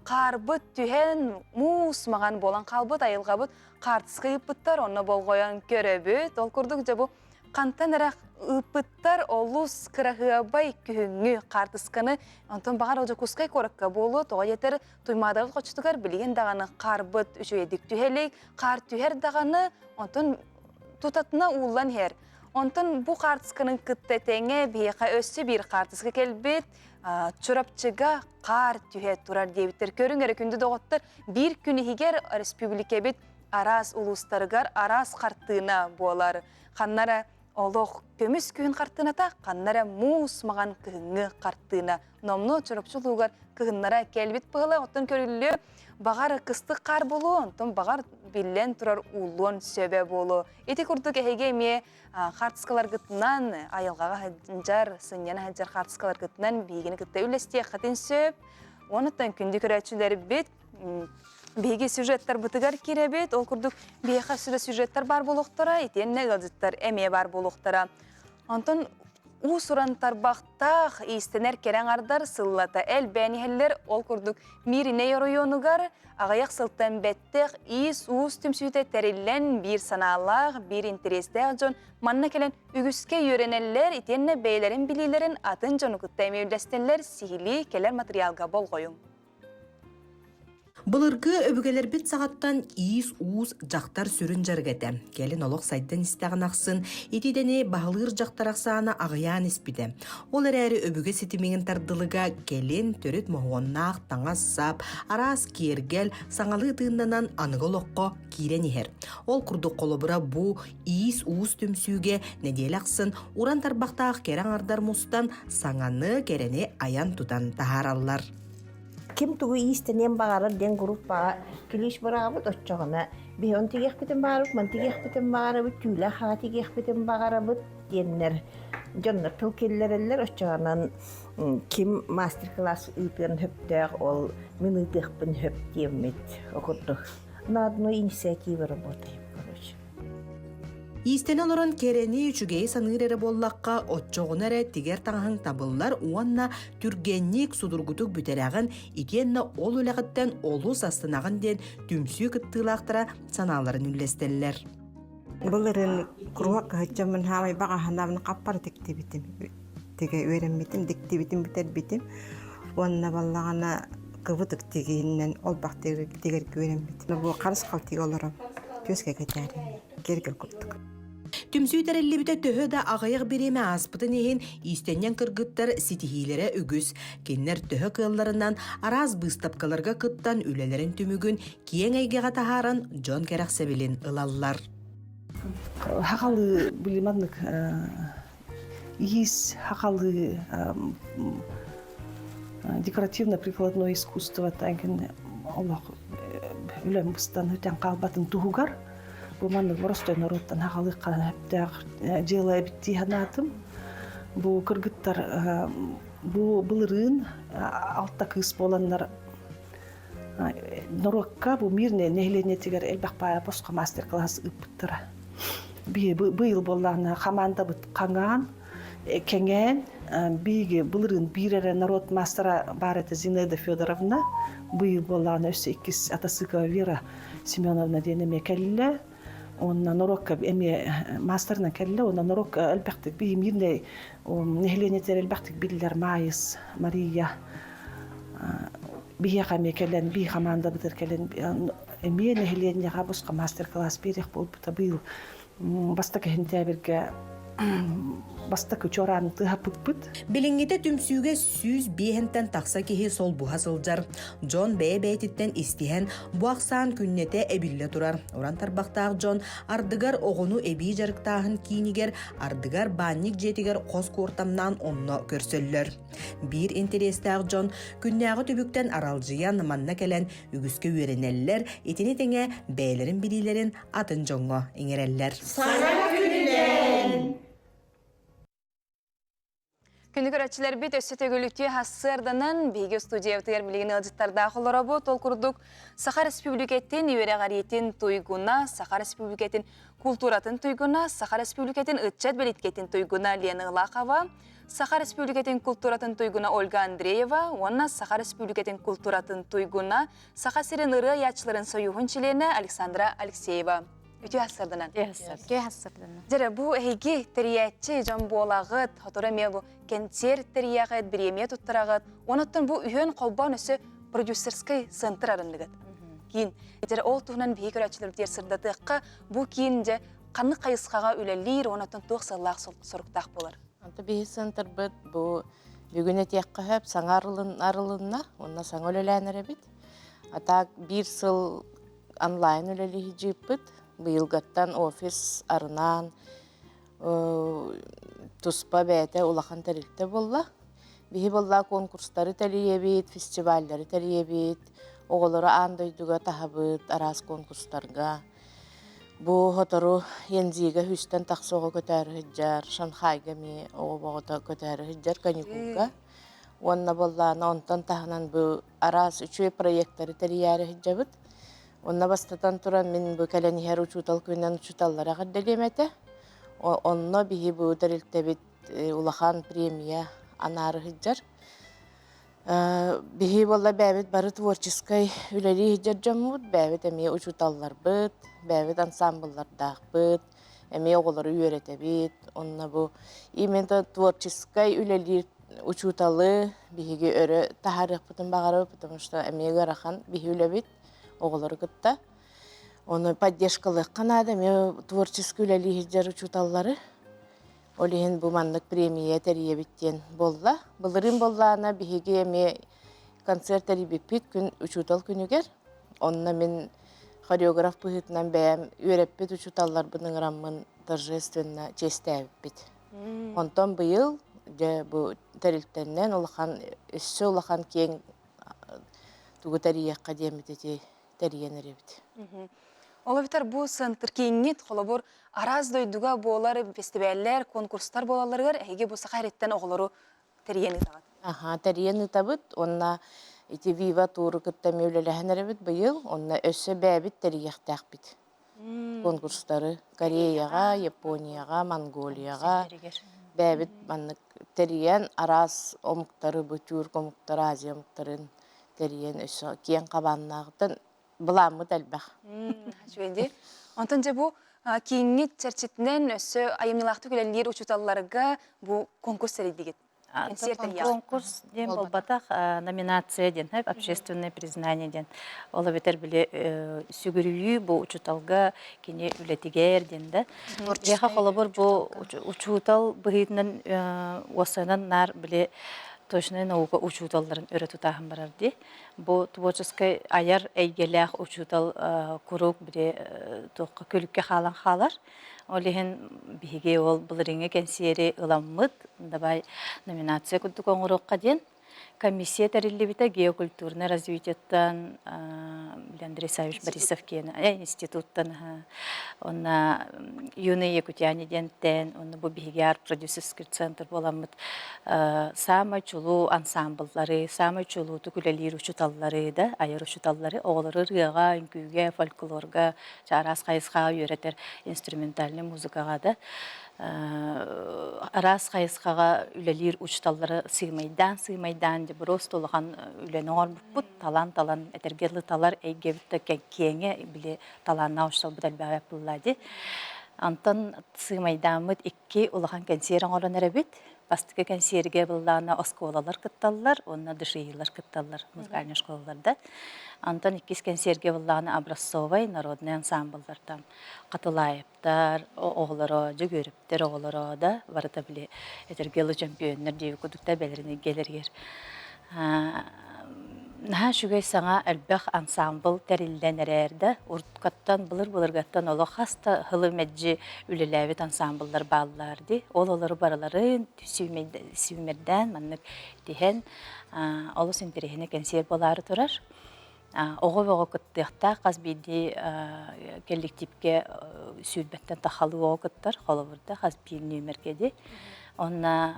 хаарбыт түһэн муус маҕан буолан хаалбыт айылҕабыт хаартыска ыыппыттар, онно болҕойон көрөбүт. Ол курдук дьэ бу хантан эрэ ыыппыттар олус кыраһыабай күһүҥҥү хаартысканы онтон баҕар Дьокуускай куоракка буолуо, тоҕо диэтэр Туймаадабыт хочотугар билигин даҕаны хаарбыт үчүгэйдик түһэ илик, хаар түһэр даҕаны, онтон тутатына ууллан иһэр. Онтон бу хаартысканы кытта тэҥэ биһиэхэ өссө биир хаартыска кэлбит. Чурапчыга хаар түһэ турар диэбиттэр. Көрүҥ эрэ күндү доҕоттор, биир күн иһигэр республикабит араас улуустарыгар араас хартыына буолар. Ханна эрэ олох көмүс күһүн хартыыната, ханна эрэ муус маҕан кыһыҥҥы хартыына. Номнуо Чурапчы улуугар кыһыннара кэлбит быһыла, оттон көрүллүө баҕар кыстык хаар буолуо, онтон баҕар биллэн турар ууллуон сөбө буолуо. Ити курдук эһиги эмиэ хаартыскаларгытынан айылҕаҕа сылдьар, сынньана сылдьар хаартыскаларгытынан биһигини кытта үллэстиэххитин сөп. Онуттан күндү көрөөччүлэрбит биһиги сюжеттарбытыгар киирэбит. Ол курдук биһиэхэ сүрэ сюжеттар баар буолуохтара, итиэннэ ыалдьыттар эмиэ баар буолуохтара. Онтон уус-уран тарбахтаах иистэнэр кэрэ аҥардар сыллата элбээн иһэллэр. Ол курдук Мииринэй оройуонугар аҕыйах сылтан бэттэх иис-уус түмсүүтэ тэриллэн биир санаалаах, биир интэриэстээх дьон манна кэлэн үгүскэ үөрэнэллэр, итиэннэ бэйэлэрин билиилэрин атын дьону кытта эмиэ үллэстэллэр, сиһилии кэлэр матырыйаалга болҕойуҥ. Былыргы өбүгэлэрбит саҕаттан иис-уус дьахтар сүрүн дьарыга этэ. Кэлин олох сайдан истэҕин ахсын ити идэни баһылыыр дьахтар ахсаана аҕыйаан испитэ. Ол эрээри өбүгэ ситимигин тардылыга кэлин төрүт моһуоннаах таҥас-сап, араас киэргэл, саҥалыы тыыннанан аныгы олоххо киирэн иһэр. Ол курдук холобура бу иис-уус түмсүүгэ нэдиэлэ ахсын уран тарбахтаах кэрэ аҥардар мустан саҥаны, кэрэни айан-тутан таһаараллар. Ким тугу иистэниэн баҕарар диэн группаҕа килииш быраҕабыт оччоҕуна биһи он тигиэхпитин баҕарабыт, ман тигиэхпитин баҕарабыт, түүлээх хаҕа тигиэхпитин баҕарабыт диэннэр дьоннор тыл киллэрэллэр оччоҕунан ким мастер-класс ыытыан сөптөөх ол мин ыытыахпын сөп диэммит курдук на одной инициативе работаем короче Иистэнэ олорон кэрэни, үчүгэйи саныыр эрэ буоллахха, оччоҕуна эрэ тигэр таҥаһыҥ табыллар уонна түргэнник, судургутук бүтэрэҕин, итиэннэ ол үлэҕиттэн олус астынаҕын диэн түмсүү кыттыылаахтара санааларын үллэстэллэр. Былырыын куруһуок кыһыччаммын хаамай баҕаһанабын хаппар тиктибитим. Тигэ үөрэммитим, диктибитим, бүтэрбитим. Уонна баллаҕана кыбытык тигииннэн олбах тигэргэ үөрэммитим. Бу харыс халтыга олором. Түөскэ кэтээрим. Кергел курдук. Түмсүү тэриллибитэ төһө да аҕыйах бириэмэ ааспытын иһин, иистэнньэҥ кыргыттар ситиһиилэрэ үгүс. Кинилэр төһө кыалларынан араас быыстапкаларга кыттан үлэлэрин түмүгүн киэҥ эйгэҕэ таһааран дьон кэрэхсэбилин ылаллар. Хахалы билиманнык иис хахалы декоративно-прикладное искусство таҥкин олох үлэм быстан үтэн хаалбатын туһугар бу маннык боростой норуоттан хахалыахха сөптөөх дьыала эбит дии санаатым. Бу кыргыттар бу былырыын алта кыыс буоланнар норуокка бу мирное нэһилиэнньэтигэр элбэх баайа босхо мастер-класс ыыппыттара. Быйыл буоллаҕына хамаандабыт хаҥаан, кэҥээн, биһиги былырыын биир эрэ народ маастара баар этэ Зинаида Федоровна, быйыл буоллаҕына өссө иккис Атасыкова Вера Семеновна диэн эмиэ кэллэ. Уонна норуокка эмиэ маастарынан кэллэ, уонна норуокка элбэхтик биһи мирнэй нэһилиэнньэтигэр элбэхтик биллэр Маайыс, Мария биһиэхэ эмиэ кэлэн, бии хамаандабытыгар кэлэн эмиэ нэһилиэнньэҕэ босхо мастер-класс биэриэх буолбута быйыл бастакы сентябрьгэ бастакы чуорааны тыаһаппыппыт. Билиҥҥитэ түмсүүгэ 105-тэн тахса киһи солбуһа сылдьар. Дьон бэйэ-бэйэтиттэн истиһэн, бу ахсаан күннэтэ эбиллэ турар. Уран тарбахтаах дьон ардыгар оҕону эбии дьарыктааһын киинигэр, ардыгар баанньык дьиэтигэр хос куортамнаан онно көрсөллөр. Биир интэриэстээх дьон күннээҕи түбүктэн аралдьыйан манна кэлэн үгүскэ үөрэнэллэр, итини тэҥэ бэйэлэрин билиилэрин атын дьоҥҥо иҥэрэллэр. Саҥа күнүнэн! Күнү көрөөччүлэрбит өссө төгүл үтүө сарсыарданан биһиги студиябытыгар билигин ыалдьыттардаах олоробут. Ол курдук Саха Республикатын үөрэҕириитин туйгуна, Саха Республикатын култууратын туйгуна, Саха Республикатын ыччат бэлиткэтин туйгуна Лена Ылахова, Саха Республикатын култууратын туйгуна Ольга Андреева уонна Саха Республикатын култууратын туйгуна, Саха сирин ырыа айааччыларын союһун чилиэнэ Александра Алексеева. Үтүө сарсыарданан. Үтүө сарсыарданан. Дьэрэ, бу эһиги тэрийээччи дьон буолаҕыт, сотору эмиэ бу кэнсиэр тэрийэҕит, бириэмийэ туттараҕыт. Онон бу үһүөн холбоон өссө продюсерскай центр арынныгыт. Киин. Дьэрэ, ол туһунан биһиги көрөөччүлэрбитигэр сырдатыахха, бу киин дьэ ханнык хайысхаҕа үлэлиир, онон туох сыаллаах соруктаах буолар? Онто биһи центрбыт бу бүгүн этиэххэ сөп саҥа арылынна, уонна саҥа үлэлээн эрэбит. А так биир сыл онлайн үлэлии дьииппит. Быйылгаттан офис арынаан туспа бэйэтэ улахан тэрилтэ буолла. Биһи буолла конкурстары тэрийэбит, фестиваллары тэрийэбит, оҕолору аан дойдуга таһабыт араас конкурстарга. Бу сотору Янзига үстэн тахса оҕо көтөөрү сылдьар, Шанхайга эмиэ оҕо оҕото көтөөрү сылдьар каникулга. Уонна буоллаана онтон таһынан бу араас үчүгэй проектары тэрийээри сылдьабыт. Онно бастатан туран мин бу кэлэн иһэр учуутал күнүнэн учууталлары эҕэрдэлиэм этэ. Онно биһи бу тэрилтэбит улахан премия анаары сылдьар. Биһи буолла бэйэбит бары творческай үлэлии сылдьар дьоммут, бэйэбит эмиэ учууталларбыт, бэйэбит ансамбллардаахпыт, эмиэ оҕолору үөрэтэбит. Онно бу именно творческай үлэлиир учууталы биһиги өрө таһаарыахпытын баҕарабыт, потому что эмиэ ыарахан биһи үлэбит оҕолору кытта. Ону поддержкалыахха наада эмиэ творческий үлэлии сылдьар учууталлары. Ол иһин бу маннык премия тэрийэбит диэн буолла. Былырыын буоллаҕына биһиги эмиэ концерт тэрийбиппит күн учуутал күнүгэр. Онно мин хореограф быһыытынан бэйэм үөрэппит учууталларбын ыҥыраммын торжественно чиэстээбиппит. Онтон быйыл дьэ бу тэрилтэннэн улахан өссө улахан киэҥ тугу тэрийиэххэ диэммит ити тэрийэн эрэбит. Ол эбэтэр бу центр кииҥҥит холобур араас дойдуга буолар фестиваллэр, конкурстар буолалларыгар эһиги бу саха эриттэн оҕолору тэрийэн ыытаҕыт. Аха, тэрийэн ыытабыт уонна ити Вива тууру кытта эмиэ үлэлэһэн эрэбит быйыл. Онно өссө бэйэбит тэрийиэхтээхпит. Конкурстары Кореяҕа, Японияҕа, Монголияҕа бэйэбит маннык тэрийэн араас омуктары, бу тюрк омуктары, Азия омуктарын тэрийэн өссө киэҥ хабааннааҕыттан былааммыт элбэх. Үчүгэй Онтон дьэ бу кииҥҥит чэрчитинэн өссө айымньылаахтык үлэлиир учууталларга бу конкурс тэрийдигит. Конкурс диэн буолбатах, номинация диэн, общественное признание диэн. Ол эбэтэр били сүгүрүйүү бу учууталга кини үлэтигэр диэн да. Миэхэ холобур бу учуутал быһыытынан уоссайынан наар били точнай наука учууталларын өрө тутааһын барар дии. Бу творческай айар эйгэлээх учуутал куруук били туохха күлүккэ хаалан хаалар. Ол иһин биһиги ол былырыыҥҥы кэнсиэри ыламмыт, давай номинация курдук оҥоруохха диэн комиссия тэриллибитэ геокультурное развитиеттан Андрей Савич Борисов киэн институттан онно юные якутяне диэнтэн онно бу биһиги арт продюсерский центр буоламмыт саамай чулуу ансамбллары, саамай чулуутук үлэлиир учууталлары да, айар учууталлары, оҕолору ырыаҕа, үҥкүүгэ, фольклорга, араас хайысхаҕа үөрэтэр инструментальнай музыкаҕа да араас хайысхаҕа үлэлиир учууталлары сыымайдаан сыымайдаан дьэ просто улахан үлэни оҥорбуппут талан-талан этэргэ дылы талар эйгэбит да киэҥэ били талааннаах учууталбыт элбэҕэ буолла дии Онтон сыымайдааммыт икки улахан кэнсиэр оҥорон эрэбит. Бастакы кэнсиэргэ быллаана оскуолалар кытталлар уонна ДШИ-лар кытталлар музыкальнай школаларда. Онтон иккис кэнсиэргэ быллаана образцовай народнай ансамбллартан Хатылаевтар оҕолоро, Дьөгүөрүптэр оҕолоро да барыта били этэргэ дылы чөмпүйүөннэр диэбит курдук да бэлэрин эйгэлэригэр Наһаа үчүгэй саҥа элбэх ансаамбыл тэриллэн эрээр да, уруккаттан былыр-былыргаттан олох хас да сылы мэлдьи үлэлээбит ансаамбыллар бааллар дии. Ол олору барыларын сүүмэрдээн маннык тиһэн олус интэриэһинэй кэнсиэр буолаары турар. Оҕо бөҕө кыттыахтаах хас биирдии кэлликтиипкэ сүүрбэттэн тахалыы оҕо кыттар, холобурда хас биир нүөмэргэ дии. Онно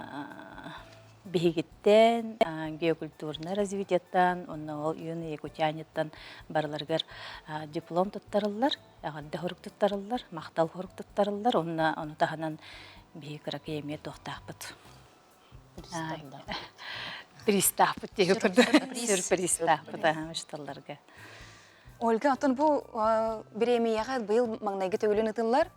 Биһигиттэн, геокультурнай развитиеттан, онно ол юный якутянеттан барыларыгар диплом туттарыллар, эҕэрдэ хорук туттарыллар, махтал хорук туттарыллар, онно ону таһынан биһи кыракый эмиэ туохтаахпыт. Приставпыт диэки курдук. Сюрпризтаахпыт учууталларга. Ольга, оттон бу бириэмийэҕэ быйыл маҥнайгы төгүлүн ытыллар.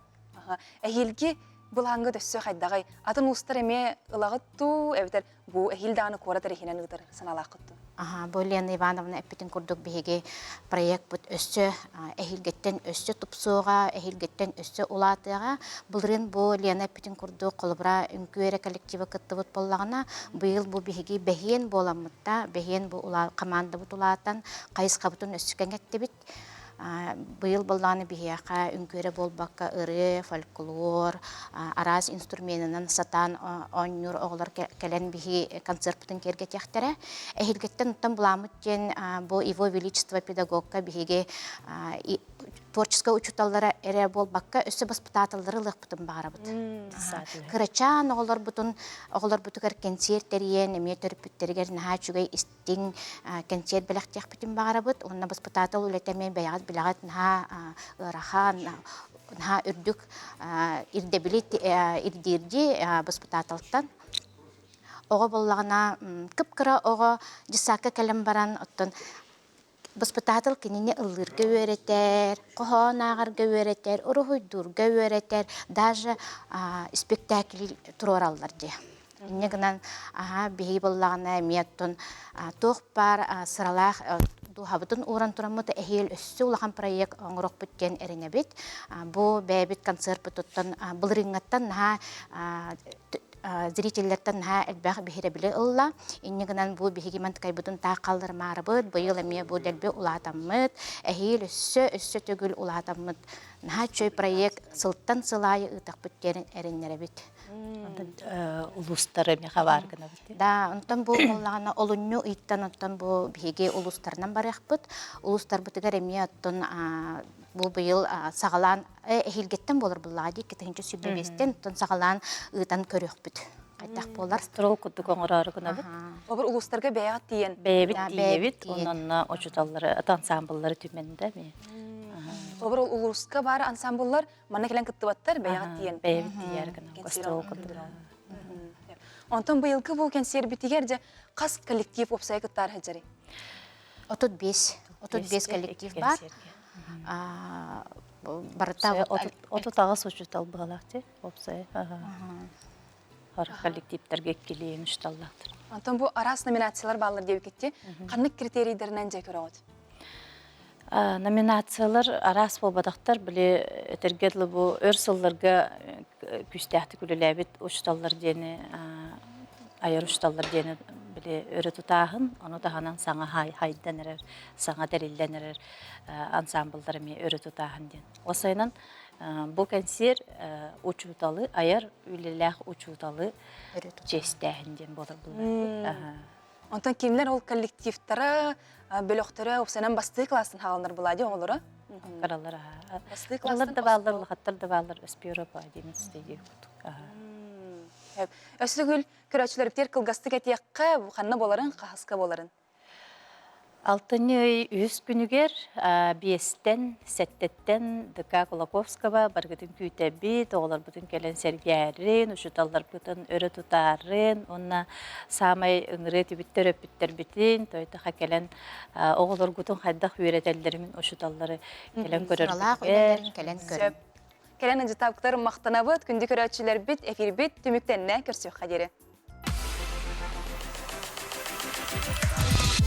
Эһиилги былааҥҥа өссө хайдаҕай? Атын уустар эмиэ ылаҕыт дуу, эбэтэр бу эһиил даҕаны куорат эрэһинэн ыытар санаалааххыт дуу? Аха, бу Лена Ивановна эппитин курдук биһиги проекпыт өссө эһиилгиттэн өссө тупсуоҕа, эһиилгиттэн өссө улаатыаҕа. Былырыын бу Лена эппитин курдук холобура үҥкүү эрэ коллектива кыттыбыт буоллаҕына, быйыл бу биһиги бэһиэн буоламмытта, бэһиэн бу командабыт улаатан, хайысхабытын өссө кэҥэттибит. Быйыл буоллаҕына биһиэхэ үҥкүү эрэ буолбакка ырыа, фольклор, араас инструменынан сатаан оонньуур оҕолор кэлэн биһи концерпытын киэргэтиэхтэрэ. Эһиилгиттэн оттон буламмыт диэн бу Его Величество педагогка биһиги творческай учууталлара эрэ буолбакка өссө баспытааталлары ылыахпытын баҕарабыт. Кырачаан оҕолорбутун оҕолорбутугар кэнсиэр тэрийэн эмиэ төрөппүттэригэр наһаа үчүгэй истиҥ кэнсиэр бэлэхтиэхпитин баҕарабыт. Уонна баспытаатал үлэтэ эмиэ бэйэҕит билэҕит наһаа ыарахан, наһаа үрдүк ирдэбили ирдиирдии баспытааталтан. Оҕо буоллаҕына кып-кыра оҕо дьыссаакка кэлэн баран оттон баспытаатал кинини ыллыырга үөрэтэр, хоһоон ааҕарга үөрэтэр, уруһуйдуурга үөрэтэр, даже спектакль туруораллар дии. Инньэ гынан аһаа биһиги буоллаҕына эмиэ оттон туох баар сыралаах дууһабытын ууран тураммыт эһиил өссө улахан проект оҥоруохпут диэн эрэнэбит. Бу бэйэбит концерпытыттан былырыыҥҥаттан наһаа зрителлэртэн наһаа элбэх биһирэбили ылла. Инньэ гынан бу биһиги мантыкайбытын таах халларымаарыбыт, быйыл эмиэ бу дэлби улаатаммыт, эһиил өссө өссө төгүл улаатаммыт наһаа үчүгэй проект сылтан сыл аайы ыытахпыт диэн эрэннэрэбит. Улуустары эмиэ хабаар гынабыт. Да, онтон бу буоллаҕына олунньу ыйтан оттон бу биһиги улуустарынан барыахпыт. Улуустарбытыгар эмиэ оттон бу быйыл саҕалаан эһиилгиттэн буолар буллаҕа дии 2025-тэн оттон саҕалаан ыытан көрүөхпүт. Хайдах буолар? Строл курдук оҥороору гынабыт. Обор улуустарга бэйэҕит тиийэн. Бэйэбит тиийэбит, онон учууталлары, ансамбллары түмэн да эмиэ. Обор улууска баар ансамбллар Манна кэлэн кыттыбаттар, бэйэҕит тиийэн. Бэйэбит тиийэр гынан гастрол курдук. Онтон быйылгы бу кэнсиэрбитигэр дьэ хас коллектив уопсайа кыттаар сылдьарый? 35. 35 коллектив бар. Барыта 38 учуутал быһалаах дии уопсайа. Хор коллективтарга иккилиин учууталлаахтар. Онтон бу араас номинациялар бааллар диэбиккитти. Ханнык критерийдэринэн дьэ көрөҕүт? Номинациялар араас буолбатахтар. Били этэргэ дылы бу өр сылларга күүстээхтик үлэлээбит учууталлар диэни айар учууталлар диэни били өрө тутааһын, ону таһынан саҥа хайдан эрэр, саҥа тэриллэн эрэр ансамбллар эмиэ өрө тутааһын диэн. Ол сайынан бу кэнсиэр учууталы, айар үлэлээх учууталы чиэстээһин диэн буолар булар. Онтон кинилэр ол коллективтара, бөлөхтөрө уопсайынан бастыы класстан хааланар була дии оҕолоро. Кыралар Бастыы класстан да бааллар, улахаттар да бааллар, өспүөрө по 11 дии курдук. Өссө көрөөччүлэрбитигэр кылгастык этиэххэ, ханна буоларын, хаһыска буоларын. Алтынньы ый үһүс күнүгэр биэстэн, сэттэттэн ДК Кулаковского барыгытын күүтэбит, оҕолорбутун кэлэн сэргээрин, учууталларбытын өрө тутаарын уонна саамай ыҥырыа этибит төрөппүттэрбитин, тойтоха кэлэн оҕолоргутун хайдах үөрэтэллэрин учууталлары кэлэн көрөргүтүгэр. кэлэн көрүҥ. Кэлэн ыдьытаабыттар махтанабыт, күндү көрөөччүлэрбит, эфирбит түмүктэннэ көрсүөххэ диэри.